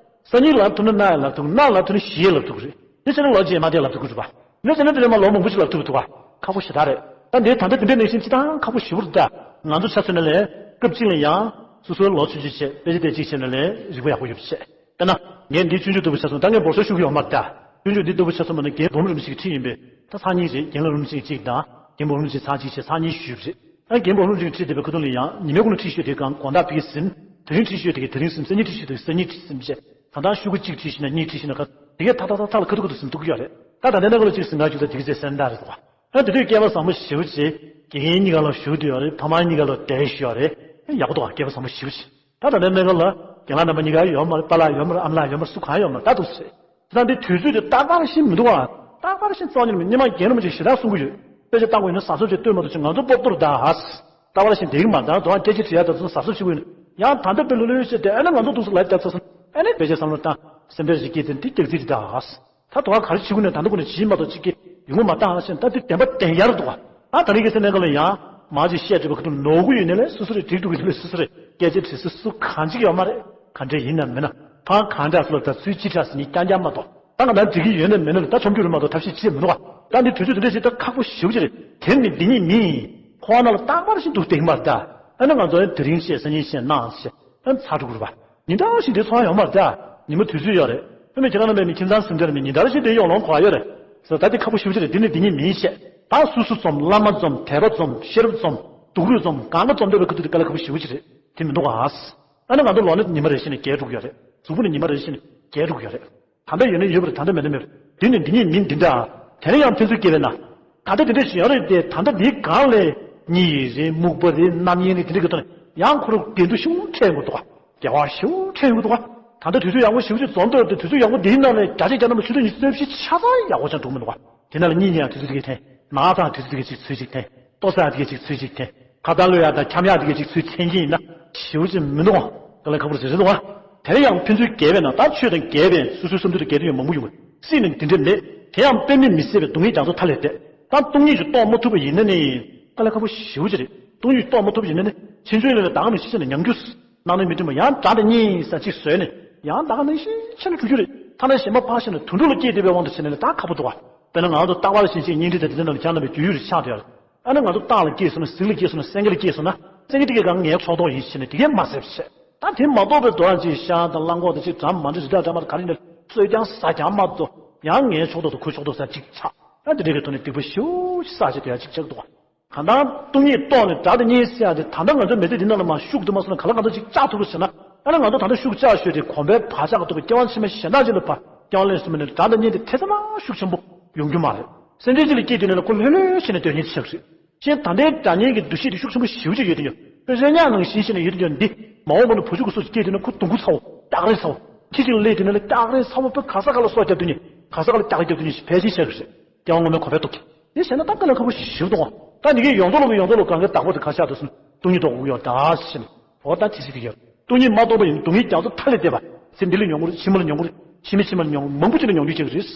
སང་ཉིན་ལབ་ཐུབ་ན་གནངས་ལབ་ཐུབ། གནངས་ལབ་ཐུབ་ན་གཞེས་ལབ་ཐུབ་ཀྱི་རེད། དེ་བྱས་ན་ལོ་རྗེས་མ་དེ་ལབ་ཐུབ་ཀྱི་རེད་བ། དེ་བྱས་ན་དེ་ནས་མ་ལོ་མང་པོ་ཞིག་ལབ་ཐུབ་ཐུབ་བ། ཁག་པོ་ཞེ་དྲག་རེད། ད་འདི་ད་ལྟ་དེ་འདྲའི་ནང་བཞིན་སྤྱིར་བཏང་ཁག་པོ་ཞེ་པོ་རེད་ད། ང་ཚོ་ཆ་མཚོན་ན་ལས་སྐབས་གཅིག་ལ་ཡང་སོ་སོའི་ལོ་ཆུང་ཆུང་བྱས་དཔེ་ཆ་དེ་གཅིག་བྱས་ན་ལས་རིག་པ་ཡག་པོ་ཡོད་པ་བྱས། དཔེར་ན། ངས་འདི་སྤྱོད་འཇུག་ལྟ་བུ་ཆ་མཚོན་ད་ངས་འབོར་ཆ་ཤོར་གྱི་ཡོད་མ་རེད་ད། སྤྱོད་འཇུག་འདི་ལྟ་བུ་ཆ་མཚོན་པ་ན་རྒན་འབུམ་རིན་པོ་ཆེ་གི་ཁྲིད་ཡིན་པས་ད་སང་ཉིན་རེད། རྒན་ལགས་འབུམ་རིན་པོ་ཆེ་གཅིག་དང་རྒན་འབུམ་རིན་པོ་ཆེ་ཚར་གཅིག་བྱས་ཚར་གཉིས་ཞུས་པ་རེད། ཨ་རྒན་འབུམ་རིན་པོ་ཆེ་གི་ཁྲིད་བསྡད་པའི་ཁ་ཐུག་ལ་ཡང་ཉི་མའི་གུང་ལ་ཁྲིད་ཤོད་དེ་གང་དགོང་དག་ཕ་གི་ཟིན། དེ་རིང་ཁྲིད་ཤོད་དེ་གི་དེ་རིང་ཟིན། སང་ཉིན་ཁྲིད་ཤོད་དེ་གི་སང་ཉིན་ཁྲིད་ཟིན་བྱས། ད་ལྟ་ཤོག་གུ་གཅིག་ཁྲིད་ཤེས་ན་གཉིས་ཁྲིད་ཤེས་ན་ག་དེ་གས་ཐག་ཐག་ཐག་ཐག་ལ་ཁ་ཐུག་ཁ་ཐུག་ཟིན་ཐུབ་ཀྱི་ཡོད་རེད། ད་ད་ལྟའི་གནས་སྐབས་ལ་གཅིག་ཟིན་ག་རྒྱུ་ད་དེ་གི་ཚེ་སེམས་ཐག་རེད་དོ། ཨ་དེ་དུས་སྐལ་བ་བཟང་པོ་ཞེ་པོ་ཅིག་དགེ་རྒན་གཉིས་ཀ་ལ་ཞུགས་བསྡད་ཡོད་རེད། ཕ་མ་གཉིས་ཀ་ལ་བསྡད་ཞུ་ཡོད་རེད། ཡག་པོ་འདུག་ཨ། སྐལ་བ་བཟང་པོ་ཞེ་པོ་ཅིག་ད་ད་ལྟའི་གནས་སྐབས་ལ་རྒན་ལགས་རྣམ་པ་གཉིས་ཀ་ཡོད་མ་རེད། པཱ་ལགས་ཡོད་མ་རེད། ཨ་མ་ལགས་ཡོད་མ་རེད། སུ་གང་ཡོད་མ་རེད། ད་འདུག་ཟེར། ད་འདི་དུས་ཚོད་དེ་རྟག་པར་ཤེས་མི་འདུག་ཨ། རྟག་པར་ཤེས་རྩ་བ་ཉིད་ནས་སྔོན་མ་རྒན་རིན་པོ་ཆེ་ཞེ་དྲག་གསུང་གི་ཡོད། དཔེ་ཆ་ལྟ་དགོས་ཡིན་ན་གཟབ་གཟབ་བྱས་ལྟོས་མ་གཏོགས་ཅིག་ང་ཚོ་པོ་ཏོར་ད་ཨ། རྟག་པར་ཤེས་བསྡད་ཀྱི་མ་རེད། ད་དུང་སྐད་ཆ་དྲི་ཡ་ད་ཚོ་གཟབ་གཟབ་བྱེད་དགོས་ཡིན་ན་ཡང་ད་ལྟ་དཔེ་ལོ་ལོ་ཡོད་ཤེས་དེ་ཨ་ནི་ང་ཚོ་འདུག་སེ་ལབ་ད་ཚ་སོང་། ཨ་ནི་དཔེ་ཆ་བསམ་བློ་བཏང་། སེམས་ཁྲལ་ཞིག་སྐྱེས་ཚེ་འདི་སྐྱག་རྫུན་རེད་ད་ཨ། ད་དུང་ག་རེ་བྱེད་དགོས་ནས་ད་ལྟ་ཁོ་ནས་བྱིས་མ་གཏོགས་ཅིག་གིས་ཡོང་གི་མ་རེད་ད་ཨ་ཟེར། ད་འདི་བདེན་པ་བདེན་ཡར་འདུག་ཨ། ད་ད་རེས་ཀྱི་སེམས་ནང་ལ་ཡང་མ་ཅིག་བཤད་འགྲོ་བ་ཁོ་ཚོ་ནོར་གི་ཡོད་ནས་ལས་སོ་སོ་རེད་འགྲིག་འགྲོ་གི་ཡོད་ནས་ལས་སོ་སོ་རེད། སྐད་ཆ་དྲིས་སུ་སུ་གང་ཅིག་ཡོད་མ་རེད། ག་འདྲ་ཡིན་ན་མིན་ན་ཕ་གང་འདྲ་སུ་ལ་ད་ཚུལ་ཅི་འདྲ་ཟེར་ནས་རྐྱང་རྐྱང་མ་གཏོགས་ད་ང་ད་འགྲིག་གི་ཡོད་ནས་མེད་ན་ད་ཆོམ་རྒྱུ་རེད་མ་གཏོགས་ཐབས་ཤེས་བྱེད་མི་འདུག་ཨ། ད་འདི་དུས་ཚོད་དེ་འདྲ་ཞིག་ད་ཁག་པོ་ཞེ་པོ་ཅིག་རེད། དེ་ནི་འདི་ཉིད་མིན། ཁོ་ན་ལ་རྟག་པར་ཞིག་འདུག་བསྡད་ཀྱི་མ་རེད་ད། ཨ་ནི་ང་ཚོ་དེ་རིང་བཤད་སང་ཉིན་བཤད་གནངས་བཤད་ཨ་ནི་ཚར་འགྲོ་གི་རེད་པ། ཉིན་གྲངས་ཤིག་འདི་ཚོར་ཡོང་མ་རེད་ད། ཉི་མ་དུས་ཚོད་ཡོད་རེད། ཨ་མི་ཁྱེད་རང་རྣམ་པས་མི་ཁྱིམ་ཚང་སེམས་ཁྲལ་མི་ཉིན་ལྟར་ཞིག་འདི་ཡོང་ལོང་གོ་ཡོད་རེད། ཟེར་ད་འདི་ཁག་པོ་ཞེ་པོ་ཅིག་རེད། འདི་ནི་འདི་ཉིད་མིན་བཤད། ད་སུ་སུ་འཛོམས། བླ་མ་འཛོམས། དད་པ་འཛོམས། ཤེས་རབ་འཛོམས། སྡུག་རུས་འཛོམས། གང་ག་འཛོམས་བསྡད་པའི་ཁ་ཐུག་འདི་དཀའ་ལས་ཁག་པོ་ཞེ་པོ་ཅིག་རེད། དེ་མི་འདུག་ག་ཨ་ནི་ང་ཚོ་ལོ་ནི་ཉི་མ་རེ་བཞིན་ནས་རྒས་འགྲོ་གི་ཡོད་རེད། གཟུགས་པོ་ནི་ཉི་མ་རེ་བཞིན་ནས་རྒས་འགྲོ་གི་ཡོད་རེད། ད་ལྟ་ཡོད་ན་ཡོད་པ་རེད། ད་ལྟ་མེད་ན་མེད་པ་རེད། འདི་ནི་འདི་ཉིད་མིན་འདི་འདྲ། དེ་ནས་ཡང་ཕན་ཚུན་སྐྱེས་པས་ན། ད་ལྟ་དེ་འདྲ་ཞིག་ཡོད་རེད་དེ། ད་ལྟ་འདིའི་སྒང་ལས་གཉིད་རེད། སྨུག་པ་རེད། རྣམ་གཡེང་རེད། དེ་འདྲ་གི་ཐོག་ནས་ཡང་ཁོ་རང་འགལ་འདུ་ཞེ་པོ་འཕྲད་ཡོང་གི་འདུག་ག་དགེ་བ་ཞེ་པོ་འཕྲད་ཡོང་གི་འདུག་ག་ད་ལྟ་དུས་ཚོད་ཡག་པོ་ཞེ་པོ་ཅིག་འཛོམས་འདུག་དེ། དུས་ཚོད་ཡག་པོ་འདིའི་ནང་ནས་བརྒྱ་ཆ་བརྒྱ་ཐམ་པ་ཆུ་ཚོད་ཉི་ཤུ་རྩ་བཞི་ཆ་ཚང་ཡག་པོ་ཆགས་འགྲོ་གི་མི་འདུག་ག་དེ་ནང་ལ་གཉིད་ཉལ་ཡག་དུས་ཚོད་དེ་གས་འཐེན། ན་ཚ་དུས་ཚོད་དེ་གས་ཚུར་ཅིག་འཐེན། ལྟོ་ཟ་དེ་གས་ཅིག་ཚུར་ཅིག་འཐེན། ཁ་བརྡ་གློད་ཡག་དང་འཁྱམ་ཡག་དེ་གས་ཅིག་ཚུར་འཐེན་གྱི་ཡིན་ན་ཞེ་པོ་ཅིག་མི་འདུག་ག་དཀའ་ལས་ཁག་པོ་རེད་རེད་འདུག་ག་དེ་ཡང་ཕན་ཚུན་རྒས་པས་ན། ད་ཆོས་དང་འགལ་བའི་སོ་སོའི་བསམ་ཚུལ་དང་འགལ་དོན་ཡང་མང་པོ་ཡོང་གི། སྲིད་ནི་འདི་འདྲ་མེད། དེ་ཡང་དཔེ་མེད་མི་སྲིད་པའི་སྡུག་བསྔལ་རྒྱ་མཚོ་མཐའ་ལས་འདས། ད་སྟོང་ཉིད་ཀྱིས་རྟོགས་མ་ཐུབ་པ་ཡིན་ན་ནི་དཀའ་ལས་ཁག་པོ་ཞེ་པོ་ཅིག་རེད། སྟོང་ཉིད་ཀྱིས་རྟོགས་མ་ཐུབ་པ་ཡིན་ན་ནི་ཕྱིན་ཆད་ལས་ལ་ད་ག་ནང་བཞིན་བྱས་ནས་ཉམས་རྒྱུ། སྣང་ནས་མི་འགྲིམ་པ་ཡང་དགྲ་དང་གཉེན་ས་གཅིག་བཟོས་ནས་ཡང་ད་ག་ནང་བཞིན་བྱས་ནས་འགྲོ་རྒྱུ་རེད། ཐ་ན་གཞན་པ་ཕར་བཞག་ནས་དུད་འགྲོ་ལ་སྐྱེས་བསྡད་པའི་དབང་དུ་བྱས་ནས་ནི་ད་ཁག་པོ་འདུག་ག་དཔེར་ན་ང་ཚོ་རྟག་པར་བཞིན་ཅིག་གཉེན་སྒྲིག་དང་དེ་ཚོའི་ནང་ལ་ཁྱེད་རྣམ་པས་རྒྱུས་ཡོད་རེད་ཆགས་བསྡད་ཡོད་རེད། ཨ་ནི་ང་ཚོ་སྟག་ལ་སྐྱེས་སོང་ན། གཟིག་ལ་སྐྱེས་སོང་ན། སེང་གེ་ལ་སྐྱེས་སོང་ན། སེང་གེ་དེ་གས་གང་ངའི་ཕྱོགས་གཏོགས་ཡིན་ཟེར་ནས་དེ་གས་མ་ཟེར་བྱས། ད་དེ་མ་གཏོགས་པའི་དོན་ཅིག་ཤ་དང་གླང་གོག་དང་ཅིག་གྲམ་མ་འདྲ་རི་དྭགས་འདྲ་མ་ག་རེ་ཡིན་ན་གསོད་རྐྱང་ཟ་རྐྱང་མ་གཏོགས་ཡང་ངའི་ཕྱོགས་གཏོགས་དང་ཁོའི་ཕྱོགས་གཏོགས་ཟེར་ཅིག་ཆགས། ད་དེ་འདྲ་གི་ཐོག་ནས་སྡིག་པ་ཞེ་པོ་ཅིག་བསགས་བྱས་དེ་ཡང་ཅིག་ཆགས་འདུག་ག་གང་ལྟར་སྟོང་ཉིད་རྟོགས་ནས་དགྲ་དང་གཉེན་ཟེར་ཡག་དེ་ད་ལྟ་ང་ཚོ་མི་ཚེ་འདི་ནང་ལ་མར་ཤུགས་དུ་མ་སོང་ན་ག་ལ་ང་ཚོ་ཅིག་བཅག་ཐུབ་རེད་ཟེར་ན། ཨ་ནི་ང་ཚོ་ད་ལྟ་ཤུགས་བཅག་ཤོས་དེ་གོམས་པའི་བག་ཆགས་ཀྱི་ཐོག་གི་སྐྱེ་བ་ཕྱི་མ་གཞན་དག་ཅིག་ལ་ཕར་སྐྱེ་བ་ལེན་སོང་བ་ནས་དགྲ་དང་གཉེན་དེ་དེ་ཙམ་མ་ཤུགས་ཆེན་པོ་ཡོང་རྒྱུ་མ་རེད། སེམས་ཅན་གཅིག་ལ་སྐྱེས་དུས་ནས་ལ་ཁོ་ལྷོད་ལྷོད་བྱས་ནས་སྡོད་མཁན་ཆགས་རེད། གཞན་ད་ལྟའི་དགྲ་གཉེན་གྱི་འདུ་ཤེས་དེ་ཤུགས་ཆེན་པོ་ཞེ་པོ་ཅིག་ཡོད་དུས་ཡོད། དཔེ་རེ་ཉག་ནང་བཞིན་བྱས་ནས་ཡོད་དུས་ཡོད། འདི་མ་འོངས་པ་ན་བུ་ཕྲུག་གི་སོ་སོ་སྐྱེས་དུས་ན་ཁོ་དུང་ཁུ་ཚ་བོ་སྐྱག་རེ་ཚ་བོ། ཁྱི་གཅིག་ལ་སླེབས་དུས་ན་ལ་སྐྱག་རེ་ཚ་བོ་དཔེ་ག་ས་ག་ལ་སོ་རྒྱག་དུས་ནི་ག་ས་ག་ལ་སྐྱག་རེ་རྒྱག་དུས་ནི་ཕལ་ཆེར་ཆགས་རེད། སྐྱེ་བ་སྔོན་མའི་གོམས་པའི་སྟོབས་ཀྱིས། དེ་བྱས་ན་ད་དཀའ་ལས་ཁག་པོ་ཞེ་པོ་འདུག་ག་ད་འདི་གའི་ཡོངས་རྫོགས་ལ་ཡོངས་རྫོགས་ལ་གང་གའི་བདག་པོ་དེ་ག་ཤ་དུ་སོང་སྟོང་ཉིད་རྟོགས་དགོས་ཡོད་ད་ཟེར་ནས་འོ་ད་དེ་སྲིད་དེ་ཡོད། སྟོང་ཉིད་མ་རྟོགས་པ་ཡིན་སྡུག་བསྔལ་རྒྱ་མཚོ་མཐའ་ལས་འདས་པ། ཚེ་འདི་ལ་མྱོང་གི་རེད། ཕྱི་མ་ལ་མྱོང་གི་རེད། ཕྱི་མ་ཕྱི་མ་ལ་མྱོང་མང་པོ་ཅིག་ལ་མྱོང་རྒྱུ་ཅིག་རེད།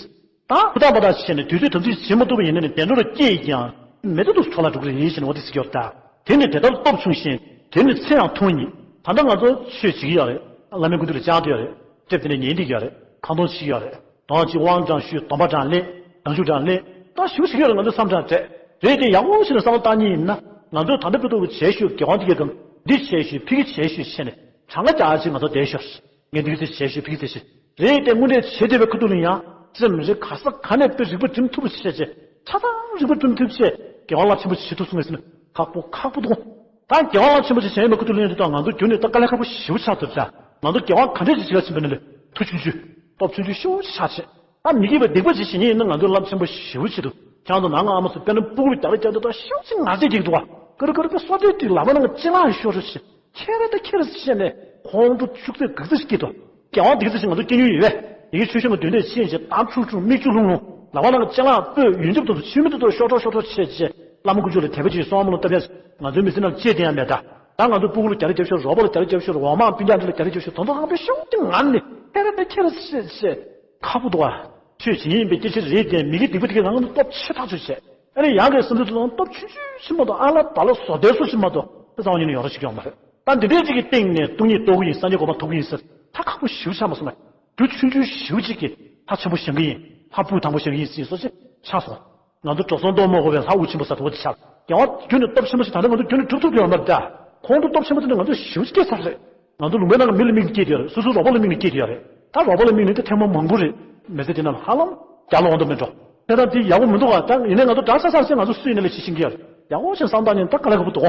ད་ཧུར་ཐག་པ་ཐག་བྱས་ནས་དུས་ཚོད་དམ་འཛིན་བྱེད་མ་ཐུབ་པ་ཡིན་ན་ནི་བདེ་འགྲོ་ལ་སྐྱེས་ཀྱང་མེ་མདའ་དུ་འཕྲོ་བརླག་འགྲོ་གི་རེད་ཟེར་ནས་འོ་དེ་ཟེར་གྱི་ཡོད་ད། དེ་ནི་དེ་ལྟར་སྟོབས་ཆུང་ཞིང་དེ་ནི་ཚེ་ཡང་ཐུང་ཉིད། ད་ལྟ་ང་ཚོ་ཆོས་བྱེད་ཀྱི་ཡོད་རེད། བླ་མའི་སྐུ་མདུན་ལ་བཅར་བསྡད་ཡོད་རེད། དེབ་དེ་ནས་ཉན་བསྡད་ཀྱི་ཡོད་རེད། ཁ་འདོན་བྱེད་ཀྱི་ཡོད་རེད། དོན་གཅིག་དབང་དྲང་ཞུས། སྡོམ་པ་དྲང་ལེན། བྱང་ཆུབ་དྲང་ལེན། ད་ཞུ་ཞུ་ཡོད་རེད། ང་ཚོ་བསམ་དྲང་སྤྲད་རེད་དེ་ཡག་པོ་ཞིག་ལ་བསམ་བློ་བཏང་མཁན་ཡིན་ན་ང་ཚོས་ད་ལྟ་དཔེ་ཐུབ་པ་བྱས་ཞུས་དགེ་དབང་དེ་གའི་སྒང་འདི་བྱས་ཞུས་ཕ་གི་བྱས་ཞུས་བྱས་ནས་གྲངས་ཀ་རྒྱག་ཅིག་ང་ཚོ་བསྡད་ཤོག་ངས་འདི་གི་ཚེ་བྱས་ཞུས་ཕ་གི་ཚེ་ཞུས་རེད་དེ་དངོས་འབྲེལ་བྱེད་བསྡད་པའི་ཁ་ཐུག་ལ་ཡང་སེམས་རེ་ག་ས་ག་ནས་དཔེ་རིག་པ་སྒྲིམ་ཐུབ་པ་བྱས་བྱས་ཆ་ཚང་རིག་པ་སྒྲིམ་ཐུབ་བྱས་དགེ་དབང་རླབས་ཆེན་པོ་བྱེད་ཐུབ་སོང་ངས་ཟེར་ན་ཁག་པོ་ཁག་པོ་འདུག་ད་རྒྱལ་བ་རླབས་ཆེན་པོ་ཆེ་བྱས་ཡོད་མེད་ཁུ་ཐུག་ལེན་དུས་ད་ང་ཚོ་རྒྱུན་ནས་ད་དཀའ་ལས་ཁག་པོ་ཞེ་པོ་ཆགས་ཐུབ་ཙང་ང་ཚོ་རྒྱལ་བ་ག་འདྲས་ཅིག་བྱེད་ཀ་ཕྱིན་པ་ནི་ལས་ཐུགས་ཆུང་ཆུང་སྟོབས་ཆུང་ཆུང་ཤོག་ཆགས་ཆེ། ད་མི་དགེ་བ་སྡིག་པ་ཅིག་བྱེད་མཁན་ཡིན་ན་ང་ཚོས་རླབས་ཆེན་པོ་ཞེ་པོ་ཆེ་འདུག་ཁྱེད་རང་ཚོ་ནང་ང་ཨ་མ་ཚོ་དཔེར་ན་སྤུ་གུ་ལ་རྒྱག་ལ་རྒྱག་འདུག་ད་ཤོག་ཅིག་ང་ཚོས་འགྲིག་འདུག་བ་ཀ་རུ་ཀ་རུ་པའི་སོ་ཏོག་ཏོག་ལག་པ་ནང་གི་ཅི་ལང་ཤོར་ཤོར་ཆེ། ཁྱེད་རང་ད་ཁྱེད་རང་ཟེར་ནས་ཁོང་ཁྲོ་ཤུགས་ཚད་གེགས་ཚད་ཞིག་སྐྱེས་ཐུབ། རྒྱལ་བ་འདི་ག་ཚོད་ཅིག་ང་ཚོ་སྐྱེ་མྱོང་ཡོད་པས། དེ་གའི་ཆོས་ཆོས་ང་འདོན་འདོན་ཕྱིན་བྱས་གཏམ་ཁྲུག་ཁྲུག་མིག་ཆུ་ལྷུང་ལྷུང་ལག་པ་ནང་གི་ཅ་ལག་སྤོས་ཡོན་ཆབ་དང་ཆུ་མིག་ཏོག་ཏོག་ཤོར་ཁྲོ་ཤོར་ཁྲོ་བྱས་བྱས་བླ་མ་དཀོན་མཆོག་ལ་དད་པ་ཅིག་གསོལ་བ་སྨོན་ལམ་བཏབ་ཡ། ང་ཚོའི་མི་ཚེ་ནང་ལ་ཅི་བསྟན་ཡ་མེད་ད། ད་ང་ཚོ་སྤུ་གུ་ལ་རྒྱ་རེ་རྒྱབ་ཤོག་རོགས་པ་ལ་རྒྱ་རེ་རྒྱབ་ཤོག་འོག་མའམ་སྤུན་ཀྱག་འདི་ལ་རྒྱ་རེ་རྒྱབ་ཤོག་དོན་དག་ཁང་པའི་ཤོག་ཀྱི་ངང་ནས་ཁྱེད་རང་དེ་ཁྱེད་རང་ཤེས་ཤེས་ཁག་པོ་འདུག་ཨ། ཆོས་བྱེད་ཉིན་ཡིན་པའི་སྐད་ཆ་རེད་དེ་མི་གི་སྡིག་པ་དེ་གའི་ངང་ནས་སྟོབས་ཆེ་ཐག་ཆོད་བྱས། ཨ་ནི་ཡང་གི་སེམས་ཚོར་དང་སྟོབས་ཆུང་ཆུང་ཞིག་མ་གཏོགས་ཨ་ལ་བ་ལ་བཟོ་ལྟའི་སུ་ཞིག་མ་གཏོགས་ད་གཙང་བོ་ཉིད་ནས་ཡོང་རོགས་ཞིག་ཡོང་མ་རེད། ད་འདི་འདྲའི་ཅིག་གི་སྟེང་ནས་སྟོང་ཉིད་རྟོགས་གི་ཡིན། སངས་རྒྱས་གོ་འཕང་ཐོབ་གི་ཡིན་ཟེར་ད་ཁག་པོ་ཞེ་པོ་ཆགས་མ་སོང་ངས། རྒྱུ་ཆུང་ཆུང་ཞེ་པོ་ཅིག་གིས་ལྷ་ཆེན་པོ་བཞེངས་གི་ཡིན། ལྷ་སྤུས་དག་པོ་བཞེངས་གི་ཡིན་ཟེར་བཟོ་ཅིག་ཆགས་སོང་། ང་ཚོ་འགྲོ་སོང་གཏོང་མ་དགོས་པའི་ལྷ་དབུ་ཆེན་པོ་ཟེར་དོ་དེ་ཆགས། རྒྱལ་བ་རྒྱུན་ནས་སྟོབས་ཆེན་པོ་ཞིག་ད་ལྟ་ང་ཚོ་རྒྱུན་ནས་གྲུབ་ཐུབ་ཀྱི་ཡོད་མ་རེད་ད། གོང་དུ་སྟོབས་ཆེན་པོ་དེ་ནི་ང་ཚོ་ཞེ་པོ་ཅིག་སྐྱེས་ཚར་རེད། ང་ཚོ་ལུང་པའི་ནང་གི་མི་ལ་དམིགས་ནས་སྐྱེས་བསྡད་ཡོད་རེད། སོ་སོའི་རོགས་པ་ལ་དམིགས་ནས་སྐྱེས་བསྡད་ཡོད་རེད། ད་རོགས་པ་ལ་དམིགས་ནས་དེ་ཐེངས་མ་མང་པོ་རེད། མི་ཚེ་འདི་ནང་ཧ་ལམ་རྒྱ་ལ་འོང་དུ་མི་འགྲོ། ད་ཡིན་ནའི་ང་ཚོ་དགྲ་ས་ས་སེ་ང་ཚོ་སུ་ཡིན་ནའི་ལས་བྱེད་ཤེས་ཀྱི་ཡོད་རེད། ཡག་པོ་ཞིག་བསམ་བཏང་ཉིན་ད་དཀའ་ལས་ཁག་པོ་འདུག་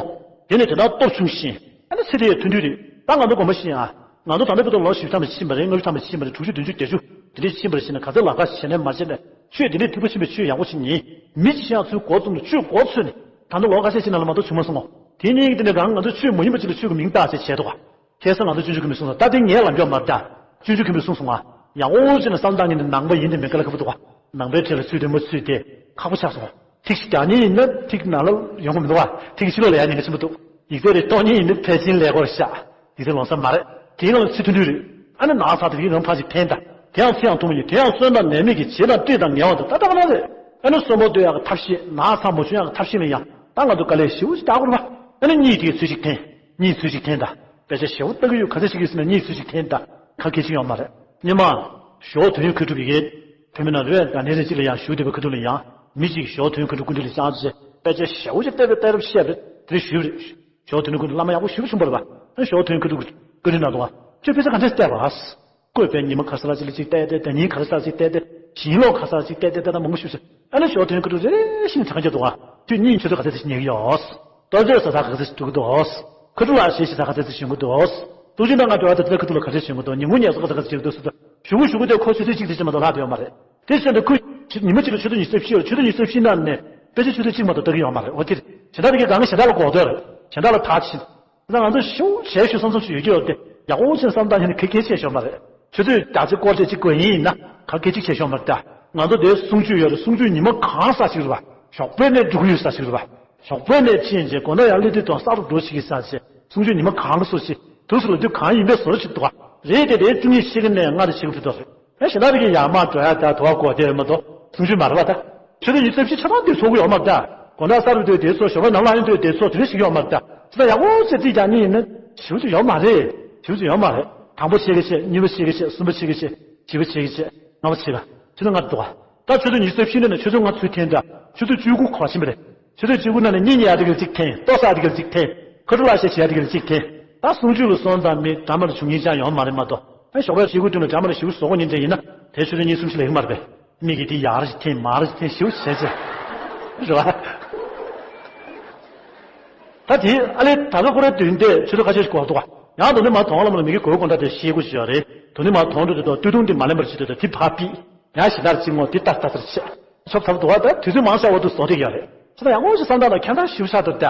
དེ་ནས་དེ་ལྟར་སྟོབས་ཆུང་ཞིང་ཨ་ནི་ཚེ་འདི་ཡི་ཐུང་དུས་རེད། ད་ང་ཚོ་དགོངས་པ་བཞིན་ཨ། ང་ཚོ་ད་ལྟ་བར་དུ་ལོ་བཞི་བཅུ་ཐམ་པ་ཕྱིན་པ་རེད། ལྔ་བཅུ་ཐམ་པ་ཕྱིན་པ་རེད། དྲུག་ཅུ་བདུན་ཅུ་བརྒྱད་ཅུ་དེ་འདྲས་ཕྱིན་པ་རེད། ཕྱིན་ན་ག་ཚོད་ལག་ཁ་བྱས་ནས་མ་བྱས་ནས་ཆོས་དེ་འདྲས་ཐིགས་པ་ཕྱིན་པའི་ཆོས་ཡག་པོ་ཞིག་ཉིན་མི་ཅི་ཡང་ཚུལ་འགོ་བཙུགས་ནས་ཆོས་འགོ་ཚུགས་ནས་ད་ལྟ་ལོ་ཁ་ཤས་ཕྱིན་ན་ལ་མ་གཏོགས་བྱུང་མ་སོང་ངོ་། དེ་གཉིས་ཀྱི་དེ་འདྲས་གང་ང་ཚོ་ཆོས་མ་ཡིན་པ་ཅིག་ལ་ཆོས་ཀྱི་མིང་བཏགས་བྱས་བྱས་འདུག་ག་ཁ་སང་ང་ཚོ་སྤྱོད་འཇུག་མཁན་པོས་གསུངས་སོང་། ད་དེ་ངའི་ལམ་ཁྱོག་མ་རེད་ད། སྤྱོད་འཇུག་མཁན་པོས་གསུངས་སོང་ང་། ཡག་པོ་བྱས་ནས་བསམ་བཏང་ཉིན་དེ་ནང་པ་ཡིན་དེ་མེད་དཀའ་ལས་ཁག་པོ་འདུག་ག་ནང་པའི་གྲས་ལ་ཚུད་དེ་མ་ཚུད་དེ་ཁག་པོ་ཆགས་སོང་། ཐིག་ཞིག་རྒྱག་ཉིན་ཡིན་ན་ཐིག་ནང་ལ་ཡོང་གི་མི་འདུག་ག་ཐིག་ཕྱི་ལོགས་ལ་ཡར་ཉན་གི་ཆེན་པོ་འདུག་ཡིག་ཚད་རེ་གཏོང་ཉིན་ཡིན་ན་ཕལ་ཆེར་ཀླད་ཀོར་བཞག་ཡིག་ཚད་ལོང་ས་མ་རེད། དེའི་ནང་ལ་ཚུད་ཐུབ་དུས་རེད། ཨ་ནི་ནང་ཚགས་དེ་གི་རང་ཕར་ཞིག་འཐེན་ད། དེ་ཡང་ཚེ་ཡང་ཐུང་མ་ཡིན། དེ་ཡང་གསོན་དང་ནད་མེད་ཀྱི་བྱེད་དང་སྤྲོས་དང་ངལ་བ་དང་ད་ལྟ་ག་ན་རེད། ཨ་ནི་གསོན་པོ་སྡོད་ཡག་གི་ཐབས་ཤེས། ནང་ཚགས་མ་བྱུང་ཡག་གི་ཐབས་ཤེས་ལ་ཡང་ད་ང་ཚོ་དཀའ་ལས་ཞེ་པོ་ཞིག་རྒྱག་དགོས་རེད་པ། ཨ་ནི་གཉིད་དེ་གི་ཚུལ་ཞིག་འཐེན། གཉིད་ཚུལ་ཞིག་འཐེན་ད། དཔེ་ཆ་ཞེ་པོ་ལྟ་གི་ཡོད། ག་ཚོད་ཞིག་ཡོད་ཟེར་ན་གཉིད་ཚུལ་ཞིག་འཐེན་ད། ག་གེ་ཅིག་ཡོད་མ་རེད། སྔོན་མ་ཞོགས་དོན་ཡོད་མཁས་གྲུབ་ཡི་གེ་བོད་མི་ནང་རེད་པས། ད་ནས་རེ་གཅིག་ལ་ཡང་བཞུགས་བསྡད་པའི་ཁ་ཐུག་ལ་ཡང་མི་གཅིག་ཞོགས་དོན་ཡོད་མཁས་གྲུབ་སྐུ་མདུན་ལ་བཅར་བྱས་དཔེ་ཆ་ཞེ་པོ་ཅིག་བལྟས་པའི་བལྟས་རབས་བཤད་པ་རེད། དེ་རིང་ཞུས་པ་རེད། ཞོགས་དོན་ཡོད་མཁས་གྲུབ་བླ་མ་ཡག་པོ་ཞེ་པོ་བྱུང་བ་རེད་པ། ཨ་ཞོགས་དོན་ཡོད་མཁས་གྲུབ་སྐུ་མདུན་ལ་འདུག་ག་ཁྱོད་དཔེ་ཆ་ག་འདྲས་བལྟས་པ། བསྐོས་པའི་ཉི་མ་ག་ས་ལ་ཅིག་ལ་ཅིག་བལྟས་ཏེ། ཟླ་ཉིན་ག་ས་ལ་ཅིག་བལྟས་ཏེ། ཞིང་ལོ་ག་ས་ལ་ཅིག་བལྟས་ཏེ། ལྟ་སྟངས་མང་པོ་ཞིག་བྱས། ཨ་ནི་ཞོགས་དོན་ཡོད་མཁས་གྲུབ་རེ་རེ་བཞིན་གྲངས་ཀྱང་འདུག་ག་ཁྱོད་གཉིད་ཆུ་ཚོད་ག་ཚོད་ཅིག་ཉལ་གི་ཡོད། ལྟོ་ཚོད་ཟ་ས་ག་ཚོད་ཅིག་འགྲོ་གི་འདུག་ཁ་ཐུག་ལ་གཞས་ཤེས་ས་ག་ཚོད་ཅིག་ཞོན་གི་འདུག་ཏུ་ཅིག་ན་ང་འགྲོ་བ་དེ་ཚོའི་ཁ་ཐུག་ལ་ག་ཚོད་ཞོན་གི་འདུག་ཉིན་གུང་ཉལ་ས་ག་ཚོད་ག་ཚོད་ཅིག་འདུག་ཟེར་དུས་ཞུ་གི་ཞུ་གི་དེ་ཁོ་ཆུ་ཚོད་གཅིག་དེ་ཅིག་མ་གཏོགས་ལྷག་བསྡད་ཡོད་མ་རེད། དེ་བཞིན་དུ་ཁོས་ཉི་མ་གཅིག་ལ་ཆུ་ཚོད་ཉི་ཤུ་རྩ་བཞི་ཡོད། ཆུ་ཚོད་ཉི་ཤུ་རྩ་བཞི་ནང་ནས་དཔེ་ཆ་ཆུ་ཚོད་གཅིག་མ་གཏོགས་ལྟ་གི་ཡོད་མ་རེད། འོ་དེ་རེད། གཞན་དག་དེ་གའི་སྒང་ག་གཞན་དག་ལ་གོ་དོན་རེད། གཞན་དག་ལ་ཐག་ཆོད། ད་ང་ཚོ་ཞུ་བྱས་ཞུ་བསམ་བསམ་ཞིག་ཡོད་ཀྱི་ཡོད་དེ་ཡག་པོ་བྱས་བསམ་བཏང་ཡིན་ན་གལ་གལ་ཆེ་ཤོས་མ་རེད། ཆུ་ཚོད་བརྒྱ་ཆ་སྐོར་ཆ་གཅིག་དགོས་ཡིན་ན་ག་གེ་གཅིག་བྱས་ཤོག་མ་རེད་ད། ང་ཚོ་དེའི་གསུང་ཆོས་ཡོད་རེད། གསུང་ཆོས་ཉི་མ་གང་ས་ཞིག་རེད་པ། ཞོགས་པའི་ནས་འགྲོ་གི་ཡོད་ས་ཞིག་རེད་པ། ཞོགས་པའི་ནས་ཕྱིན་རྗེས་དགོང་དག་ཡང་སླེབས་དུས་དང་གསར་དུ་འགྲོ་ཞིག་གི་ས་ཞེས་གསུང་ཆོས་ཉི་མ་གང་གི་སོ་ཞིག་དུས་སུ་ལ་དུས་གང་ཡིན་པའི་བཟོ་ཞིག་འདུག་པ་རེད་དེ། དེའི་བཅུ་གཉིས་ཤེས་ཀྱི་ནས་ལྔ་དེ་ཤེས་ཀྱི་ཕུད་དོ་རེད། ཨེ་གཞན་དག་རིགས་ཀྱི་ཡར་མར་འགྲོ་ཡ་ད་དུ་བ་གོ་བདེ་མ་གཏོགས་གསུང་ཆོས་མ་རེད་པ་ད། ཆུ་ཚོད་ཉི་ཤུ་རྩ་བཞི་ཆ་ཚང་དེ་ཚོགས་ཀྱི་ཡོད་མ་རེད་ད། དགོང་དག་གསར་དུ་དེ་ཚོ་ཞོགས་པ་ནང་ལ་ཡོང་དུས་དེ་ཚོ་དེ་འདྲ་ཞིག་ཡོད་མ་རེད་ད། ཅི་ལྟར་ཡག་པོ་བྱས་རྩིས་རྒྱག་མཁན་ཡིན་ན་ཞེ་པོ་ཅིག་ཡོད་མ་རེད། ཞེ་པོ་ཅིག་ཡོད་མ་རེད། དང་པོ་ཤེས་ཀྱི་བྱས། གཉིས་པ་ཤེས་ཀྱི་བྱས། གསུམ་པ་ཤེས་ཀྱི་བྱས། བཞི་པ་ཤེས་ཀྱི་བྱས། ལྔ་པ་ཤེས་པ། ཆུ་ཚོད་ལྔ་འདུག་ག་ད་ཆུ་ཚོད་ཉི་ཤུ་རྩ་བཞི་ནས་ཆུ་ཚོད་ལྔ་ཚུར་འཐེན་ད། ཆུ་ཚོད་བཅུ་དགུ་གོ་ཕྱིན་པ་རེད། ཆུ་ཚོད་བཅུ་དགུ་ནང་ནས་གཉིད་ཉལ་ཡག་དེ་ག་ཅིག་འཐེན། ལྟོ་ཟ་ཡག་དེ་ག་ཅིག་འཐེན། ཁ་ཕྱོགས་ལ་ཤ་བྱེད་ཡག་དེ་ག་ཅིག་འཐེན། ད་གསུང་ཆོས་ལ་སོང་ཙང་མི་འདྲ་མི་འདྲ་བྱུང་མཁན་ཅང་ཡོད་མ་རེད་མ་གཏོགས། ཨ་ཞོགས་པའི་ཆས་གོས་བསྟུན་ལ་འདྲ་མི་འདྲ་ཞིག་བཟོ་དགོས་མཁན་ཅིག་ཡིན་ན་དེ་ཆུ་ཚོད་གཉིས་གསུམ་ཞིག་ལས་ཀྱི་མ་རེད་པས། མི་གིས་དེ་ཡར་ཅིག་འཐེན་མར་ཅིག་འཐེན་ཞེ་པོ་བྱས་བྱས། རེད་པ། ད་དེ་ཨ་ལས་ད་ག་ཁོ་རའི་མདུན་དེ་ཆུ་ཚོད་ཁ་ཤས་ཤིག་འགོར་འདུག་ག་ཡང་དོ་ནི་མ་དོང་ལ་མ་ལ་མི་གི་གོས་དགོང་དག་དེ་ཤེས་དགོས་ཞིག་ཡོད་རེད། དོ་ནི་མ་དོང་དུ་དེ་དོ་སྟོད་ཐུང་དེ་མ་ལེན་པར་བྱེད་དུས་དེ་ཕར་ཕུད། ཡང་ཞེ་དྲག་ཅིག་ངོ་དེ་ལྟ་ལྟ་ཚར་བྱས། ཆོབ་ཚར་འདུག་ག་ད་དུས་ཚོད་མང་ཤ་བ་དུ་བཟོ་དེ་ཡོད་རེད། ཁྱེད་ད་ཡང་ངོ་ཞིག་བསམ་སྟངས་ལ་ཁྱད་མཚར་ཞིག་ཆགས་འདུག་ད།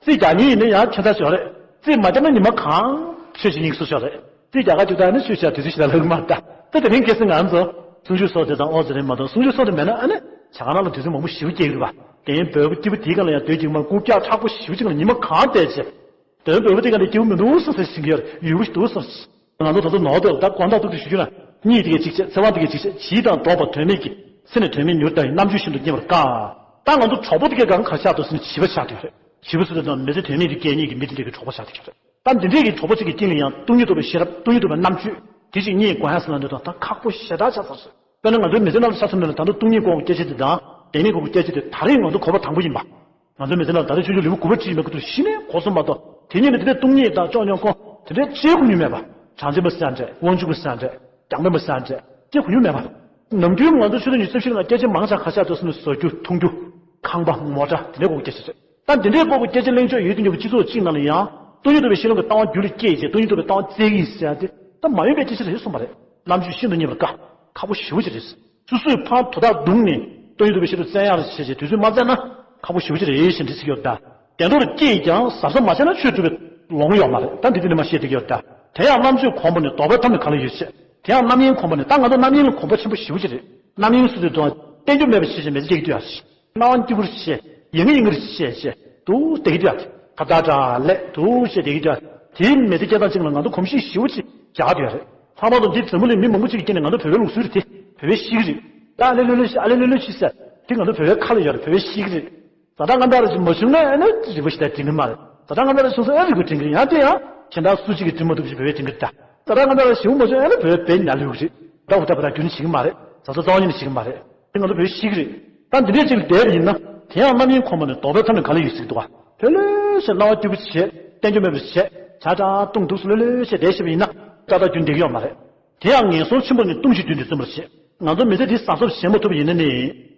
རྩིས་རྒྱག་མཁན་ཡིན་ན་ཡང་ཁྱད་མཚར་ཞིག་ཡོད་རེད། རྩིས་མ་རྒྱག་ན་ཉི་མ་གང་ཆོས་ཞིག་སྙིང་སུ་ཞོག་རེད། རྩིས་རྒྱག་ག་དུས་ད་ནི་ཆོས་བྱ་དུས་ཚོད་ཞིག་ད་ལྷག་མ་ད། ད་དེ་རིང་ཁ་སང་ང་ཚོ་གསུང་ཆོས་སོགས་དེ་དང་ཨོ་ཙི་རེད་མ་གཏོགས་གསུང་ཆོས་སོགས་དེ་མེད་ན་ཨ་ནི་ཇ་ཁང་ནང་ལ་དུས་ཚོད་མང་པོ་ཞིག་སྐྱེལ་གི་རེད་པ། དེ་ཡིན་བོད་པ་སྐྱིད་པོ་དེའི་སྒང་ལ་ཡང་སྡོད་ཀྱི་མ་རྐུབ་བཀྱག་མཁྲེགས་པོ་ཞིག་ཅིག་ལ་ཉི་མ་གང་བསྡད་བྱས། དོན་བོད་པ་དེ་ག་ནས་སྐྱིད་པོ་མི་འདུག་བསམ་ཟེར་བཞིན་གྱི་ཡོད་རེད། ཡུལ་པོ་ཞིག་འདུག་བསམ། ང་ཚོ་ད་ཚོ་ནོར་དེ་ད་དགོང་དག་ཐུག་དེ་ཞུ་རྒྱུ་ན་གཉིད་དེ་གས་གཅིག་བྱས། ཚེ་དབང་དེ་གས་གཅིག་བྱས། བྱིས་དང་ལྡོག་པ་དོན་མེད་ཀྱི། ཚེ་ནི་དོན་མེད་མྱུར་ལྟ་བའི། རྣམ་དཔྱོད་ཤིན་ཏུ་རྙེད་པར་དཀའ། ད་ང་ཚོ་གྲོགས་པོ་དེ་གས་གང་གར་ཆགས་འདུག་ཟེར་ན་བྱིས་པ་ཆགས་བསྡད་ཡོད་རེད། བྱིས་པ་ཚོ་དེ་དང་མི་ཚེ་དོན་མེད་ཀྱི་སྐད་གཉིས་ཀྱི་མི་དེ་འདྲ་གི་གྲོགས་པོ་ཆགས་བསྡད་ཡོད་རེད། ད་འདི་འདྲས་ཀྱི་གྲོགས་པོ་གཅིག་གི་རྐྱེན་ལ་ཡང་སྟོང་ཉིད་རྟོགས་པའི་ཤེས་རབ། སྟོང་ཉིད་རྟོགས་པའི་རྣམ་དཔྱོད་དེ་གཅིག་རྙེད་དགོས་ཡ་ཟེར་ལབ་འདོད་དང་ད་ཁག་པོ་ཞེ་དྲག་ཆགས་ཚར་སོང་། དཔེར་ན་ང་ཚོའི་མི་ཚེ་ནང་ལ་ཆ་མཚོན་ན་ད་དུང་སྟོང་ཉིད་སྐོར་གྱི་སྐད་ཆ་དེ་དང་བདེན་གཉིས་སྐོར་གྱི་སྐད་ཆ་དེ་ད་རེས་ང་ཚོ་གོ་བ་དང་པོ་ཡིན་པ། ང་ཚོའི་མི་ཚེ་ནང་ད་ལྟ་ཆུང་ཆུང་ལེའུ་དགུ་པ་བྲིས་མེད་ཁུ་ཐུག་གཞི་ནས་གོ་སོང་མ་གཏོགས་དེ་ཉིད་ནས་དེ་འདྲའི་སྟོང་ཉིད་དང་ཅོག་ཉོག་ཁོང་དེ་འདྲའི་ཅིག་གོ་མྱོང་མེད་པ། བྱང་ཆེན་པོ་ཟེར་ཡ་འདྲ། དབང་ཕྱུག་པོ་ཟེར་ཡ་འདྲ། རྒྱང་འཕེན་པོ་ཟེར་ཡ་འདྲ། ཅིག་གོ་མྱོང་མེད་པ། ནམ་རྒྱུན་ང་ཚོ་ཆུ་ཚོད་ཉི་ཤུ་རྩ་བཞི་ནང་སྐད་ཆ་མང་ཆེ་བ་ག་རེ་ཆགས་འདུག་ཟེར་ན་བཟོ་རྒྱུ་འཐུང་རྒྱུ། ཁང་པ་མོ་ཊ་དེ་འདྲའི་སྐོར་གྱི་སྐད་ཆ་རེད། ད་འདི་འདྲའི་སྐོར་གྱི་སྐད་ཆ་གླེང་ཕྱོགས་ཡོད་དུས་ཀྱི་སྤྱི་ཚོགས་གཅིག་ནང་ལ་ཡང་སྟོང་ཉིད་རྟོགས་པའི་ཤེས་རབ་ཀྱི་ལྟ་བ་རྒྱུད་ལ་སྐྱེས་རྗེས་སྟོང་ཉིད་རྟོགས་པའི་ལྟ་བ་བཙལ་གྱི་ཡིན་ཟེར་ཡ་དེ་ད་མ་ཡིན་པའི་སྐད་ཆ་རེད་གསུངས་པ་རེད། རྣམ་དཔྱོད་ཤིན་ཏུ་རྙེད་པར་དཀའ། ཁག་པོ་ཞེ་པོ་ཅིག་རེད། སོ་སོས་ཕར་དོ་བདག་བརྡུངས་ནས་སྟོང་ཉིད་རྟོགས་པའི་ཤེས་རབ་བཙལ་ཡག་ལ་བྱས་རྗེས་དུས་ཚོད་མ་བཙལ་ན་ཁག་པོ་ཞེ་པོ་ཅིག་རེད་ཞེས་འདྲི་ཟེར་གྱི་ཡོད་ད། བདེ་འགྲོ་ལ་སྐྱེས་ཀྱང་གཟབ་གཟབ་མ་བྱས་ན་ཆོས་སྒྲུབ་པའི་ལོང་ཡོད་མ་རེད། ད་འདི་དེ་ནས་མ་བཤད་བསྡད་ཀྱི་ཡོད་ད། དེ་ཡང་རྣམ་དཔྱོད་གོང་པོ་ནས་ལྡོག་པའི་ཐབས་ནི་ག་ལ་ཡོད་ཅེས། དེ་ཡང་རྣམ་གཡེང་གོང་པོ་ནས། ད་ང་ཚོ་རྣམ་གཡེང་ལ་གོམས་པ་ཆེན་པོ་ཞེ་པོ་ཅིག་རེད། རྣམ་གཡེང་སུ་དེ་དང་བསྟན་རྒྱུ་མེད་པ་བྱས་བྱས་མེད་ཅེས་སྐྱེ་གི་འདུག་ཡ། སྣང་བ་སྐྱིད་པོར་བྱས་ཡིན་གི་ཡིན་གི་བྱས་བྱས་འདུག་བསྡད་ཀྱི་འདུག་ཡ། ཁ་བརྡ་འདྲ་ལས་འདུག་བཤད་བསྡད་ཀྱི་འདུག་དེའི་མི་ཚེ་སྐྱེལ་སྟངས་གཅིག་ལ་ང་ཚོ་གོམས་གཤིས་ཞེ་པོ་ཅིག་རྒྱག་བསྡད་ཡོད་རེད། ལྷག་པར་དུ་འདི་འཛམ་བུ་གླིང་མི་མང་པོ་ཅིག་གི་སྟེང་ནས་ང་ཚོ་བོད་པའི་ལུགས་སྲོལ་རེད་དེ། བོད་པའི་གཤིས་ཀ་རེད། ད་ཨ་ལེ་ལོ་ལོ་ཤི་ཨ་ལེ་ལོ་ལོ་ཤི་ཟེར། དེ་ང་ཚོ་བོད་པའི་ཁ་ལ་ཡོད་རེད། བོད་པའི་གཤིས་ཀ་རེད། ཛ་དྲག་རྔམ་དྲག་རེ་ཞིག་མ་བྱུང་ན་ཨ་ནི་རིག་པ་ཞིག་ད་འགྲིག་གི་མ་རེད། ཛ་དྲག་རྔམ་དྲག་རེ་བྱུང་སོང་ཨ་རིག་པ་འགྲིག་གི་ཡང་དེ་ཡང་གཞན་དག་སུ་གཅིག་གིས་འགྲིག་མ་ཐུབ་ཞིག་བོད་པའི་འགྲིག་གི་ད། ཛ་དྲག་རྔམ་དྲག་རེ་བྱུང་མ་བྱུང་ཨ་ནི་བོད་པའི་ཉ་ལུག་རེད། ད་འུ་ད་བ་ད་རྒྱུན་བྱེད་གི་མ་རེད། ཛ་ཛ་རྩ་བ་ཉིད་ནས་བྱེད་གི་མ་རེད། དེ་ང་ཚོ་བོད་ཤིག་རེད། ད་འདི་འདྲས་ཅིག་བསྡད་པ་ཡིན་ན། དེ་ཡང་རྣམ་གཡེང་ཁོམ་པ་ནས་རྡོག་པའི་མཐའ་ནས་ག་ལེ་ཡོད་ཟེར་གི་འདུག་བ། ལྷོད་ལྷོད་བྱས་སྣང་བ་སྐྱིད་པོ་བྱས་བསྟན་རྒྱུ་མེད་པ་བྱས་ཇ་དྲག་བཏུང་འདུག་སེ་ལྷོད་ལྷོད་བྱས་བསྡད་ཤེས་པ་ཡིན་ན་ཏག་ཏག་རྒྱུན་བསྡད་ཀྱི་ཡོད་མ་རེད། དེ་ཡང་ངན་སོང་ཆེན་པོ་ནས་ལྟུང་བྱེད་རྒྱུན་དུ་བརྩོན་པར་བྱེད། ང་ཚོ་མི་ཚེ་འདི་གཟབ་གཟབ་བྱེད་མ་ཐུབ་པ་ཡིན་ན་ནི།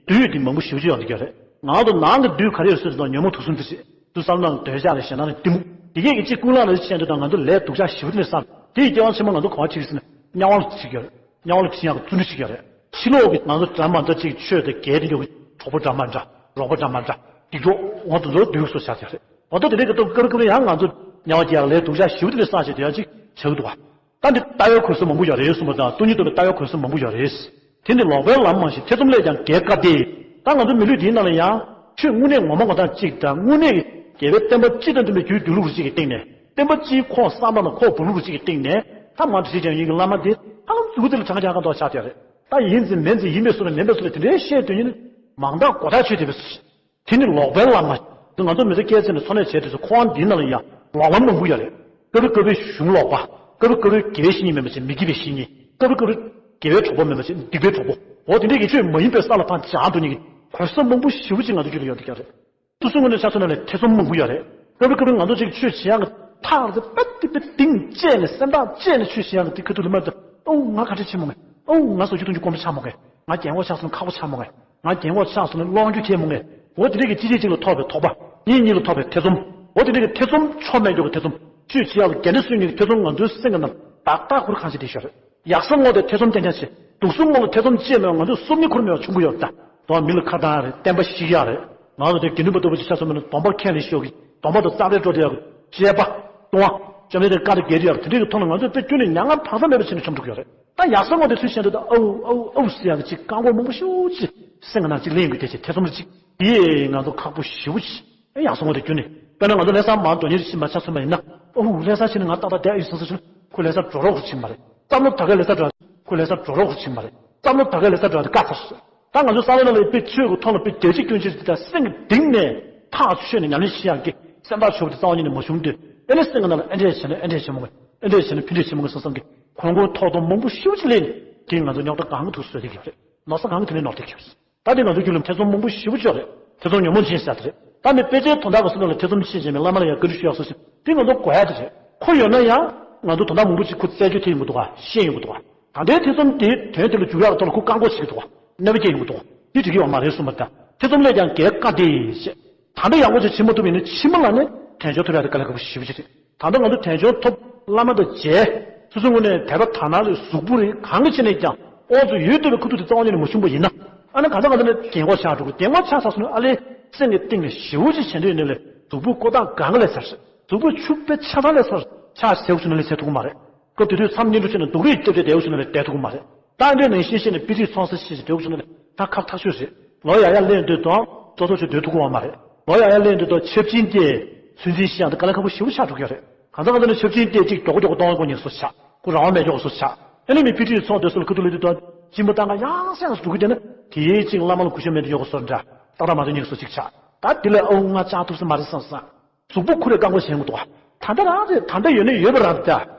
བདུད་འདི་མང་པོ་ཞེ་པོ་ཅིག་ཡོང་གི་ཡོད་རེད། ང་ཚོ་ནང་གི་བདུད་ག་རེ་ཡོད་ཟེར་དུས་ཉོན་མོངས་དུག་གསུམ་འདི་རེད། དུས་བསམ་ནང་འདོད་ཆགས་ལ་ཞེ་སྡང་ལ་གཏི་མུག་དེ་གས་ཀྱི་གཅིག་ཀུན་བརླག་ལ་ཤེས་འདོད་དང་ང་ཚོ་ལས་སྡུག་ཅག་ཞེ་པོ་ཅིག་ལས་བསམ་དེ་ཡི་སྐྱེ་བ་ཕྱི་མ་ང་ཚོ་གོ་བ་ཁྲིད་ཟིན་དམྱལ་བ་ལ་ཁྲིད་ཀྱི་ཡོད་རེད། དམྱལ་བ་ལ་ཁྲིད་ཡག་གི་བརྩོན་འགྲུས་བྱེད་ཀྱི་ཡོད་རེད། ཕྱི་ལོགས་ཀྱི་ང་ཚོ་འདྲ་མ་འདྲ་ཅིག་ཆོས་དང་འགལ་དེ་འཇོག་གི་གྲོགས་པོ་འདྲ་མ་འདྲ་རོགས་པ་འདྲ་མ་འདྲ་སྡིག་གྲོགས་འོ་དེ་ཚོ་སྡུག་སོ་ཆགས་ཀྱི་རེད། འོ་ད་དེ་འདྲའི་གི་སྟོབས་དཀར་དཀར་ཡང་ང་ཚོ་དམྱལ་བ་སྐྱེ་ཡག་ལས་སྡུག་ཅག་ཞེ་པོ་དེ་ལས་བསགས་བྱས་དེ་ཡང་ཅིག་བྱེད་ཀྱི་འདུག་བ། ད་འདི་ལྟ་བའི་གོ་ས་མང་པོ་ཡོད་རེད་གསུངས་པ་དང་སྟོང་ཉིད་རྟོགས་པའི་ལྟ་བའི་གོ་ས་མང་པོ་ཡོད་རེད། དེ་ནི་ལོག་པའི་ལམ་མ་ཞིག་ཐེ་ཚོམ་ལས་ཀྱང་རྒལ་དཀའ་སྟེ། ད་ང་ཚོ་མི་ལུས་འདིའི་ནང་ལ་ཡང་ཆོས་དངོས་གནས་ངོ་མ་ངོ་ཐག་གཅིག་དང་དངོས་གནས་ཀྱི་རྒྱལ་བའི་བསྟན་པ་སྤྱི་དང་མཐུན་པའི་རྒྱུའི་སྡོད་ལུགས་རུ་གཅིག་གི་སྟེང་ནས་བསྟན་པ་སྤྱིའི་ཁོག་བསམ་པ་དང་ཁོག་འབུབ་ལུགས་རུ་གཅིག་གི་སྟེང་ནས་ཐ་མ་འདྲི་བྱེད་ཀྱང་ཡིན་གྱི་བླ་མ་དེ་ཧ་ལམ་མཛུ་གུ་དེ་ལ་གྲངས་ཀྱང་ག་འདོགས་ཆགས་བསྡད་རེད། ད་ཡིན་ཟིན་མིན་ཟིན་ཡིན་པའི་བཟོ་ལ་མིན་པའི་བཟོ་ལ་དེ་འདྲའི་བཤད་དོན་ཡིན་ན་མང་དག་མགོ་ཐག་ཆོད་བསྡད་པའི་བཟོ་ཞིག་དེ་ནི་ལོག་པའི་ལམ་མ། ང་ཚོ་མི་ཚེ་སྐྱེལ་ཚེ་ནས་འཚོ་གནས་བྱས་དུས་སུ་འཁོར་བ་འདིའི་ནང་ལ་ཡང་ལོག་ལམ་མང་པོ་ཡོད་རེད། སྐབས་རེ་སྐབས་རེ་གཞུང་ལོག་པ། སྐབས་རེ་སྐབས་རེ་དགེ་བའི་བཤེས་གཉེན་མིན་པ་ཅིག་མི་དགེ་བའི་བཤེས་གཉེན། སྐབས་རེ་སྐབས་རེ་དགེ་བའི་གྲོགས་པོ་མིན་པ་ཅིག་སྡིག་པའི་གྲོགས་པོ། འོ་དེ་འདྲས་ཀྱི་ཆོས་མ་ཡིན་པའི་ས་ལ་ཕར་སྦྱར་འགྲོ་མཁན་གྱི་གོ་ས་མང་པོ་ཞེ་པོ་ཅིག་ང་ཚོ་རྒྱུད་ལ་ཡོད་འདུག་ཀྱང་རེད། སོ་སོའི་ངོས་ནས་ཆ་མཚོན་ན་ལས་ཐེ་ཚོམ་མང་པོ་ཡོད་རེད། སྐབས་རེ་སྐབས་རེ་ང་ཚོ་ཅིག་ཆོས་བྱེད་ཡག་གི་ཐག་རེད་པད་དེ་པད་གཏིང་བཅད་ནས་སེམས་ཐག་བཅད་ནས་ཆོས་བྱེད་ཡག་གི་དེ་ཁ་ཐུག་ལ་མ་གཏོགས་ཨོ་ང་ག་འདྲ་བྱེད་མོ་ངས། ཨོ་ང་སོ་སྐྱུ་གཏོང་རྒྱུ་དཀོན་པོ་ཆགས་མོ་ངས། ང་རྒན་གོག་ཆགས་སོང་ཁག་པོ་ཆགས་མོ་ངས། ང་རྒན་གོག་ཆགས་སོང་ན་གློ་རྒྱུ་ཁེལ་མོ་ངས། འོ་དེ་འདྲས་ཀྱི་གཅིག་རྗེས་གཅིག་ལ་ཐོབ་པའི་དོགས་པ། གཉིས་གཉིས་ལ་ཐོབ་པའི་ཐེ་ཚོམ། འོ་དེ་འདྲས་ཀྱི་ཐེ་ཚོམ་ཆོ་མེད་མགྱོགས་ཀྱི་ཐེ་ཚོམ། ཆོས་བྱེད་ཡག་ལ་འགན་འཁྲི་སྲུང་མཁན་གྱི་ཐེ་ཚོམ་ང་ཚོའི་སེམས་ཀྱི་ནང་ཏག་ཏག་ཁུར་གང་ཞིག་བསྡད་ཤོར་རེད། ཡག་ས་ངོ་དེ་ཐེ་ཚོམ་ཏན་ཏན་བྱེད། སྡུག་ས་ངོ་ལ་ཐེ་ཚོམ་བཅད་མེད་པ་ང་ཚོས་སུབ་ནི་ཁུར་མེད་པ་བྱུང་གི་ཡོད་ད། དོ་བ་མི་ལ་ཁ་བཏང་ཡག་རེད་བསྟན་པ་བཤིག་ཡག་རེད། ང་ཚོ་དེ་དགེ་འདུན་པ་ལྟ་བུ་ཅིག་ཆ་མཚོན་པ་ན་སྡོམ་པ་ཁས་ལེན་ཤོག་གི་སྡོམ་པ་དང་རྩ་བྲལ་འགྲོ་བསྡད་ཡག་གི་བཅས་པ། ལྟུང་བ། བཅོམ་ལྡན་འདས་བཀའ་དང་འགལ་འགྲོ་ཡག་དེ་འདྲས་ཀྱི་ཐོག་ལ་ང་ཚོས་དཔེ་ཁྱོན་ནས་མྱ་ངན་བག་ཚ་མེད་པ་བྱས་ནས་བཅོམ་འགྲོ་གི་ཡོད་རེད། ད་ཡག་ས་ངོ་དེ་ཚུལ་བཞིན་དུ་ད་ཨའུ་ཨའུ་ཨའུ་ཟེར་ཡག་གི་ཅིག་བཀག་འགོག་མང་པོ་ཞེ་པོ་ཅིག་སེམས་ཀྱི་ནང་ཅིག་གླེང་དགོས་དེ་ཅིག་ཐེ་ཚོམ་རེ་ཅིག་དེ་ང་ཚོ་ཁག་པོ་ཞེ་པོ་ཅིག་ཨེ་ཡག་ས་ངོ་དེ་ཁྱོན་ནས་དཔེར་ན་ང་ཚོ་ལྷ་ས་མར་མདོ་སྨད་ཕྱིན་པ་ཆ་མཚོན་པ་ཡིན་ན་ཨོ་ལྷ་ས་ཕྱིན་ནས་ང་ཏག་ཏག་བསྡད་ཡོད་སོང་ཟེར་ཞུ་ཁོ་ལྷ་ས་འགྲོ་རོགས་ཁོ་ཕྱིན་པ་རེད། བསམ་བློ་ད་གའི་ལྷ་ས་འགྲོ་ཁོ་ལྷ་ས་འགྲོ་རོགས་ཁོ་ཕྱིན་པ་རེད། བསམ་བློ་ད་གའི་ལྷ་ས་འགྲོ་དེ་བཀག་ཚར་སོང་། ད་ང་ཚོ་ས་གནས་ནང་ལ་དཔེ་ཆོས་ཀྱི་ཐོག་ལ་དཔེ་རྒྱལ་གཅེས་སྐྱོང་གཅེས་དེ་དག་སེམས་ཀྱི་གཏིང་ནས་ཐག་ཆོད་ནས་ཉམས་ལེན་བྱེད་ཡག་གི་སེམས་ཐག་ཆོད་པ་དེ་རྩ་བ་ཉིད་ནས་མ་བྱུང་དུས་ཨེ་ནས་སེམས་ཀྱི་ནང་ལ་ཨེ་འདྲས་བྱས་ན་ཨེ་འདྲས་བྱེད་མ་དགོས། ཨེ་འདྲས་བྱས་ན་ཕི་འདྲས་བྱེད་མ་དགོས་བསམ་བསམ་གི་ཁོང་ཁོང་ཐོག་དང་མང་པོ་ཤུགས་ཀྱིས་ལེན་དེས་ང་ཚོ་རྙོག་དྲ་གང་གི་ཐུག་བཟོས་ཏེ་གི་རེད། ནོར་ས་གང་གི་དེ་ནས་ནོར་ཏེ་གི་རེད། ད་དེ་ང་ཚོ་རྒྱུད་ལ་ཐེ་ཚོམ་མང་པོ་ཞེ་པོ་ཅིག་རེད། ཐེ་ཚོམ་ཉོན་མོངས་ཅན་ཟེར་དེ་རེད། ད་ནི་དཔེ་ཆའི་དོན་དག་གི་སོ་ནང་ལ་ཐེ་ཚོམ་ཆེ་ཆེ་མེད་བླ་མ་ལ་ཡང་བཀའ་འདྲི་ཞུ་ཡག་སོ་ཞིག་དེ་ང་ཚོ་དགོས་ཡག་དེ་རེད། ཁོ་ཡོད་ན་ཡང་ང་ཚོ་དོན་དག་མང་པོ་ཅིག་ཁོ་རྩད་གཅོད་ཐེབས་ཡོང་གི་འདུག་ག་ཤེས་ཡོང་གི་འདུག་ག་ད་ལྟའི་ཐེ་ཚོམ་དེ་དོན་དེ་ལ་འཇུག་ཡག་གི་ཐོག་ལ་ཁོ་བཀག་འགོག་བྱེད་ཀྱི་འདུག་ག་གནོད་པ་སྐྱེལ་ཡོང་གི་འདུག་ག་དེ་འགྲིག་གི་ཡོད་མ་རེད་གསུངས་པ་དང་ཐེ་ཚོམ་ལས་ཀྱང་རྒལ་དཀའ་སྟེ་ཞེས། ད་ལྟ་ཡག་པོ་ཅིག་བྱེད་མ་ཐུབ་པ་ཡིན་ན་ཕྱི་མ་ལ་ནི་དལ་འབྱོར་ཐོབ་ཡག་དེ་དཀའ་ལས་ཁག་པོ་ཞེ་པོ་ཅིག་རེད། ད་ལྟ་ང་ཚོ་དལ་འབྱོར་ཐོབ་བླ་མ་དང་མཇལ། སོ་སོའི་ངོས་ནས་དད་པ་དག་སྣང་རེད་གཟུགས་པོ་རེད་གང་གི་ཆེད་ནས་ཀྱང་དབང་དུ་ཡོད་བསྡད་པའི་ཁུ་ཐུག་དེ་རྩ་བ་ཉིད་ནས་མ་བྱུང་པ་ཡིན་ན་ཨ་ནི་གང་ལྟར་གང་ལྟར་ནས་རྒན་གོག་ཆགས་འགྲོ་གི་རྒན་གོག་ཆགས་ཚར་སོང་ན་ཨ་ལས་སེམས་ཀྱི་གཏིང་ནས་ཞེ་པོ་ཅིག་བྱེད་འདོད་ཡོད་ནས་ལས་གཟུགས་པོ་ཀོ་ཐག་གང་ག་ལས་ཚར་གཟུགས་པོ་ཕྱུག་པའི་ཆ་ཚང་ལས་ཚར་ཆགས་ཟེར་བ་བྱུང་ན་ལས་ཚར་ཐུབ་ཀྱི་མ་རེད། སྐབས་དེ་དུས་མཚམས་བསྙེན་སྒྲུབ་བྱས་ནས་སྡུག་རུས་བརྒྱབ་བྱས་བསྡད་བ་བྱུང་ན་ལས་བསྡད་ཐུབ་ཀྱི་མ་རེད། ད་འདྲའི་ནང་བཞིན་བཤད་ནས་དཔེ་ཁྲིད་ཚོང་ས་ཞེས་བྱས་བསྡད་བ་བྱུང་ན་ལས་ད་ཁག་ཐག་ཆོད་རེད། ལོ་ཡག་ཡག་ལེན་འདོད་དང་ཙོག་ཙོག་ཆོད་སྡོད་ཐུབ་ཀྱི་ཡོད་མ་རེད། ལོ་ཡག་ཡག་ལེན་འདོད་དང་ཆབ་ཆེན་དེ་ཚོད་འཛིན་བྱེད་ཡག་དེ་དཀའ་ལས་ཁག་པོ་ཞེ་པོ་ཆགས་འགྲོ་གི་ཡོད་རེད། གང་ཟག་གང་ཟག་ནི་ཆབ་ཆེན་དེ་གཅིག་མགྱོགས་པོ་མགྱོགས་པོ་གཏོང་དགོས་ཉེན་སོ་ཆགས། ཁོ་རང་དབང་མེད་མགྱོགས་པོ་སོ་ཆགས། ཨ་ནི་མི་ཕི་ཁྲིད་ཚོགས་སྡོད་སོ་ལ་ཁ་ཐུག་ལ་དུས་དང་སྦྱིན་པ་བཏང་ག་ཡང་སེང་སུ་འགྲོ་གི་བསྡད་ན་དེའི་གཅིག་བླ་མ་ལ་གུས་ཞབས་མེད་དུ་ཡོད་དགོས་སོ་འདྲ། ཏག་ཏག་མ་དུ་ཉེན་སོ་གཅིག་ཆགས། ད་དེ་ལ་ཨ་འུ་ང་ཅག་ཐུག་ས་མ་རེད་བསམ་བསམ། གཟུགས་པོ་ཁུར་རེ་བཀག་འགོག་བྱེད་དགོས་འདུག་ད་ལྟ་རང་རེད། ད་ལྟ་ཡོད་ན་ཡོད་པ་རང་རེད། ད་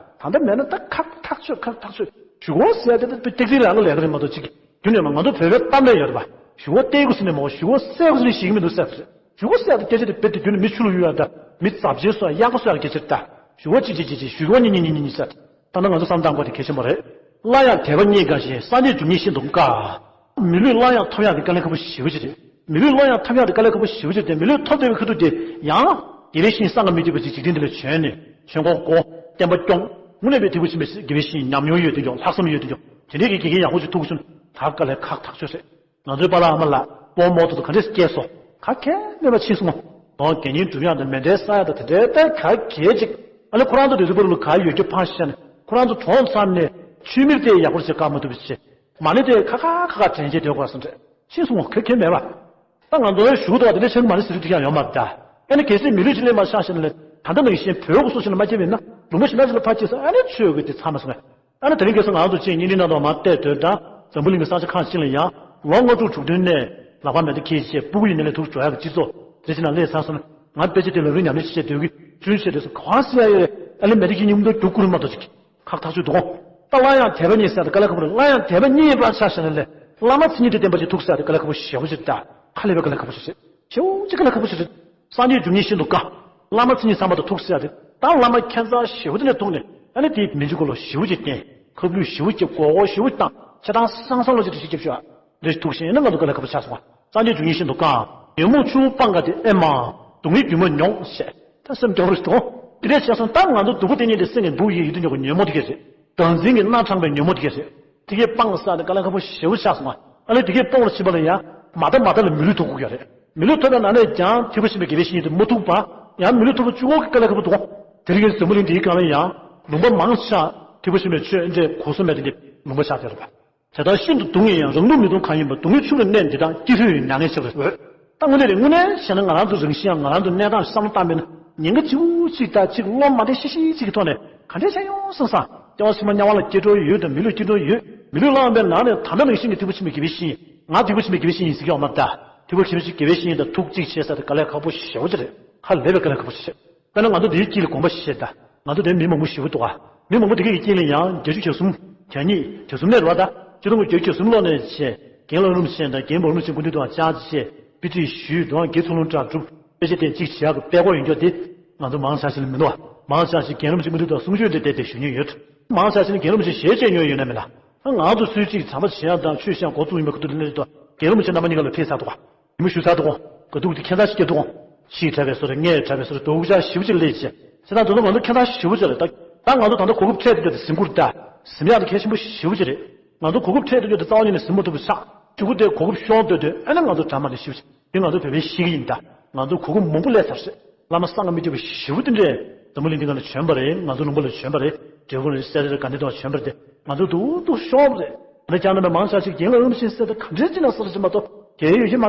ལྟ་མེད་ན་ད་ཁག་ཐག་ཆོད་ཁག་ཐག་ཆོད། གཞུག་གུ་ཟེར་ཡ་དེ་ད་ཏིག་ཏིག་རང་ལ་ལས་ཀ་རེད་མ་གཏོགས་ཅིག་རྒྱུན་ནས་མ་ང་ཚོ་བོད་པའི་གཏམ་ལ་ཡོད་རེད་པ། གཞུག་གུ་བལྟས་དགོས་ཟེར་ནས་མ་གཞུག་གུ་གསལ་དགོས་ཟེར་ནས་ཤེས་ཀྱི་མི་འདུག་ཟེར་བ་རེད། གཞུག་གུ་གསལ་དུ་སྐད་ཆ་དེ་བེད་དེ་རྒྱུན་ནས་མི་ཆུ་ལུག་ཡོད་ཡ་ད་མི་ཛབ་ཆེན་སོགས་ཡ་ག་སོགས་ཡ་སྐད་ཆ་རེད་ད། གཞུག་གུ་གཅིག་གཅིག་གཅིག་གཅིག་གཞུག་གུ་གཉིས་གཉིས་གཉིས་གཉིས་ཟེར། ད་ནང་ང་ཚོ་བསམ་སྟངས་སྐོར་དེ་གལ་ཆེན་པོ་རེད། སླར་ཡང་དད་པ་རྙེད་དཀའ་ཞིང་སངས་རྒྱས་འབྱུང་ཉེན་ཤིན་ཏུ་དཀའ། མི་ལུས་སླར་ཡང་ཐོབ་ཡག་དེ་དཀའ་ལས་ཁག་པོ་ཞེ་པོ་ཅིག་རེད། མི་ལུས་སླར་ཡང་ཐོབ་ཡག་དེ་དཀའ་ལས་ཁག་པོ་ཞེ་པོ་ཅིག་རེད་དེ་མི་ལུས་ཐོབ་བསྡད་པའི་ཁ་ཐུག་དེ་ཡང་དགེ་བའི་བཤེས་གཉེན་གསང་སྔགས་མི་བརྗེད་པ་ཅིག་འཇིག་རྟེན་འདི་ལ་བྱོན་ནས་ཆོས་འཁོར་བསྐོར་བསྟན་པ་སྐྱོང་དངོས་གནས་པའི་ཐེག་པ་ཆེན་པོའི་དགེ་བའི་བཤེས་གཉེན་ཉམས་མྱོང་ཡོད་དེ་ཀྱང་ལྷག་བསམ་ཡོད་དེ་ཀྱང་དེ་འདྲའི་གི་དགེ་རྒན་ཡག་པོ་ཅིག་ཐུག་སོང་ད་དཀའ་ལས་ཁག་ཐག་ཆོད་རེད། ང་ཚོའི་པཱ་ལགས་ཨ་མ་ལགས་སྤོ་རྨོ་ཚོ་ག་འདྲས་སྐྱེས་སོ། ག་གེ་མེད་པ་ཕྱིན་སོང་ངོ་། དགེ་བསྙེན་སྒྲུབ་ཡག་དང་མཎྜལ་བསགས་ཡག་དང་དེ་འདྲའི་ལྟར་ག་གེ་ཅིག་ཨ་ལེ་ཁོ་རང་ཚོ་དེ་ཚོ་པ་རུ་ལ་ག་ཡོད་རྒྱུ་ཕངས་ཤེས་ནས་ཁོ་རང་ཚོ་གྲོངས་ཚར་ནས་ཆུ་མིག་དེ་ཡག་པོ་བྱེད་བཀག་མ་ཐུབ་པ་བྱེད། མ་ཎི་དེ་ཁ་ཁ་ཁ་ཁ་དྲན་བྱས་སྡོད་དགོས་སོང་དྲན་ཕྱིན་སོང་ངོ་ག་གེ་མེད་པ། ད་ང་ཚོ་ཞུ་གི་འདུག་བ་དེ་འདྲ་བྱེད་མ་ཎི་ཟེར་རྒྱུ་དེ་ཡང་ཡོད་མ་རེད་ད། ཨ་ནི་གལ་སྲིད་མི་ལུས་ཅིག་ལེན་པར་ཆ་བཞག་ན་ལས། ད་ལྟ་ནང་བཞིན་བོད་སྐུ་སྲོག་ཆེན་ལ་མ་སྐྱེས་པས་ན། ལུང་པ་གཞན་དག་ཅིག་ལ་ཕར་སྐྱེས་ས་ཨ་ནི་ཆོས་དགོས་དེ་ཚང་མ་སོང་ངས། ཨ་ནི་དེ་རིང་ཁ་སང་ང་ཚོ་ཅིག་བརྙན་འཕྲིན་ནང་དུ་མར་བལྟས་དོན་དང་། འཛམ་བུ་གླིང་གི་ས་ཆ་ཁག་ཅིག་ལ་ཡང་ལོ་ལྔ་དྲུག་དྲུག་བདུན་ནས་ལག་པ་མེ་མདའ་འཁྱེར་བྱས་སྤུ་གུ་ཡིན་ནའི་ལས་ཐུག་འགྲོ་ཡག་གི་སྤྱི་ཚོགས་དེ་ཅིག་ནང་སླེབས་ཚར་སོང་ན། ང་དཔེ་ཆ་དེ་ལ་རུས་ཉམས་ལེན་བྱེད་བྱེད་སྡོད་ཀྱི། ཆུན་བྱས་དེ་སུ་གང་སྲིད་ཡ་ཡོད་རེད། ཨ་ལེ་མེ་མདའ་འཁྱེར་མཉམ་དུ་རྒྱུག་ཁུར་མ་གཏོགས་ཅིག་ཁག་ཐག་ཆོད་འདུག་གོ། ད་སླར་ཡང་དད་པ་རྙེད་ཟེར་ཡ་དེ་དཀའ་ལས་ཁག་པོ་རེད། སླར་ཡང་དད་པ་རྙེད་པར་ཆ་བཞག་ན་ལས། བླ་མ་མཚན་ཉིད་དང་ལྡན་པ་ཅིག་ཐུག་ཟེར་ཡ་དེ་དཀའ་ལས་ཁག་པོ་ཞེ་པོ་ཅིག་རེད་ད། ཧ་ལས་པའི་དཀའ་ལས་ཁག་པོ་ཞིག་རེད། ཞེ་པོ་ཅིག་དཀའ་ལས་ཁག་པོ་ཞིག་རེད། སངས་རྒྱས་རྒྱུ་ཉིད་ཤིན་ཏུ་དཀའ། བླ་མ་མཚན་ཉིད་ཚངས་པ་དང་ཐུག་ཟེར་ཡ་དེ། ད་བླ་མ་ཁྱད་མཚར་ཞེ་པོ་དེ་ནས་ཐུག་ནས། ཨ་ནི་དེའི་མི་འཇུག་གོ་ལོ་ཞེ་པོ་ཅིག་བསྟན། ཁབ་ལུད་ཞེ་པོ་ཅིག་མགོ་སྐོར་ཞེ་པོ་བཏང་། ཆེ་ཐང་སང་སང་ལོ་ཅིག་ཏུ་ཞིག་རྒྱབ་ཤོག་འདི་ཐུགས་ཤེས་ན་ང་ཚོ་དཀའ་ལས་ཁག་པོ་ཆགས་སོང་བ། སངས་རྒྱས་རྒྱུ་ཉིད་ཤིན་ཏུ་དཀའ། ཉོན་མོངས་ཆུ་བོ་སྤང་དཀའ་སྟེ། ཨེ་མ། སྡུག་བསྔལ་རྒྱུན་མ་མྱོང་ཞེས། ད་སེམས་སྐྱོ་རུ་གཏོང་། དེ་འདྲས་བྱས་སོང་། ད་ང་ཚོ་སྡུག་པོ་དེ་ཉིད་དེ་སེམས་ཀྱི་སྦུག་ཡིད་དུ་ཉོ་གི་ཉོན་མོངས་དེ་ག་རེད། བདག་འཛིན་གྱི་སྣ་དྲངས་པའི་ཉོན་མོངས་དེ་ག་རེད། དེ་གས་སྤང་ས་དེ་དཀའ་ལས་ཁག་པོ་ཞེ་པོ་ཆགས་སོང་བ། ཨ་ལས་དེ་གས་སྤོང་ལ་ཕྱིན་པ་ལ་ཡང་མ་དག་མ་དག་ལ་མི་ལུས་ཐོབ་དགོས་ཀྱི་རེད། མི་ལུས་ཐོབ་པའི་ནང་ནས་ཀྱང་ཐེག་པ་ཆེན་པོའི་དགེ་བའི་བཤེས་གཉེན་དེ་མ་ཐུག་པ། ཡང་མི་ལུས་ཐོབ་པ་གཅིག་པོ་གི་དཀའ་ལས་ཁག་པོ་འདུག་དེ་རིང་གི་འཛམ་བུ་གླིང་འདིའི་སྒང་ལ་ཡང་ལུང་པ་མང་ཆེ་ཐེག་པ་ཆེན་པོའི་ཆོས་འདྲའི་གོ་སོ་མེད་དེ་འདྲའི་ལུང་པ་ཆགས་བསྡད་རེད་པ། དེ་ལྟར་ཤིན་ཏུ་སྡུག་བསྔལ་ཡང་རང་སྡུག་མི་གཏོང་གང་ཡིན་པ། སྡུག་བསྔལ་ཕྱུག་ལ་གནས་འདི་དང་། སྐྱེ་ལྷོད་ཡི་མྱ་ངན་ཆེ་བར་འོས། ད་དངོས་གནས་རེད། དངོས་གནས་བྱས་ན་ང་རང་ཚོ་རང་བཞིན་ཡང་ང་རང་ཚོ་གནས་སྟངས་བསམ་བློ་བཏང་པས་ན། ཉེན་ཁ་ཆེ་བོ་ཅིག་དང་ཅིག་བློ་མ་བདེ་ཤི་ཤི་ཅིག་གི་ཐོག་ནས་ག་འདྲས་བྱས་ཡོང་སོང་ཙང་། སྐྱེ་བ་ཕྱི་མ་དམྱལ་བ་ལ་སྐྱེ་འགྲོ་ཡོད་དང་། མི་ལུས་སྐྱེ་འགྲོ་ཡོད། མི་ལུས་བླངས་པའི་ནང་ནས་ད་ལྟ་ནང་བཞིན་གྱི་ཐེག་པ་ཆེན་པོའི་དགེ་བའི་བཤེས་གཉེན། ང་ཐེག་པ་ཆེན་པོའི་དགེ་བའི་བཤེས་གཉེན་དང་ཐུག་གཅིག་བྱས་ས་དེ་དཀའ་ལས་ཁག་པོ་ཞེ་པོ་ཅིག་རེད། ཧ་ལས་པའི་དཀའ་ལས་ཁག་པོ་ཞིག་རེད། དཔེར་ན་ང་ཚོ་འདིའི་དཀྱིལ་ལ་དགོངས་པ་བཞེས་ད། ང་ཚོ་འདིར་མི་མང་པོ་ཞེ་པོ་འདུག་ག་མི་མང་པོ་དེ་གའི་དཀྱིལ་ལ་ཡང་བརྒྱད་ཅུ་གྱ་གསུམ། གྱ་གཉིས། གྱ་གསུམ་ལས་རོགས་ད། སྤྱི་ཚོགས་ཀྱི་བརྒྱད་ཅུ་གྱ་གསུམ་ལོག་ནས་བྱས། རྒན་ལྷ་རམས་ཆེན་དང་རྒན་པ་རམས་ཆེན་སྐུ་མདུན་དུ་བཅར་བྱས། དཔེ་ཁྲིད་ཞུས། དུའང་དགེ་ཚུལ་སློང་གྲྭ་སྒྲུབ། དཔེ་ཆ་དེ་གཅིག་བྱེད་ཡག་གི་དཔེ་སྐོར་ཡོད་འགྱོ་དེ། ང་ཚོ་མང་ཆ་ཞིག་ལ་མི་འདུག་ག་མང་ཆ་ཞིག་རྒན་རམས་ཆེན་སྐུ་མདུན་དུ་གསུང་ཆོས་དེ་བསྡད་དེ་ཞུ་མྱོང་ཡོད། མང་ཆ་ཞིག་ནི་རྒན་རམས་ཆེན་ཞལ་བཅད་མྱོང་ཡོད་ན་མེད་ན། ང་ཚོ་ཚུལ་གཅིག་བྱམས་པ་བྱེད་ཡག་དང་ཆོས་བཤད་འགོ་བཙུགས་ཡིན་པ་ཁུ་ཐུག་དེ་ནས་དུ་རྒན་རམས་ཆེན་རྣམ་པ་གཉིས་ཀ་ལ་ཕེབས་ཚར་འདུག་ག་ཉི་མ་བཞུགས་ཚར་འདུག་ག་ག་དུས་དེ་ཁྱད་མཚར་ཞིག་སྐྱེས་འདུག་ག་ཕྱིའི་གྲྭ་པའི་བཟོ་འདྲ། སྔའི་གྲྭ་པའི་བཟོ་འདྲ། རྡོ་སྐུ་ཅག་ཞེ་པོ་ཅིག་སླེབས་བྱས། བྱས་ཙང་དེ་ཚོ་ང་ཚོ་ཁྱད་མཚར་ཞེ་པོ་ཅིག་རེད་ད། ད་ང་ཚོ་ད་ལྟ་གོ་སྐབས་འཕྲད་དེ་འདྲ་དེ་ཟིན་དགོས་རེད་ད། ཟིན་ཡག་དེ་གལ་ཆེན་པོ་ཞེ་པོ་ཅིག་རེད། ང་ཚོ་གོ་སྐབས་འཕྲད་དེ་འདྲ་དེ་རྩ་བ་ཉིད་ནས་ཟིན་མ་ཐུབ་པ་ཆགས། གཅིག་པུ་དེ་གོ་སྐབས་ཤོར་སྡོད་དུས་ཨ་ནི་ང་ཚོ་གྲ་མ་ནས་ཞེ་པོ་ཅིག་དེ་ང་ཚོ་བོད་པའི་གཤིས་ཀ་ཡིན་ད། ང་ཚོ་གོ་སྐབས་མང་པོ་སླེབས་ཚར་རེད། བླ་མ་བསམ་གྱིས་མི་ཁྱབ་པ་ཞེ་པོ་དེ་འདྲས་འཛམ་བུ་གླིང་འདི་སྒང་ལ་བྱོན་པ་རེད། ང་ཚོ་ལུང་པ་ལ་བྱོན་པ་རེད། འབྲས་སྤུངས་རེད། སེ་ར་རེད། དགའ་ལྡན་དུ་བྱོན་པ་རེད་དེ། ང་ཚོ་སྡུག་སྡུག་ཤོར་བ་རེད། ད་ལྟ་ཀྱང་ན་མང་ཆ་ཞིག་རྒན་ལགས་རིན་པོ་ཆེ་ཟེར་ད་ག་འདྲས་ཅིག་ན་ཟེར་ཅིག་མ་གཏོགས་རྒན་ཡོད་ཀྱི་མ།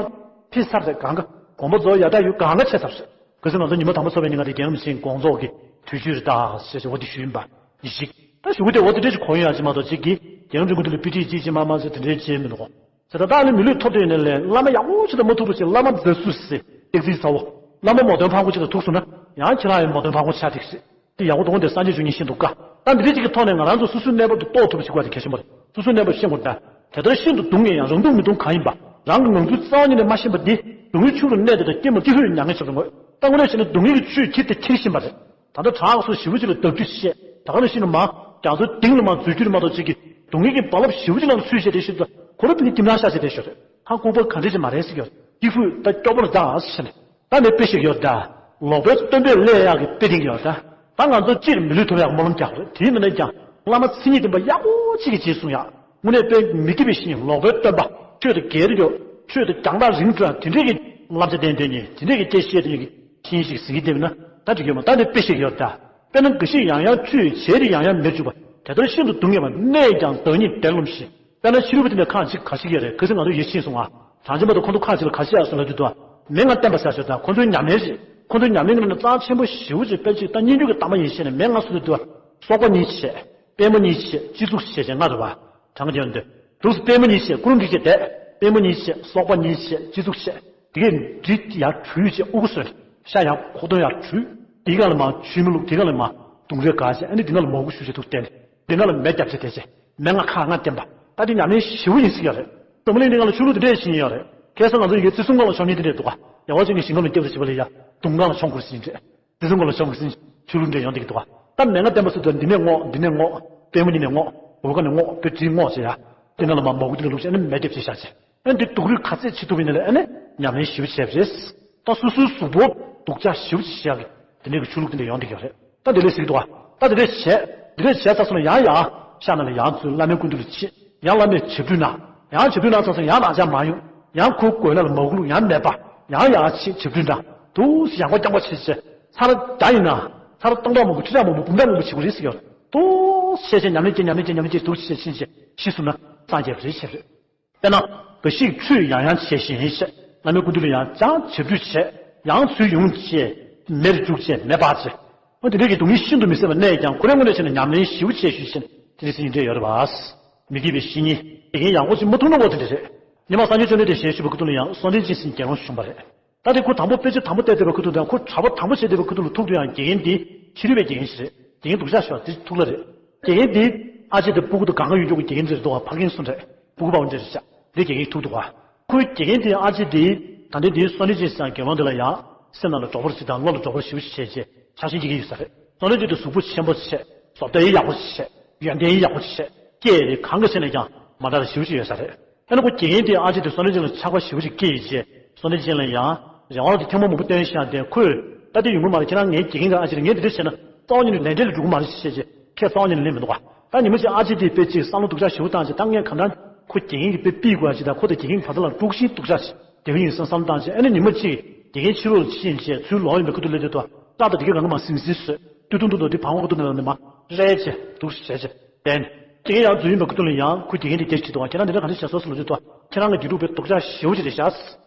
ཕེབས་ཚར་རེད། གང་ག་གོམ་པ་རྫོགས་ཡ་ད་ཡོད་གང་ག་ཆད་ཚར་རེད། གལ་སྲིད་ང་ཚོ་ཉི་མ་དང་པོ་ཚོགས་པའི་ཉིན་ག་དེ་རྒན་རིན་པོ་ཆེའི་དགོངས་རྫོགས་ཀྱི་དུས་ཚོད་རེད་ད་ཟེར་ཞིག་འོ་དེ་ཞུས་ཡིན་པ་ཡིན་ཞིག་ད་ཞུ་གི་དེ་འོ་དེ་འདྲས་ཅིག་གོ་ཡོང་ཡ་ཅིག་མ་གཏོགས་ཅིག་གིས་རྒན་རིན་པོ་ཆེ་སྐུ་མདུན་ལ་དཔེ་ཁྲིད་ཅིག་ཅིག་མ་མ་ཟེར་དེ་འདྲས་བྱས་མི་འདུག་གོ། ཟེར་ད་ལྟ་ནི་མི་ལུས་ཐོབ་སྟེ་ཡོད་ནས་ལས་བླ་མ་ཡག་པོ་ཅིག་དང་མ་ཐུག་པ་ཞིག་བླ་མ་མཛེས་སུ་ཟེར་སྟེགས་རྩིས་ཚ་བོ། བླ་མ་མོ་གདོན་ཕག་མོ་ཅིག་དང་ཐུག་སོང་ན་ཡང་ཁྱེད་རང་ཡང་མོ་གདོན་ཕག་མོ་ཆགས་འགྲིག་ཟེར། དེ་ཡག་པོ་འདུག་འདི་སངས་རྒྱས་བཅུ་གཉིས་ཤིན་ཏུ་དཀའ། ད་འདི་འདྲ་ཅིག་གི་ཐོག་ནས་ང་རང་ཚོ་སོ་སོའི་གནས་བབ་དེ་རྟོགས་ཐུབ་པ་ཞིག་དགོས་པ་དེ་གལ་ཆེན་པོ་རེད། སོ་སོའི་གནས་བབ་ཤེས་དགོས་ད། དེ་ལྟར་ཤིན་ཏུ་སྡུག་བསྔལ་ཡང་རང་སྡུག་མི་གཏོང་གང་ཡིན་པ། རང་གི་ངང་ཚུལ་རྩ་བ་ཉིད་ནས་མ་ཤེས་པ་འདི། སྡུག་བསྔལ་ཕྱུག་ལ་གནས་ཏེ་དང་། སྐྱེ་མ་སྐྱེ་ལྷོད་མྱ་ངན་ཆེ་བར་ངོས། ད་དངོས་གནས་བྱས་ན་སྡུག་བསྔལ་གྱི་ཆོས་ཁྱེར་དང་ཁྱེར་བཞིན་པ་རེད། ད་ལྟ་དྲག་སོ་ཞེ་པོ་ཅིག་ལ་བརྡབ་གསིག་བྱས། ད་ག་ནང་བཞིན་དུ་མ། རྒྱ་མཚོའི་གཏིང་ལ་མ་འཛུལ་རྒྱུ་རེད་མ་གཏོགས་ཅིག་གིས་སྡུག་བསྔལ་གྱི་རྦ་རླབས་ཞེ་པོ་ཅིག་ནང་ཚུད་བྱས་དེ་ཤི་ད། ཁོ་རང་ཕ་གི་ཁྱིམ་ཚང་ཤ་ཞེ་དེ་ཤོར་རེད། ཧ་ཀོ་པོ་ག་འདྲ་ཅིག་མ་རེད་ཟེར་གྱི་ཡོད། ཀྱི་ཧྥུ་ད་སྐྱོ་པོ་ལ་ད་ཟེར་ནས། ད་ནས་དཔེ་ཞིག་ཡོད་ད། ལོག་པའི་སྟོན་པས་སླད་ཡག་གི་དཔེ་དེ་ཡོད་ད། ད་ང་ཚོ་སྤྱིར་མི་ལུས་ཐོབ་ཡག་སྨོན་ལམ་རྒྱག་རེད། དེའི་ནང་ནས་ཀྱང་བླ་མ་མཚན་ཉིད་ལྡན་པ་ཡག་པོ་གཅིག་གིས་རྗེས་བཟུང་ཡག་དངོས་གནས་དཔེ་མི་སྐྱིད་པའི་ཞིང་ལོག་པའི་སྟོན་པ། ཆོས་དང་འགལ་ཡོད། ཆོས་དང་རྒྱང་ཐག་རིང་དྲགས་དེ་འདྲས་ཀྱི་བསླབ་བྱ་བསྟན་དོན་ནི་དེ་འདྲས་ཀྱི་སྐད་བཤད་དོན་གྱི་ཤིང་ཞིག་ཟིན་གྱི་བསྡད་པ་ན་ད་འགྲིག་ཡོད་མ། ད་འདི་དཔེ་ཞིག་ཡོད་ད། དཔེར་ན་འགའ་ཞིག་ཡང་ཡང་བཅོས་བྱས་ཏེ་ཡང་ཡང་མེར་འཇུག་པ། དེ་ལྟར་ཤིན་ཏུ་སྡུག་བསྔལ་བ། གནས་ཀྱང་བདག་ཉིད་བདེར་རློམ་ཞིང་། དཔེར་ན་ཕྱི་རོལ་པ་དེ་འདྲ་ཁག་ཅིག་ག་ཞིག་ཡོད་རེད། གལ་སྲིད་ང་ཚོ་ཡིད་ཆེས་སོང་ང་། གྲངས་ཅན་པ་དང་ཁོང་ཚོ་ཁག་ཅིག་ལ་ག་ཞིག་ཡོད་སོང་ལབ་དུས་དུ། མན་ངག་བསྟན་པ་ཟེར་ཞོར་དང་ཁོང་ཚོའི་ཉམས་ལེན་རེད། ཁོང་ཚོའི་ཉམས་ལེན་གྱི་ནང་ནས་རྩ་ཆེན་པོ་ཞེ་པོ་ཅིག་དཔེར་ཅིག་ད་སྙན་བརྒྱུད་ཀྱི་བསྟན་པ་ཡིན་ཞེས་ནས་མན་ངག་གསུང་དུས་དུ། སོགས་པ་གཉིས་བྱས། པད་མོ་གཉིས་བྱས། སྤྱི་གཙུག་བྱས་བྱས་ལྔ་རེད་པ། གྲངས་ཀྱི་ཡོན་ཏན། དུས་སུ་པད་མོ་གཉིས་བྱས། ཀུ་རུ་འགྲིག་བྱས་ཏེ། པད་མོ་གཉིས་བྱས། སོགས་པ་གཉིས་བྱས། སྤྱི་གཙུག་བྱས། དེ་གས་འདྲི་ཡར་བྲུས་བྱས་དབུ་གུ་སོན། ཤ་ཡར་ཁོག་སྟོང་ཡར་བྲུས། དེ་ག་ལ་མ་ཆུ་མི་བླུགས། དེ་ག་ལ་མ་དུང་རེ་ག་བྱས། ཨ་ནི་དེ་ན་ལ་མོ་གུ་ཞུ་བྱས་ཐུག་བསྟན། དེ་ན་ལ་མེ་བརྒྱབ་བྱས་དེ་བྱས། མན་ངག་ཁག་ལྔ་བསྟན་པ། ད་དེ་ཉམས་ལེན་ཞེ་པོ་ཡིན་སྲིད་ཡོད་རེད། འཛམ་བུ་གླིང་འདི་སྒང་ལ་ཆོས་ལུགས་དེ་འདྲས་ཞིག་ཡིན་ཡོད་རེད། ཁ་སང་ང་ཚོ་ཡི་གེ་བརྩི་སྲུང་སྒང་ལ་ཆོག་མཁན་དེ་འདྲས་འདུག་ག་ཡ་བ་ཅན་གྱི་ཞིང་ཁམས་ལ་སྐྱབས་སུ་མཆི་བ་ལ་ཡ། དུང་སྒང་ལ་མཆོང་དགོས་ཟིན་རེད། དེ་སྲུང་སྒང་ལ་མཆོང་དགོས་ཟིན། ཆོས་ལུགས་འདྲས་ཡོང་བསྡད་ཀྱི་འདུག་ག་ད་མན་ངག་བསྟན་པ་སུ་དང་འདི་ནས་བསྔོག་འདི་ནས་བསྔོག་པད་མོ་གཉིས་ནས་བསྔོག་བོད་ཀ་ནས་བསྔོག་པའི་དྲིས་བསྔོག་ཟེར་ཡ། དེ་ན་ལ་མ་མོ་གུ་དེ་ལ་བླུགས་བྱས་ཨ་ནི་མེ་བརྒྱབ་བྱས་བཞག་བྱས། ཨ་ནི་འདི་དུག་རིགས་ག་ཚད་ཅི་ཐུབ་ཡིན་ན་ལས་ཨ་ནི་ཉམས་ལེན་ཞེ་པོ་བྱས་པ་རེད། ད་སོ་སོའི་གཟུགས་པོ་སྡུག་ཅག་ཞེ་པོ་ཅིག་བྱེད་ཡག་གི་དེ་འདྲའི་གི་ཆོས་ལུགས་དེ་འདྲ་ཡོང་བསྡད་ཀྱི་ཡོད་རེད། ད་དེ་འདྲས་ཟེར་གྱི་འདུག་ག་ད་དེ་འདྲས་བྱས། དེ་འདྲས་བྱས་ཚར་སོང་ན་ཡང་ཡང་ཤ་ན་ལ་ཡང་ཚུར་བླ་མའི་སྐུ་མདུན་ལ་ཕྱིན། ཡང་བླ་མས་བྱབས་ཁྲུས་གནང་། ཡང་བྱབས་ཁྲུས་གནང་ཚར་སོང་ན་ཡང་ལག་ཆ་མ་ཡོང་། ཡང་ཁོའི་གོས་སྣ་ལ་མ་གུ་བླུགས། ཡང་མེད་པ། ཡང་ཡང་ཕྱིན་བྱབས་ཁྲུས་གནང་། དུ་ཡང་སྒོ་རྐྱང་པ་བྱས་བྱས། ཚར་བརྒྱ་ཡིན་ན། ཚར་སྟོང་ཕྲག་མང་པོ་ཁྲི་ཕྲག་མང་པོ་འབུམ་ཕྲག་མང་པོ་བྱེད་དགོས་རེད་ཟེར་གྱི་ཡོད་རེད། དུ་བྱས་བྱས་ཉམས་ལེན་བྱས། ཉམས་ལེན་བྱས། ཉམས་ལེན་བྱས། དུ་བྱས་བྱས་ཕྱིན་བྱས་ཤི་སོང་ན་སངས་རྒྱས་པ་རེད་ཟེར་གྱི་རེད། དཔེར་ན། འགའ་ཞིག་ཁྲུས་ཡང་ཡང་བྱས་ཤིང་ཞེས། བླ་མའི་སྐུ་མདུན་ལ་ཡང་བྱང་བྱབས་ཁྲུས་བྱས། ཡང་ཚུར་ཡོང་བྱས། མེར་བཅུག་བྱས་མེ་སྤར་བྱས། འོ་དེ་འདྲའི་གི་སྡུག་བསྔལ་ཤིན་ཏུ་མི་བཟད་པ་གནས་ཀྱང་ཁོ་རའི་དངོས་གནས་བྱས་ན་ཉམས་ལེན་ཞེ་པོ་ཅིག་ཞུས་ཤིང་དེ་འདྲའི་ཟེར་ཡིན་འདྲ་ཡོད་རེད་བ། མི་དགེ་བའི་བཤེས་གཉེན་དགེ་རྒན་ཡག་པོ་ཞིག་མ་ཐུག་ན་འོ་དེ་འདྲ་རེད། ཉི་མ་སངས་རྒྱས་བཅོམ་ལྡན་འདས་ཞལ་བཞུགས་པའི་སྐུ་མདུན་ལ་ཡང་གསོལ་འདེབས་ཅན་ཟེར་དགེ་སློང་ཞིག་བྱུང་བ་རེད། ད་དེ་ཁོ་དང་པོ་དཔེ་ཆ་དང་པོ་བལྟས་བསྡད་པའི་ཁུ་ཐུག་དང་ཁོ་གྲྭ་པ་དང་པོ་བྱས་བསྡད་པའི་ཁུ་ཐུག་ལ་ཐུག་དུས་ཡང་དགེ་རྒན་འདི་ཕྱི་རོལ་པའི་དགེ་རྒན་ཞིག་རེད། དགེ་རྒན་སྡུག་ཅག་ཤོག་དེ་ཐུག་ལ་རེད། དགེ་རྒན་འདི་ཨ་ཅེ་དེ་སྤུ་གུ་དང་སྒང་ག་ཡོད་མཁན་གྱི་དགེ་རྒན་འདི་རེད་འདུག་བ། ཕ་རྒན་སུ་འདྲ་སྤུ་གུ་པ་འདྲ་རེད་ཤག་འདི་དགེ་རྒན་ཐུག་འདུག་བ། ཁོའི་དགེ་རྒན་དེ་ཨ་ཅེ་དེ་ད་ལྟའི་འདིའི་གསོལ་འདེབས་ཅན་ཟེར་དགེ་སློང་འདི་ལ་ཡང་སེམས་ནང་ལ་གྲོགས་པོ་ཅིག་དང་བློ་ལ་གྲོགས་པོ་ཞེ་པོ་ཅིག་བྱས་རྗེས་ཆགས་ཞེན་སྐྱེ་གི་ཡོད་ས་རེད། གསོལ་འདེབས་ཅན་དེ་གཟུགས་པོ་ཆེན་པོ་བྱས། བཟོ་ལྟ་ཡང་ཡག་པོ་བྱས། ཡོན་ཏན་ཡང་ཡག་པོ་བྱས། སྐད་རིགས་གང་ག་བྱས་ནས་ཀྱང་མ་འདྲ་བ་ཞེ་པོ་ཅིག་ཡོད་ས་རེད། ཨ་ནི་ཁོ་དགེ་རྒན་དེས་ཨ་ཅེ་དེ་གསོལ་འདེབས་ཅན་ལ་ཆགས་པ་ཞེ་པོ་ཅིག་སྐྱེས་ཡོད་ཅེས་གསོལ་འདེབས་ཅན་ལ་ཡང་རེ་བ་དེ་ཐེངས་མ་མང་པོ་བཏོན་བཞག་དེ་ཁོས་ད་དེ་ཡོང་གི་མ་རེད། ཁྱེད་རང་ངའི་དགེ་རྒན་གྱི་ཨ་ཅེ་རེད། ངས་འདི་འདྲ་བྱས་ན་རྩ་བ་ཉིད་ནས་ལས་འབྲས་ལ་འགྲོ་གི་མ་རེད་ཅེས་བྱས་རྗེས་ཁས་རྩ་བ་ཉིད་ནས་ལེན་མི་འདུག་ག་ད་ཉི་མ་གཅིག་ཨ་ཅེ་དེས་དཔེ་གཅིག་བསམ་བློ་སྡུག་ཅག་ཞེ་པོ་བཏང་རྗེས་ད་ངས་གང་ལྟར་ཁོ་དགེ་རྒན་གྱི་དཔེ་ཕུད་དགོས་ཡ་ཅིག་དང་ཁོ་དང་དགེ་རྒན་གྱི་བར་མཚམས་ལ་དཀྲུག་ཤིང་སྡུག་ཅག་ཅིག་བསྡད་ཀྱི་ཡིན་བསམ་བསམ་བཏང་རྗེས་ཨ་ནི་ཉི་མ་གཅིག་དགེ་རྒན་ཕྱི་རོལ་ལ་ཕྱིན་རྗེས་ཚུར་ལོག་ཡོང་བའི་ཁ་ཐུག་ལ་དེ་དུ་སྐྲ་དང་དེ་གའི་གང་ག་མར་སིང་སིང་བཟོས། ཏུ་ཏུ་ཏུ་ཏུ་དེ་བང་བ་ཁ་ཐུག་ནང་ནས་མར་རལ་བྱས་འདུག་བྱས་བྱས་བསྡད་ནས། དེ་ཡང་འཛུལ་ཡོང་བའི་ཁ་ཐུག་ལ་ཡང་ཁོས་དགེ་རྒན་དེ་སྐད་ཅིག་འདུག་ག་ཁྱེད་རང་འདི་འདྲ་ག་འདྲ་བྱས་སོང་ཟེར་དུས་ཁྱེད་རང་གི་དགེ་ཕྲུག་དཔེ་སྡུག་ཅག་ཞེ་པོ་ཅིག་རེད་ཤག་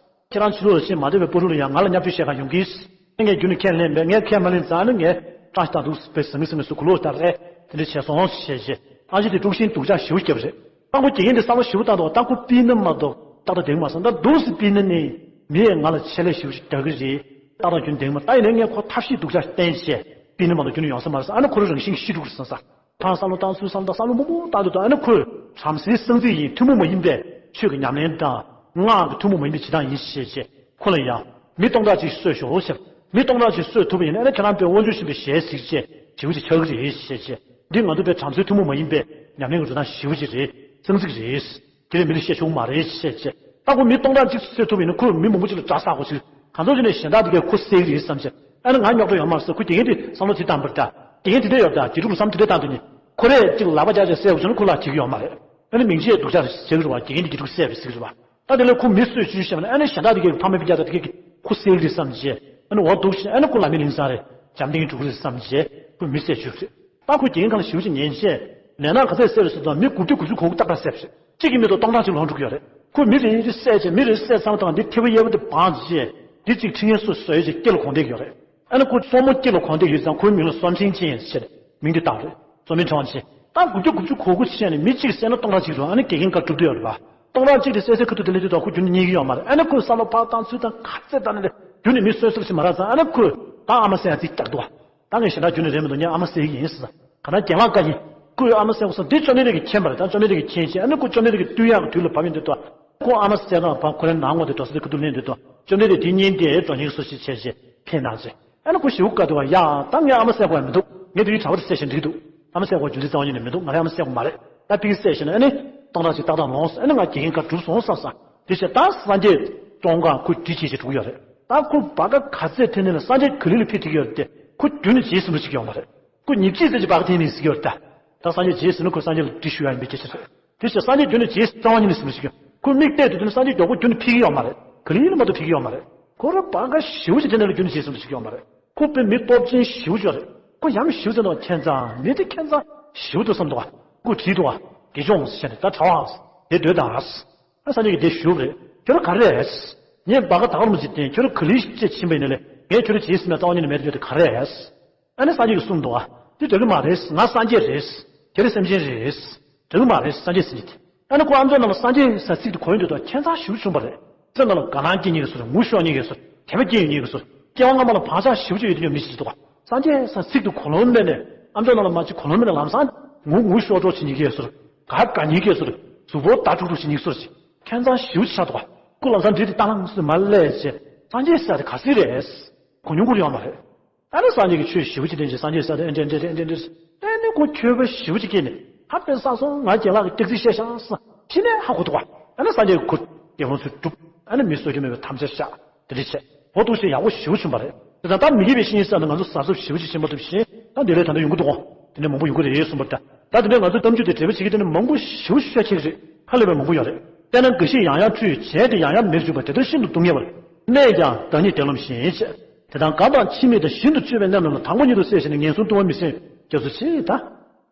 ཁྱེད་རང་ཕྱི་ལོགས་ལ་ཕྱིན་མ་བསྡད་པའི་པོ་ཊ་ལ་ཡང་ང་ལ་བརྙས་བཅོས་བཤད་ག་ཡོང་གིས། ངས་རྒྱུན་ནས་ཁས་ལེན་པས་ངས་ཁས་མ་ལེན་ཙང་ནི་ངས་སྐྲག་ཤི་བཏང་འདུག་དཔེ་ཟང་ངེ་ཟིང་ངེ་སུ་གུ་ལོག་ལྟར་རེད། དེ་འདྲ་བྱས་སོང་ཞེས་བྱས་ཨ་ཅེ་དེ་དཀྲུག་ཤིང་སྡུག་ཅག་ཞེ་པོ་བརྒྱབ་རེད། ད་ཁོ་དགེ་རྒན་དེ་བསམ་བློ་ཞེ་པོ་བཏང་འདུག་ད་ཁོ་ཕུད་ན་མ་གཏོགས་ཏག་ཏག་བསྡད་ཀྱི་མ་སོང་། ད་འདུག་སེ་ཕུད་ན་ནི་མི་ཡས་ང་ལ་ཆེད་ལས་ཞེ་པོ་ཅིག་རྒྱག་གི་རེད། ཏག་ཏག་རྒྱུན་བསྡད་ཀྱི་མ་ད་ཡིན་ནའི་ངས་ཁོ་ཐབས་ཤེས་སྡུག་ཅག་བསྟན་བྱས་ཕུད་ན་མ་གཏོགས་རྒྱུན་ནས་ཡོང་ས་མ་རེད་ཟེར། ཨ་ནི་ཁོ་རང་རང་བཞིན་ཤི་འགྲོ་གི་རེད་བསམ་ས། ཕར་བསམ་བློ་བཏང་ཚུར་བསམ་བློ་བཏང་བསམ་བློ་མང་པོ་བཏང་དུས་ད་ཨ་ནི་ཁོས་བྲམ་ཟེའི་གསང་ཚིག་ཡིན་ཐུན་མོང་མ་ཡིན་པའི་ཆོས་ཀྱི་ཉམས་ལེན་དང་སྔགས་ཀྱི་ཐུན་མོང་མ་ཡིན་པའི་བྱེད་སྟངས་ཡིན་ཞེས་བྱས་ཁོ་ལ་ཡང་མི་སྟོང་ཕྲག་གཅིག་གསོད་ཤོག་ཟེར། མི་སྟོང་ཕྲག་གཅིག་གསོད་ཐུབ་པ་ཡིན་ན་ཨ་ནི་ཁྱེད་རང་དཔེ་དབང་ཕྱུག་ཆེན་པོའི་ཞལ་གཟིགས་བྱས་ཞེ་པོ་ཅིག་ཆགས་ཀྱི་རེད་ཞེས་བྱས། འདི་ང་ཚོ་དཔེ་བྲམ་ཟེའི་ཐུན་མོང་མ་ཡིན་པའི་ཉམས་ལེན་གྱི་འགྲོ་སྟངས་ཞེ་པོ་ཅིག་རེད། གསང་ཚིག་རེད། དེ་ལས་མི་ལ་བཤད་ཆོག་གི་མ་རེད་ཞེས་བྱས། ད་ཁོ་མི་སྟོང་ཕྲག་གཅིག་གསོད་ཐུབ་པ་ཡིན་ན་ཁོས་མི་མང་པོ་ཅིག་ལ་དགྲ་བསགས་དགོས་ཟེར། གང་ཚོད་ཅིག་ནས་གཞན་དག་དེ་གས་ཁོ་བསད་ཀྱི་རེད་བསམ་བྱས། ཨ་ནི་ང་རྙོག་དྲ་ཡོང་མ་རེད་ཟེར། ཁོ་དགེ་རྒན་དེ་བསམ་བློ་དེ་བཏང་བར་ད། དགེ་རྒན་དེ་འདྲ་ཡོད་ད། དགེ་ཕྲུག་ལ་བསམ་དེ་འདྲ་བཏང་དུས་ནི་ཁོ་རས་ཅིག་ལག་པ་རྒྱག་བྱས་བསད་དགོས་བྱུང་ན་ཁོ་ལ་བྱེད་ཀྱི་ཡོད་མ་རེད། ཨ་ནི་མིང་ཆད་སྡུག་ཅག་བྱེད་ཀྱི་རེད་བ། དགེ་རྒན་དེ་དགེ་ཕྲུག་བསད་པའི་ཟེར་གྱི་རེད་བ། ད་དེ་ལས་ཁོ་མི་གསོད་བཅུག་བྱས་ན་ཨ་ནི་གཞན་དག་དེ་གས་ཕ་མ་སྤུན་ཀྱག་དང་དེ་གས་ཀྱིས་ཁོ་བསད་ཀྱི་རེད་བསམ་བྱས། ཨ་ནི་འོ་འདུག་བྱས་ཨ་ནི་ཁོ་ལ་མི་ལིང་ཚང་རེད། བྱམས་ལྡན་གྱི་འགྲོ་གི་རེད་བསམ་བྱས་ཁོས་མི་བསད་བཅུག་རེད། ད་ཁོས་དགེ་རྒན་ཁ་ལ་ཞེ་པོ་ཅིག་ཉན་བྱས། ལས་ནག་ག་ཚད་བསད་རེད་ཟེར་དུས་མི་དགུ་བརྒྱ་དགུ་བཅུ་གོ་དགུ་ཏག་ཏག་བསད་པ་རེད། གཅིག་གིས་མི་ཐོག་སྟོང་ཕྲག་གཅིག་ལོངས་འགྲོ་གི་ཡོད་རེད། ཁོས་མི་རེ་རེ་བསད་བྱས་མི་རེ་བསད་ཚར་བ་དང་འདི་ཐེ་བོ་གཡས་པོ་དེ་སྦངས་བྱས། འདི་གཅིག་ཁྲི་ངན་སོ་སོ་ཡོད་ཅེས་སྐེ་ལ་གོན་བསྡད་ཀྱི་ཡོད་རེད། ཨ་ནི་ཁོ་སོར་མོ་སྐེ་ལ་གོན་བསྡད་ཡོད་ཙང་ཁོའི་མིང་ལ་སོར་ཕྲེང་ཅན་ཟེར་མིང་དེ་བཏགས་རེད། སོར་མོའི་ཕྲེང་བ་ཅན། ད་དགུ་བརྒྱ་དགུ་བཅུ་གོ་དགུ་བྱས་ནས་མི་གཅིག་བསད་ན་སྟོང་ཕྲག་གཅིག་རེད། ཨ་ནི་དགེ་རྒན་དགའ་སྒྲུབ་བསྡད་ཡོད་རེད་པ། སྟོང་ཕྲག་གཅིག་དེ་བསད་སའི་ཁ་ཐུག་དེ་ལས་དུས་ད་ཁོ་རྒྱུན་ནས་རྙེད་ཀྱི་ཡོད་མ་རེད། ཨ་ནི་ཁོས་བསམ་བློ་ཕར་བཏང་ཚུར་བཏང་ག་ཚད་བཏང་ནས་རྒྱུན་ནས་མི་གསོད་གསོད་བྱེད་མ་རག་ཙང་ཨ་ནི་ཁོས་ད་ཨ་མ་བསད་ཡ་རྩིས་བཀྱག་འདུག་བ། ད་ངས་གཞན་དག་རྒྱུན་ནས་རེད་མི་འདུག་ངས་ཨ་མ་བསད་ཀྱི་ཡིན་ཟེར། ག་ན་རྒན་ལགས་བཀའ་ཡིན། ཁོས་ཨ་མ་བསད་དགོས་སོང་། འདི་བཅོམ་ལྡན་འདས་ཀྱིས་མཁྱེན་པ་རེད། ད་བཅོམ་ལྡན་འདས་ཀྱིས་མཁྱེན་བྱས་ཨ་ནི་ཁོ་བཅོམ་ལྡན་འདས་ཀྱི་བསྟུན་ཡག་གི་དུས་ལ་བབ་ཡོང་དུས་ད་ཁོ་ཨ་མ་བསད་ན་བ་ཁོ་རའི་ནང་ངོ་དེ་འགྲོ་ས་དེ་ཁ་ཐུག་ལེན་དུས་ད་བཅོམ་ལྡན་འདས་དེ་བསྙེན་བསྡད་འགྲོ་མཁན་བཟོ་ཞིག་བྱས་བྱས་ཕེབས་གནང་བྱས། ཨ་ནི་ཁོ་ཞེ་པོ་དགའ་འདུག་བ། ཡ་ད་ངས་ཨ་མ་བསད་དགོས་ཡ་མི་འདུག་ངས་དེ་རིང་གྲྭ་པ་དེ་བསད་བཞག་འགྲིག་འདུག་ཨ་མ་བསད་དགོས་རྒྱུ་མཚན་རྩ་བ་ཉིད་ནས་མི་འདུག་ང་རང་ཨ་མ་བསད་དགོས་མ་རེད། ད་ཕ་གིར་བསད་བཞག་ན་ཨ་ནི་སྟོང་ཕྲག་གཅིག་ཏག་ཏག་ལོངས། ཨ་ནི་ང་དགེ་རྒན་དགའ་སྒྲུབ་སོང་བསམ་བསམ། དེ་བྱས་ད་སངས་རྒྱས་སྟོང་གང་ཁོས་དྲིན་ཆེ་ཞེས་འགྲོ་གི་ཡོད་རེད། ད་ཁོ་བ་ག་ག་ཚད་ཐོན་ནས་ལ་སངས་རྒྱས་ག་ལེ་ལ་ཕེབས་ཐུབ་ཀྱི་ཡོད་རེད་དེ་ཁོ་རྒྱུན་ནས་རྗེས་ཟིན་འགྲོ་ཞིག་ཡོད་མ་རེད། ཁོ་ཉིན་གཅིག་ཙམ་གྱི་བར་ཐེངས་མིན་ཟེར་གྱི་ཡོད་རེད་ད། ད་སངས་རྒྱས་རྗེས་ཟིན་ན་ཁོ་སངས་རྒྱས་ལ་དྲི་ཞུ་ཡ་ཡིན་པའི་སྐད་ཆ་རེད། དེ་བྱས་སངས་རྒྱས་རྒྱུན་ནས་རྗེས་རྩ་བ་ཉིད་ནས་ཟིན་མི་ཤེས་ཀྱང་ཁོ་མིག་བལྟས་དུས་དེ་ནི་སངས་རྒྱས་མགྱོགས་པོ་རྒྱུན་ནས་ཕེབས་ཀྱི་ཡོད་མ་རེད། ག་ལེ་ལ་མ་གཏོགས་ཕེབས་ཀྱི་ཡོད་མ་རེད། ཁོ་རང་བ་ག་ཞེ་པོ་ཅིག་དེ་འདྲ་ལ་རྒྱུན་ནས་རྗེས་ཟིན་མི་ཤེས་ཀྱི་ཡོད་མ་རེད། ཁོ་དཔེ་མི་སྟོབས་ཆེན་ཞེ་པོ་ཅིག་རེད། ཁོ་ཡང་ཞེ་པོ་ཅིག་འདུག་ཁྱད་མཚར་མི་དེ་ཁྱད་མཚར་ཞེ་པོ་འདུག་བསམ་འདུག་ཁོ་དྲིས་འདུག་དགེ་སྦྱོང་ཟེར་ནས་ད་གྲྭ་པ་དེ་སྡོད་དང་། ཨ་སངས་རྒྱས་ཀྱིས་དེ་ཞུས་པ་རེད། ཁྱོད་རང་ག་རེ་རེད། ངས་བ་ག་ད་ག་རུ་མ་བྱེད་དེ་ཁྱོད་རང་ག་ལེ་ཅེས་ཕྱིན་པ་ཡིན་ན་ལས་ངས་ཁྱོད་རང་རྗེས་ཟིན་ན་རྩ་བ་ཉིད་ནས་མེད་དུ་ཡོད་དེ་ག་རེ་རེད། ཨ་ནི་སངས་རྒྱས་ཀྱིས་གསུངས་འདུག་ཨ། དེ་འདོད་ཀྱི་མ་རེད། ང་སངས་རྒྱས་རེད། དེ་རིང་སེམས་ཅན་རེད། འདོད་ཀྱི་མ་རེད་སངས་རྒྱས་ཟེར་གྱི་དེ། ཨ་ནི་ཁོ་ཨ་མཆོག་རྣམས་ལ་སངས་རྒྱས་ཟེར་ཚིག་དེ་གོ་ཡོང་དུས་ད་ཁྱད་མཚར་ཞེ་པོ་བྱུང་བ་རེད། སེམས་ནང་ལ་དགའ་སྣང་སྐྱེ་མཁན་གྱི་བཟོ་རེད། ངུ་ཤོར་མཁན་གྱི་བཟོ་རེད། དད་པ་སྐྱེ་ཡོང་མཁན་གྱི་བཟོ་རེད། སྐྱེ་བ་སྔ་མ་ལ་བག་ཆགས་ཞེ་པོ་ཅིག་ཡོད་དུས་ཀྱང་མི་ཞིག་འདུག་ག་སངས་རྒྱས་ཟེར་ཚིག་དེ་གོ་ལོང་མེད་ནས་ཨ་མཆོག་རྣམས་ལ་མ་གཅིག་གོ་ལོང་མེད་ནས་ལམ་སང་ངུ་ངུ་ཤོར་འགྲོ་བྱེད་མཁན་གྱི་བཟོ་རེད། དགའ་དགའ་མཁན་གྱི་བཟོ་རེད། གཟུགས་པོ་ད་དཀྲུག་དཀྲུག་བྱེད་མཁན་གྱི་བཟོ་རེད། ཁྱད་མཚར་ཞེ་པོ་ཅིག་ཆགས་འདུག་ག་ཁོ་ལམ་སང་འདྲིས་ཏེ་ལྟ་ལང་སེ་མར་སླེབས་བྱས་སངས་རྒྱས་ཟེར་དེ་ག་ཟིག་རེད། གོ་མྱོང་ཁུར་ཡོད་མ་རེད། ཨ་ནི་སངས་རྒྱས་ཀྱིས་ཆོས་ཞེ་པོ་ཅིག་བསྟན་རྗེས་སངས་རྒྱས་ས་དེ་ཨེ་འདྲ་འདྲ་རེད། ཨེ་འདྲ་འདྲ་རེད། ཨེ་འདྲ་འདྲ་རེད། ཨེ་ནི་ཁོ་འཁྱོལ་བ་ཞེ་པོ་ཅིག་སྐྱེས་ནས་ཧ་པེ་ས་སོང་ང་རྒན་ལགས་ཀྱི་སྐྱག་རྫུན་བཤད་ཤག་ས་ཕྱི་ནས་ཧ་གོ་འདུག་ག་ཨ་ནི་སངས་རྒྱས་ཀྱིས་ཁོ་དགེ་སློང་ཚུར་སྒྲུབ། ཨ་ནི་མི་གསོད་རྒྱུ་མེད་པའི་དམ་བཅའ་བཞག་དེ་འདྲ་བྱས། འོ་འདུག་སེ་ཡག་པོ་ཞེ་པོ་ཅིག་བྱུང་བ་རེད། དེ་དང་ད་མི་དགེ་བའི་བཤེས་གཉེན་ཟེར་ན་ང་ཚོ་གཟབ་གཟབ་ཞེ་པོ་ཅིག་བྱེད་མ་ཐུབ་བཞིན་ད་འདི་ལས་ད་ལྟ་ཡོང་གི་འདུག་ག་དེ་འདྲ་མང་པོ་ཡོང་གི་རེད་གསུངས་པ་རེད། ད་དེ་འདྲ་ང་ཚོའི་གཏམ་རྒྱུད་དེ་འགྲེལ་པ་བྱེད་མཁན་དེ་ནི་མང་པོ་ཞེ་པོ་ཤོད་ཆེ་གི་རེད། ཧ་ལས་པའི་མང་པོ་ཡོད་རེད། དཔེར་ན་འགའ་ཞིག་ཡང་ཡང་འཁྲུལ། བྱས་ཏེ་ཡང་ཡང་མེར་འཇུག་པ། དེ་ལྟར་ཤིན་ཏུ་སྡུག་བསྔལ་བ། གནས་ཀྱང་བདག་ཉིད་བདེ་ལམ་བཞིན་བྱས། དེ་དང་དགའ་དང་འཆི་མེད་དང་ཞིང་དུ་སྤྱོད་པའི་རྣམས་ལ་དང་པོ་ཉིད་དུ་བསད་བྱས་ནས་ངན་སོང་ལྟུང་བ་མི་སེམས་སྐྱབས་སུ་མཆི་ད།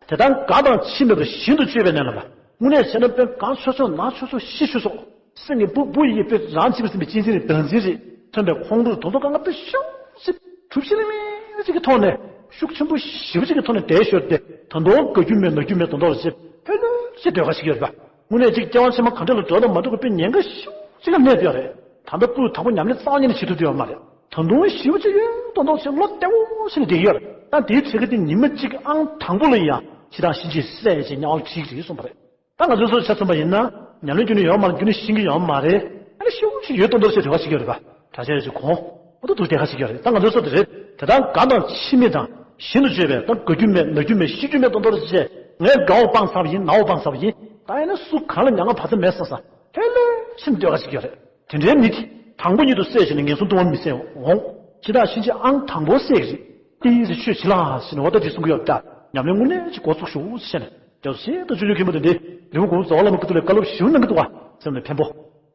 དེ་དང་དགའ་དང་འཆི་མེད་པར་ཞིང་དུ་སྤྱོད་པའི་རྣམས་ལ་དངོས་གནས་བྱས་ན་དཔེ་གང་ཆོག་ཆོག་ན་ཆོག་ཆོག་ཤི་ཆོག་ཆོག་སེམས་ཀྱི་སྤུ་སྤུ་ཡི་དཔེ་རང་འཆི་བ་སེམས་པའི་གཅེས་འཛིན་རེད། བདག་འཛིན་རེད། མཚོན་པའི་ཁོང་ཁྲོ་དོ་དོ་གང་ག་དཔེ་ཤུགས་ཅིག་གྲུབ་ཤིང་ལ་མིན་ཅིག་གི་ཐོག་ནས་ཤུགས་ཆེན་པོ་ཞེ་པོ་ཅིག་གི་ཐོག་ནས་དེ་ཤོར་ཏེ་ད་དུང་དགའ་རྒྱུ་མེད་ན་རྒྱུ་མེད་དོན་དག་ཅིག་ལྷོད་ལྷོད་ཅིག་སྡོད་ཁ་ཞིག་ཡོད་རེད་པ། དངོས་གནས་ཅིག་སྐྱེ་བ་ཕྱི་མ་ག་འདྲ་ལ་འགྲོ་དང་མ་འགྲོ་གི་དཔེ་ཉེན་ཁ་ཤུགས་ཅིག་ལ་གནས་ཡོད་རེད། ད་ལྟ་སྤུ་དང་པོ་ཉམས་ལེན་རྩ་བ་ཉིད་ནས་བྱེད་ཐུབ་ཀྱི་ཡོད་མ་རེད། ད་དུང་ཞེ་པོ་ཅིག་ཡོད་མདོག་མདོག་ཅིག་བློ་བདེ་བོ་ཞིག་ནས་བསྡད་ཀྱི་ཡོད་རེད། ད་དེའི་ཚེ་གི་དེ་ཉི་མ་གཅིག་ཨང་དང་པོ་ལ་ཡང་འཆི་བདག་གཤིན་རྗེས་བསད་ཅེས་དམྱལ་བར་ཁྲིད་ཀྱི་རེད་གསུངས་པ་རེད། ད་ང་ཚོའི་སོ་ཆ་མཚོན་པ་ཡིན་ན་ཉམས་ལེན་རྒྱུན་ནས་ཡོད་མ་རེད། རྒྱུན་ནས་ཤེས་ཀྱི་ཡོད་མ་རེད། ཨ་ནི་ཤུགས་ཆེ་ཡོད་མདོག་མདོག་ཅིག་རེ་བ་ཞིག་ཡོད་རེད་པ། གྲྭ་ཆས་ཅིག་གོན། ཨོ་ད་དུ་དེ་ག་ཞིག་ཡོད་རེད། ད་ང་ཚོའི་སོ་དེ་རེད། དེ་ལྟར་དགའ་དང་འཆི་མེད་དང་ཞེན་དུ་བཅོས་པས་ད་དགའ་རྒྱུ་མེད་ན་རྒྱུ་མེད་ཤི་རྒྱུ་མེད་མདོག་མདོག་ཅིག་བྱས། ངས་དགའ་བ་སྤངས་ཚར་བ་ཡིན། ན་བ་སྤངས་ཚར་བ་ཡིན། ད་ཡིན་ན་སུ་གང་ལ་མྱ་ངན་བར་མཚམས་མེད་བསམ་བསམ་ལྷོད་ལྷོད་ཕྱིན་སྡོད་ག་ཞིག་ཡོད་རེད། དེ་འདྲའི་མི་དེ་དང་པོ་ཉིད་དུ་བསད་བྱས་ནས་ངན་སོང་ལྟུང་བར་མི་བསད་འོང་། འཆི་བདག་གཤིན་རྗེ་ཨང་དང་པོ་བསད་ཀྱི་རེད། ཏི་ཟེར་ཆོས་བྱེད་ལ་ཟེར་ནས་འོ་ད་དེ་གསུང་གི་ཡོད་ད། ཉམས་ལེན་དངོས་གནས་ཅིག་འགོ་བཙུགས་ཤོག་ཟེར་ནས་རྒྱབ་ཤེས་དང་ཆོས་ཆོས་མཁན་པོ་དེ་འདྲའི་ལེའུ་དགུ་རྫོགས་བ་བླ་མ་ཀུ་ཏུ་ལས་བཀའ་སློབ་ཞུ་གནང་གི་འདུག་བ་སེམས་ནས་ཕན་པོ།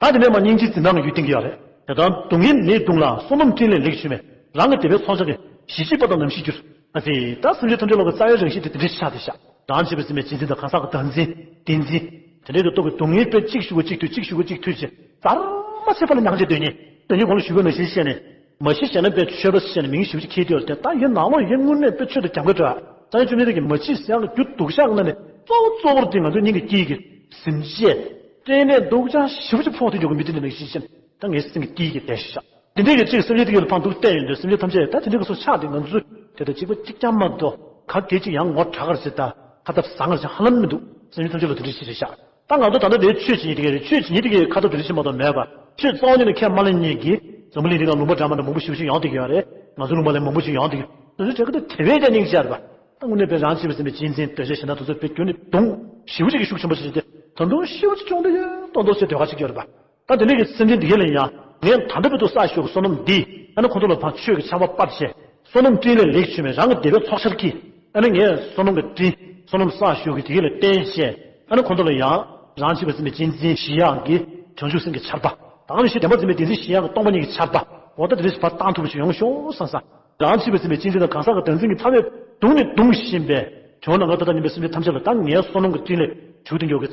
ད་དེ་ནས་མ་སྙིང་རྗེ་འཛིན་སྟངས་ཡོད་བསྟན་གྱི་ཡོད་རེད། དེ་ལྟར་སྡུག་བསྔལ་མེའི་གདུང་ལ་བསོད་ནམས་སྤྲིན་ལས་ལེགས་བྱུང་བས། རང་གི་དད་པའི་ཚོགས་བྱང་གི་གཞི་གཅིག་པ་དང་ནམ་ཞིག་འགྱུར། ཨ་ཙི། ད་སེམས་ཅན་ཐམས་ཅད་ལ་གི་རྩ་བའི་རང་བཞིན་དེ་དེ་འདྲའི་ཆགས་ཏེ་བཞག་རང་བྱས་པའི་སེམས་པའི་གཅེས་འཛིན་དང་གང་ཟག་གི་བདག་འཛིན། བདེན་འཛིན། དེ་འདྲའི་གི་སྟོབས་ཀྱིས་སྡུག་བསྔལ་དཔེ་གཅིག་ཞུ་གི་གཅིག་ཐུལ་གཅིག་ཞུ་གི་གཅིག་ཐུལ་བྱས་རྩ་ར་མ་ཆད་པ་ལ་མྱང་བྱས་སྡོད་ཉེན། སྡོད་ཉེན་གོང་ལ་ཞུ་བའི་མ་གཞི་བཤད་ནས། མ་གཞི་བཤད་ན་དཔེ་ཆོས་པ་བཤད་ནས་མིང་ཞིབ་ཅིག་ཁྱེར་དེ་ཡོད་དེ་ད་ཡིན་ནང་ལོགས་ཡིན་དངོས་གནས་དཔེ་ཆོས་དང་རྒྱབ་འགལ་འགྲོ། ད་ཡིན་ཆོས་མིན་རིགས་ཀྱི་མ་གཞི་ཟེར་ཡག་གི་རྒྱུ་སྡུག་ཤག་ན་ནས་གཙོ་བོ་གཙོ་བོར་དེ་ང་ཚོའི་སྙིང་གི་དཀྱིལ་གྱི་སེམས་ཅན། སྐྲན་ནད་སྡུག་ཅག་ཞེ་པོ་ཅིག་ཕོག་སྟེ་འཇོག་གི་མི་དེ་འདྲ་ནང་བཞིན་བཤད་ན་ད་ངའི་སེམས་ཀྱི་དཀྱིལ་གྱི་བདེ་ཤག་དེ་འདྲའི་གི་གཅིག་སེམས་ཅན་དེ་ག་ལ་ཕངས་སྡུག་བལྟས་ཡོང་དུས་སེམས་ཅན་ཐམས་ཅད་ད་དེ་འདྲའི་གི་སོ་ཆགས་དེ་ང་ཚོས་དེ་ལྟར་གཅིག་པ་གཅིག་རྐྱང་མ་གཏོགས་ག་གེ་གཅིག་ཡང་ངོ་དྲག་གར་ཟེར་ད་ཁ་ཐབས་བཟང་ངར་ཅིག་ཧ་ལམ་མི་འདུག་སེམས་ཅན་ཐམས་ཅད་ལ་དེ་འདྲའི་ཞིག་རེད་ཤག་ད་ང་ཚོ་ད་ལྟ་དེའི་ཆོས་བྱེད་མཁན་དེ་ག་རེད། ཆོས་བྱེད་མཁན་དེ་གའི་ཁ་ཐབས་དེ་འདྲ་ཞིག་མ་གཏོགས་མེད་པ། ཆོས་རྩ་བ་ཉིད་ནས་ཁས་མ་ལེན་མཁན་གྱི་འཛམ་བུ་གླིང་འདི་ག་ལུང་པ་འདྲ་མ་འདྲ་མང་པོ་ཞེ་པོ་ཞིག་ཡོང་བསྡད་ཀྱི་ཡོད་རེད། ང་ཚོ་ལུང་པ་ལ་མང་པོ་ཞིག་ཡོང་བསྡད་ཀྱི་ཡོད། དེ་ཚོ་དེ་ག་དེ་དེ་བས་ཀྱང་སྙིང་རྗེ་རེད་པ། ད་དངོས་གནས་དཔེ་རང་བྱས་པའི་སེམས་པའི་གཅེས་འཛིན་འདོད་ཆགས་ཞེ་སྡང་དེ་ཚོ་དཔེ་རྒྱུན་ནས་གདུང་ཞེ་པོ་ཅིག་གི་ཤུགས་ཆེན་པོ་ཞིག་སྟེ་ད་དུང་ཞེ་པོ་ཅིག་སྐྱོང་བསྡད་ཡོད་མདོག་མདོག་བྱས་སྡོད་ཁ་ཅིག་ཡོད་རེད་པ། ད་དེ་འདྲ་གི་སེམས་ཅན་འདི་ག་ལ་ཡང་ངས་ད་ལྟ་བར་དུ་བསགས་ཞུགས་ཀྱི་བསོད་ནམས་འདི་ཨ་ནི་ཁོང་ཚོ་ལ་ཕར་ཆོས་ཀྱི་ཆར་པ་སྤར་བྱས། བསོད་ནམས་སྤྲིན་ལས་ལེགས་བྱུང་བའི་རང་གི་དད་པའི་ཚོགས་ཆར་གྱིས་ཨ་ནི་ངས་བསོད་ནམས་ཀྱི་སྤྲིན་བསོད་ནམས་བསགས་ཞུགས་ཀྱི་དེ་ག་ལ་བརྟེན་བྱས་ཨ་ནི་ཁོང་ཚོ་ལ་ཡང་རང་བྱས་པའི་སེམས་པའི་གཅེས་འཛིན་ཞི་ཡག་གི་བྱང་ཆུབ་སེམས་ཀྱི་ཆར་པ། ད་ག་ནང་བཞིན་བདེན་པར་འཛིན་པའི་བདེན་འཛིན་ཞི་ཡག་གི་སྟོང་པ་ཉིད་ཀྱི་ཆར་པ། འོ་ད་དེ་རེ་ཞིག་ཕར་བཏང་ཐུབ་པ་ཞིག་ཡོང་ཤོག་བསམ་བསམ། རང་བྱས་པའི་སེམས་པའི་གཅེས་འཛིན་དང་གང་ཟག་གི་བདག་འཛིན་གྱི་ཕ་མས་བརྡུངས་ནས་བརྡུངས་བཞིན་པའི་དོན་ནང་ང་ད་ལྟ་ཉིན་པའི་སེམས་ཅན་ཐམས་ཅད་ལ་ད་ངའི་བསོད་ནམས་ཀྱི་སྤྲིན་ལས་བྱུང་སྟེ་འགྱོ་གི་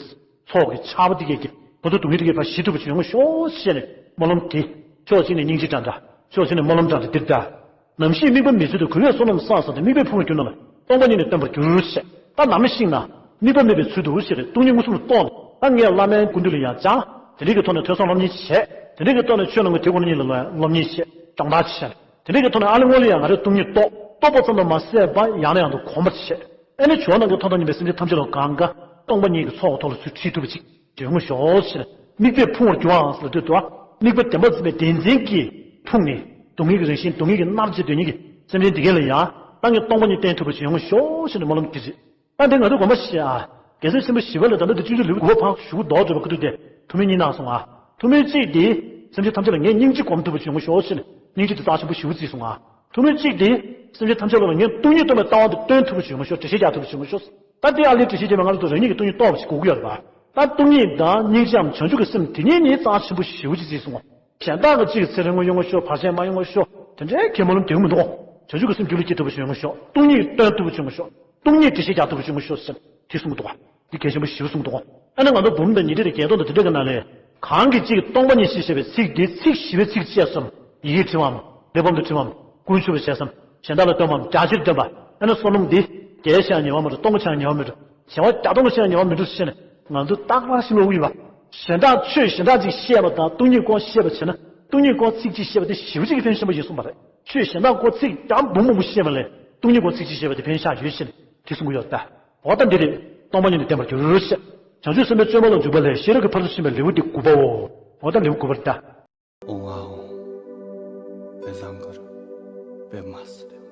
ཚོགས་ཀྱི་ཆར་པ་དེ་གས་ཀྱིས་ཁོ་ཚོ་སྡུག་བསྔལ་དེ་གས་ཕར་ཞི་ཐུབ་པ་ཞིག་ཡོང་ཤོག་ཅེས་ནས་སྨོན་ལམ་དེ། ཕྱོགས་གཅིག་ནས་སྙིང་རྗེ་འདྲ་འདྲ། ཕྱོགས་གཅིག་ནས་སྨོན་ལམ་འདྲ་འདྲ་འདིར་འདྲ། ནམ་ཞིག་དམིགས་པ་མེད་ཚུལ་དུ་གུས་པས་བསོད་ནམས་བསགས་ཟིན་ཏེ་དམིགས་པས་ཕུང་བར་གྱུར་ན་ལ་སྟོང་པ་ཉིད་ནས་སྟོན་པར་འགྱུར་ཞེས། ད་ནམ་ཞིག་ན་དམིགས་པ་མེད་པའི་ཚུལ་དུ་ཞེས་སྟོང་ཉིད་མངོན་སུམ་དུ་རྟོགས་ནས་ད་ངས་བླ་མའི་སྐུ་མདུན་ལ་ཡང་བཅར། དེ་འདྲའི་གི་ཐོག་ནས་ཐོས་བསམ་སློབ་གཉེར་བྱས། དེ་འདྲའི་གི་ཐོག་ནས་ཆོས་ནང་གི་དེ་ཁོ་ན་ཉིད་ལ་སློབ་གཉེར་བྱས་སྦྱོང་བརྡར་བྱས། དེ་འདྲའི་གི་ཐོག་ནས་ཨ་ལེ་ངོ་ལེ་ཡང་ང་རའི་སྟོང་ཉིད་རྟོགས། རྟོགས་པ་ཙམ་དུ་མ་ཟད་པར་ཡང་ནས་ཡང་དུ་གོམས་པར་བྱས། ཨ་ནི་ཇོ་ནང་གི་ཐོག་མཐའ་ཡས་པའི་སེམས་ཅན་ཐམས་ཅད་ལ་གང་ག་སྟོང་པ་ཉིད་ཀྱི་ཚོགས་ཀྱི་ཐོག་ལ་ཚུར་ཁྲིད་ཐུབ་པ་ཅིག་ཡོང་ངོ་ཞོག་ཟེར། དམིགས་པས་ཕུང་བར་འགྱུར་བའང་ཟེར་དུས་དུ་དམིགས་པ་བདེན་པར་འཛིན་པའི་བདེན་འཛིན་གྱིས་ཕུང་ནས་སྡུག་བསྔལ་གྱི་རང་བཞིན་སྡུག་བསྔལ་གྱིས་མནར་བྱས་སྡོད་མཁན་གྱི་སེམས་ཅན་འདི་གས་ལ་ཡང་ད་ངས་སྟོང་པ་ཉིད་བསྟན་ཐུབ་པ་ཞིག་ཡོང་ངོ་ཞོག་ཟེར་ནས་སྨོན་ལམ་འདི་རེད། ད་འདི་ང་ཚོས་དགོངས་པ་བཞེས་ཨ། རྒྱལ་སྲས་ཆེན་པོ་ཞི་བ་ལྷས་ད་ལྟ་འདི་སྤྱོད་འཇུག་ལེའུ་དགུ་པ་ཕར་ཞུ་ལྡོག་བརྗོད་པ་ཁུ་ཐུག་དེ་ཐུགས་སྨོན་གཉིས་གནང་སོང་ཨ། ཐུགས་སྨོན་གཅིག་དེ་སེམས་ཅན་ཐམས་ཅད་ལ་ངས་སྙིང་རྗེ་སྒོམ་ཐུབ་པ་ཞིག་ཡོང་ངོ་ཞོག་ཟེར་ནས་སྙིང་རྗེ་དེ་རྩ་ཆེན་པོ་ཞེ་པོ་བརྩིས་སོང་ཨ། ཐུགས་སྨོན་གཅིག་དེ་སེམས་ཅན་ཐམས་ཅད་ལ་ངས་སྟོང་ཉིད་སྟོན་པའི་ལྟ་བ་འདི་སྟོན་ཐུབ་པ་ཞིག་ཡོང་ངོ་ཞོག་འགྲེལ་བཤད་རྒྱག་ཐུབ་པ་ཞིག་ཡོང་ངོ་ཞོག་ད་ལྟའི་ཨ་ལས་འགྲེལ་བཤད་བྱས་པའི་སྔ་ལོ་དུ་རང་ཉིད་ཀྱི་སྟོང་ཉིད་རྟོགས་པ་ཞིག་དགོས་ཀྱི་ཡོད་རེད་པ། ད་སྟོང་ཉིད་དང་སྙིང་རྗེའམ་བྱང་ཆུབ་ཀྱི་སེམས་དེ་གཉིས་ནི་རྩ་ཆེན་པོ་ཞེ་པོ་ཅིག་བརྩིས་སོང་བ། གཞན་དག་གི་ཅིག་ཚེ་རིང་པོ་ཡོང་བ་ཤོག་བར་ཆད་མ་ཡོང་བ་ཤོག་དེ་འདྲའི་གད་མོ་ལམ་དེ་མི་འདུག་བྱང་ཆུབ་ཀྱི་སེམས་རྒྱུད་ལ་སྐྱེ་ཐུབ་པ་ཞིག་ཡོང་བ་ཤོག་སྟོང་ཉིད་སྟོན་ཐུབ་པ་ཞིག་ཡོང་བ་ཤོག་སྟོང་ཉིད་འགྲེལ་བཤད་རྒྱག་ཐུབ་པ་ཞིག་ཡོང་བ་ཤོག་ཟེར་དེ་གསུང་གི་འདུག་བ། འདི་གལ་ཆེན་པོ་ཞེ་པོ་གསུང་གི་འདུག་བ། ཨ་ནི་ང་ཚོ་འབུམ་དང་ཉི་ཁྲི་དང་བརྒྱད་སྟོང་དང་དེ་འདྲ་གི་ནང་ལས། གང་གི་ཅིག་སྟོང་པ་ཉིད་ཞེས་བཤད་པའི་ཚིག་འདི་ཚིག་ཞི་བའི་ཚིག་བཅས་སམ། ཡི་གེས་བྲིས་པའམ། ལེགས་པར་དུ་བྲིས་པའམ། ཀུན་ཆུབ་པ་བྱས་སམ། གཞན་དག་ལ་སྟོན་པའམ། རྒྱ་ཆེར་སྟོན་པ། ཨ་ནི་བསོད་ནམས་འདི། བརྒྱའི་ཆ་ཡང་ཉེ་བ་མི་འགྲོ། སྟོང་གི་ཆ་ཡང་ཉེ་བ་མི་འགྲོ། བྱེ་བ་བརྒྱ་སྟོང་གི་ཆ་ཡང་ཉེ་བ་མི་འགྲོ་ཞེས་ནས་ང་ཚོ་རྟག་པར་ཞིག་ལོག་ཡིན་པ། གཞན་དག་ཆོས་གཞན་དག་ཅིག་བཤད་པ་དང་སྟོང་ཉིད་སྐོར་བཤད་པ་བྱས་ན་སྟོང་ཉིད་སྐོར་ཚིག་གཅིག་བཤད་པ་དེ་ཞེ་པོ་ཅིག་གི་ཕན་ཆེན་པོ་ཡིན་གསུངས་པ་རེད། ཆོས་གཞན་དག་སྐོར་ཚིག་བརྒྱ་འབུམ་མང་པོ་བཤད་པ་ལས་སྟོང་ཉིད་སྐོར་ཚིག་གཅིག་བཤད་པ་དེ་ཕན་ཆེ་ཡོད་ཞེས་ནས་དེ་གསུང་གི་ཡོད་ད། འོ་ད་འདི་རེད། སྟོང་པ་ཉིད་ནི་བདེན་པར་འགྱུར་ཞེས། བྱང་ཆུབ་སེམས་དཔའི་བཅོས་མ་ལ་འཇུག་པ་ལས་ཤེས་རབ་ཀྱི་ཕ་རོལ་ཏུ་ཕྱིན་པའི་ལེའུ་སྟེ་དགུ་པའོ། འོ་ད་ལེའུ་དགུ་པར་ད། ཨོང་ཨ་ཨོང་། པད་བཟང་གར། པདྨ་སིདྡྷི།